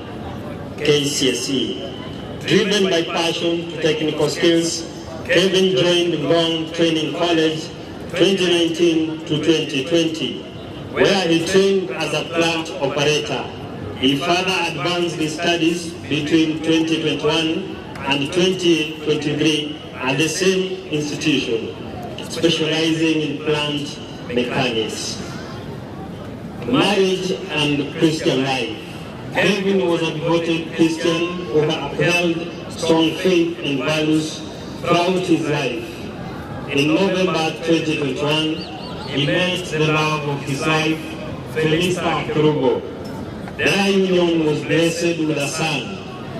KCSE. Driven by passion to technical skills, Kevin joined Ngong Training College 2019 to 2020, where he trained as a plant operator. He further advanced his studies between 2021 and 2023 at the same institution, specializing in plant mechanics. Marriage and Christian life. Kevin was a devoted Christian who upheld strong faith and values throughout his life. In November 2021, he met the love of his life, Felista Kerubo. Their union was blessed with a son,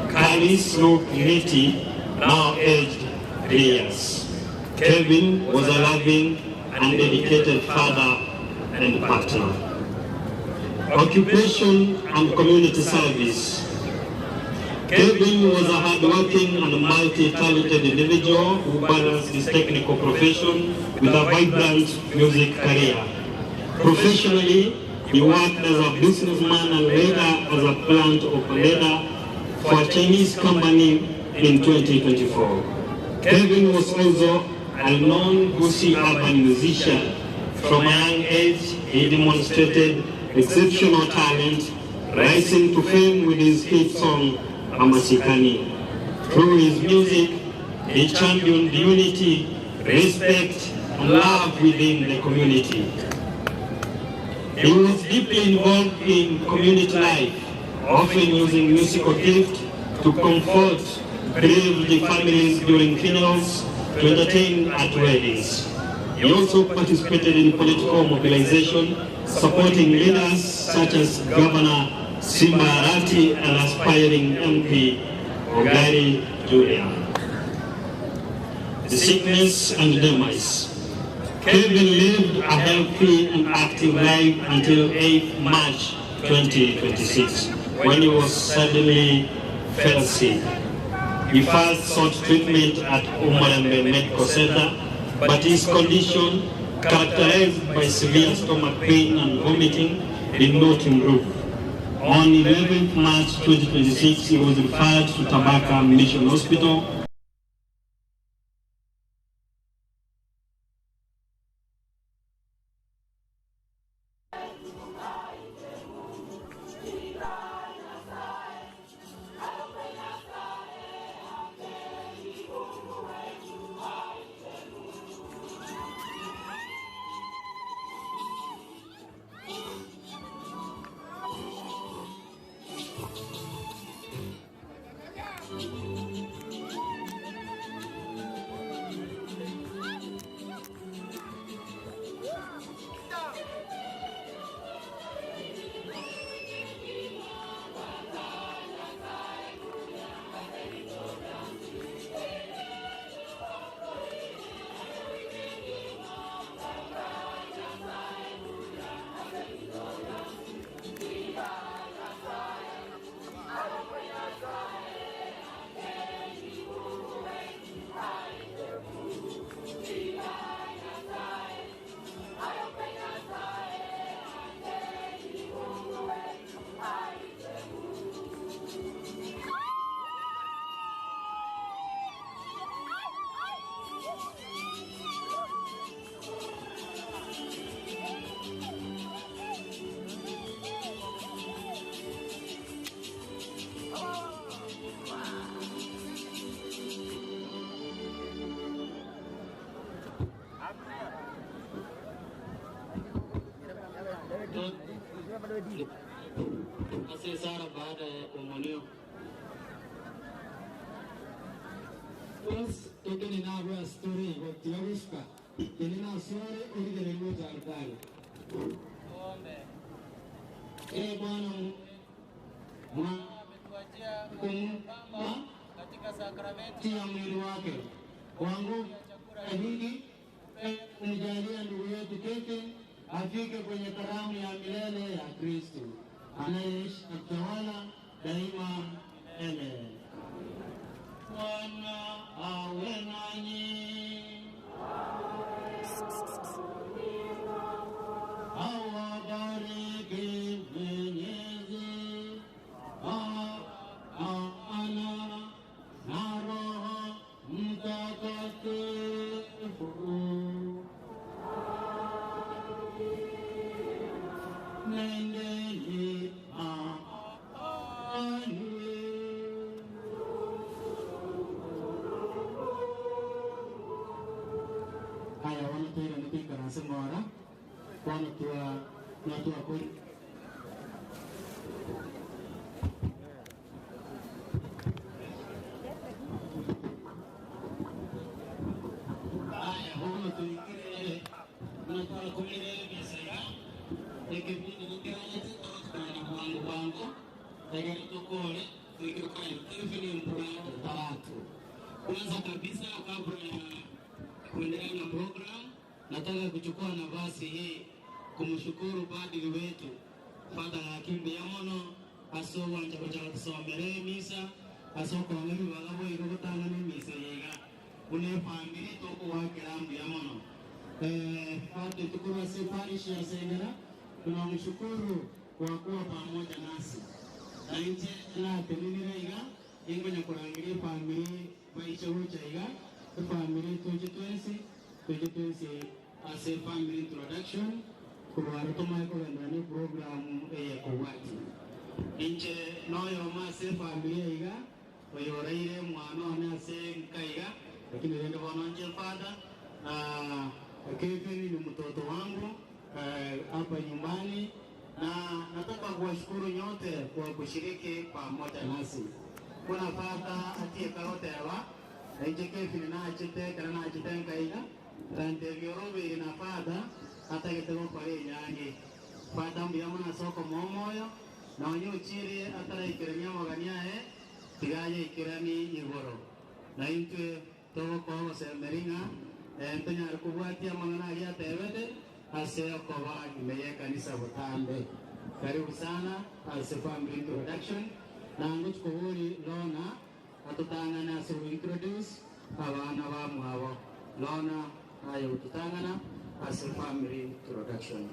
Kalis Luke Miti, now aged 3 years. Kevin was a loving and dedicated father and partner. Occupation and community service. Kevin was a hardworking and multi-talented individual who balanced his technical profession with a vibrant music career. Professionally, he worked as a businessman and later as a plant operator for a Chinese company in 2024. Kevin was also a known Gusii urban musician. From a young age, he demonstrated exceptional talent, rising to fame with his hit song, Amasikani. Through his music, he championed unity, respect, and love within the community. He was deeply involved in community life, often using musical gift to comfort bereaved families during funerals, to entertain at weddings. He also participated in political mobilization, supporting leaders such as Governor Simba Arati and aspiring MP Ogari Julia. The sickness and demise. Kevin lived a healthy and active life until 8 March 2026, when he was suddenly fell sick. He first sought treatment at Umarembe Medical Center, but his condition, characterized by severe stomach pain and vomiting, did not improve. On 11 March 2026, he was referred to Tabaka Mission Hospital. Asante sana baada ya kuomolewa. Tokeni na story kwa whisper. Tenena sore origerengo tardari. Eh Bwana kumpa katika sakramenti ya mwili wake wangu hiki kumjalia ndugu yetu keke afike kwenye karamu ya milele ya Kristo anayeishi na kutawala daima milele. Bwana awe nanyi. Twendeni amani. Haya wanatwira nitwikaranse ng'ora bono twa natwakori Haya bono tuikire natwakorire ebisaiga ekebindi nikiranyete togotwana bwangu bwangu egere tukore tuikire Kevin Mpura taratu. Kwanza kabisa kabla ya kuendelea na program, nataka kuchukua nafasi hii kumshukuru padri wetu Father Hakim Biamono aso wanja kuja kusomere misa aso kong'emi bagabo igo gutang'ana emisa yiga buna efamiri tokuwakera mbuya mono. Padri tukuru ase parish ya Sengera tunamshukuru kwa kuwa pamoja nasi na inche natenenire iga ingonya kurangiria efamiri baiche gocha iga efamiri tuje twensi tuje twensi ase family introduction kurwara tumaye kugendera ni programu eyekobwati inche noyoma ase efamiri iga oyoreire mwana one ase nkaiga lakini rende bono nche father Kevin ni mtoto wangu hapa nyumbani na nataka kuwashukuru nyote kwa kushiriki pamoja nasi. Kuna fata atie kagotewa inche Kevin nachite kana nachite nkaiga rantebiorobiri na fata atagete gokora enyangi fata mbuya mono ase okomoa omoyo nonya ochire ataraikerania amagani aye tigayaikirani igoro na intwe togokoa ogosemeri ng'a ntonyare kobwatia amang'ana aria atebete ase okoba nyuma ya ekanisa botambe. Karibu sana ase family introduction nango chikobori lona atutang'ana ase introduce abana ba mwabo lona aye gotutang'ana ase family introduction.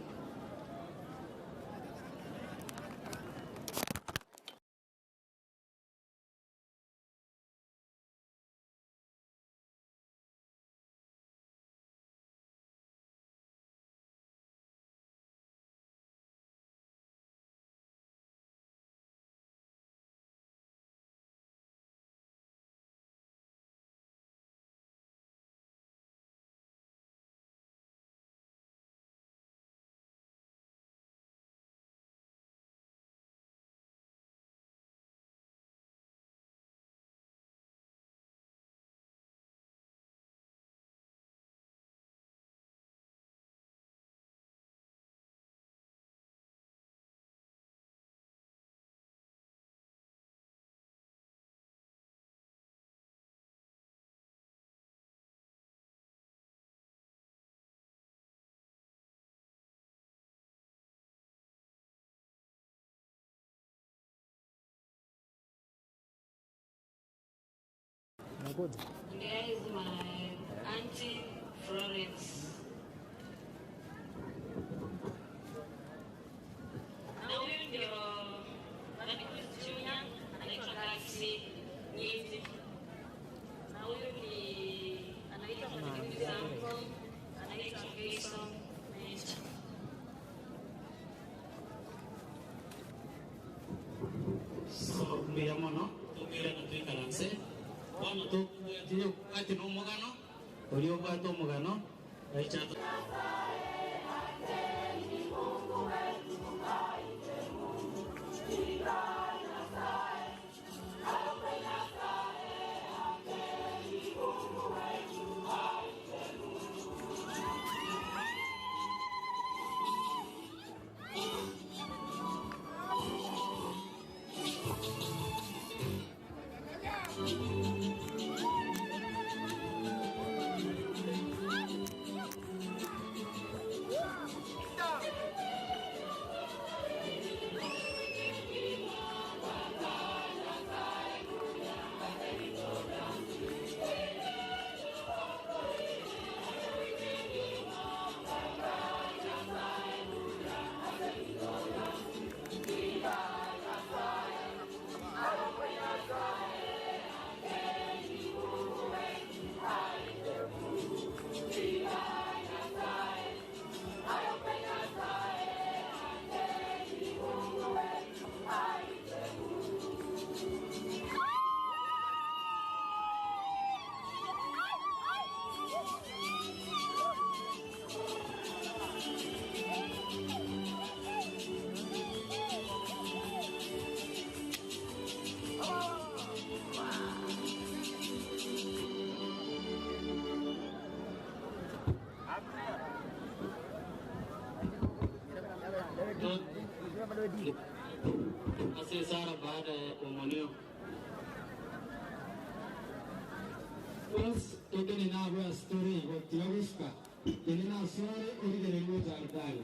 There is my auntie Florence. Na huyu ndio Daddy Chris Junior anaitwa Galaxy Nyeti. Na huyu ni anaitwa Patrick Zango, anaitwa Jason Nyeti. So mbuya mono tubwire na twikaranse bono tokubwatire obwati na omogano oria obwate omogano aicha Thank you. Ase Sara baada ya komonio. Bas tokene nabwe ase tore igo, tiga gosuka, tenena asore origererie otari-tari.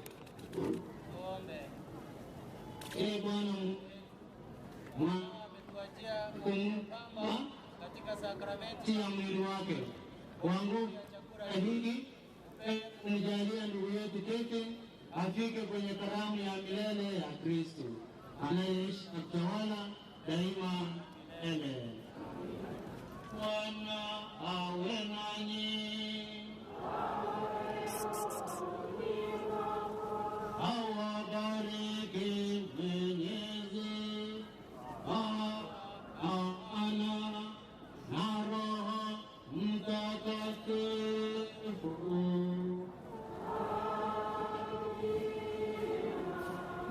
Ee Bwana mwa ya mwili wake wangu hiki kumjalia ndugu yetu Keke afike kwenye karamu ya milele ya Kristo anayeishi na kutawala daima milele. Bwana awe nanyi. Awabariki Mwenyezi Baba na Roho Mtakatifu.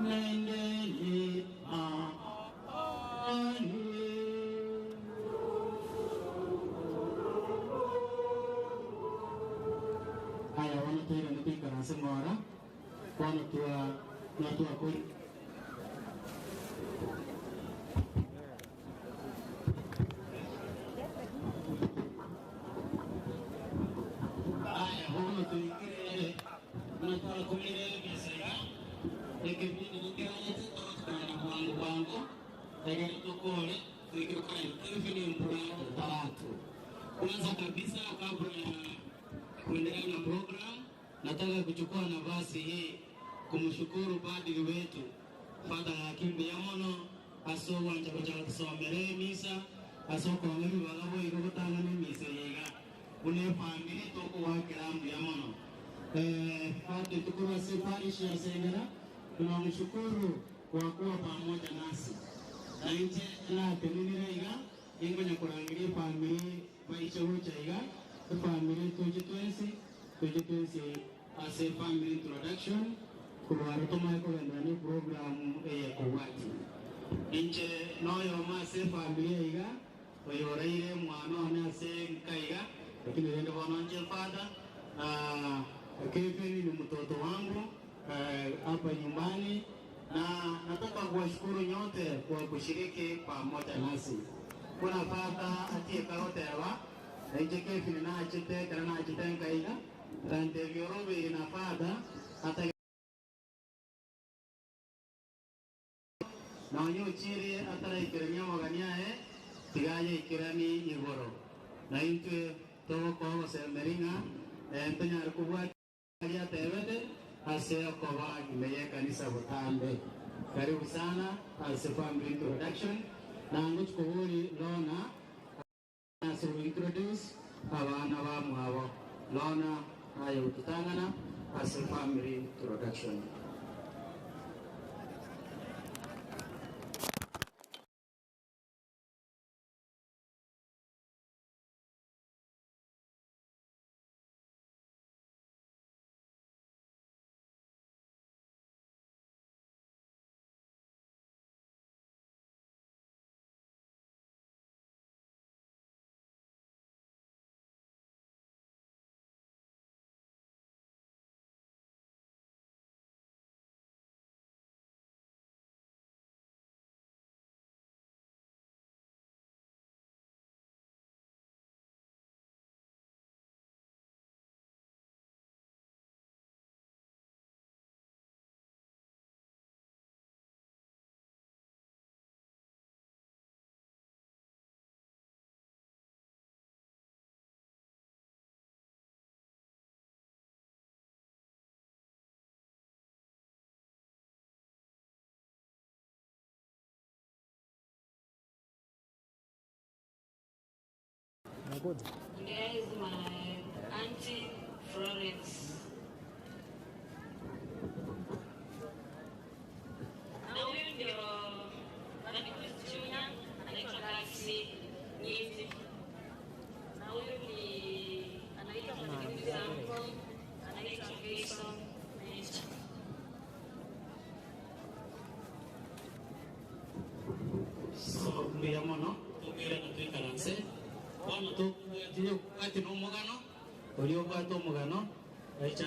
Nendeni amani. Haya wanatwira nitwikaranse ng'ora bono twa natwakori Haya bono tuikire natwakumire ebisaiga ekebindi nikiranyete togotana bwangu bwangu egere tukore tuikirukani kefini mpura taratu. Kwanza kabisa kabla ya kuendelea na program, nataka kuchukua nafasi hii kumshukuru padri wetu Father Hakim Biamono aso wanja kuja kusomere misa aso kong'ebi bagabo igo gotang'ana emisa yiga buna efamiri tokuwakera mbuya mono. Padri tukuru ase parish ya Sengera, tunamshukuru kwa kuwa pamoja nasi na inche natenenire iga ingonya kurangiria efamiri baiche gocha iga efamiri tuje twensi tuje twensi ase family introduction kurwara tumaye kugendera ni programu eyekobwati inche noyoma ase efamiri iga oyoreire mwana one ase nkaiga lakini rende bono nche father Kevin ni mtoto wangu hapa nyumbani na nataka kuwashukuru nyote kwa kushiriki pamoja nasi. Kuna father atie kagotewa nainche Kevin nachite kana nachite nkaiga rantebia na father ata nonya ochire ataraikerania omogani aye tiga yaikerani igoro na intwe togokoa ogosemeri ng'a ntonyare kobwati aria atebete ase okoba nyuma ya ekanisa botambe. Karibu sana ase family introduction na ngochikobori Lona ase introduce abana ba mwabo Lona aye gotutang'ana ase family introduction. There is my auntie Florence. Na huyu ndio Daddy Chris Junior anaitwa Galaxy Nyiti. Na huyu ni anaitwa Patrick Zango, anaitwa Jason Nyiti. So mbuya mono tugwire na twikaranse bono tokubwatire obwati na omogano oria obwate omogano gaicha.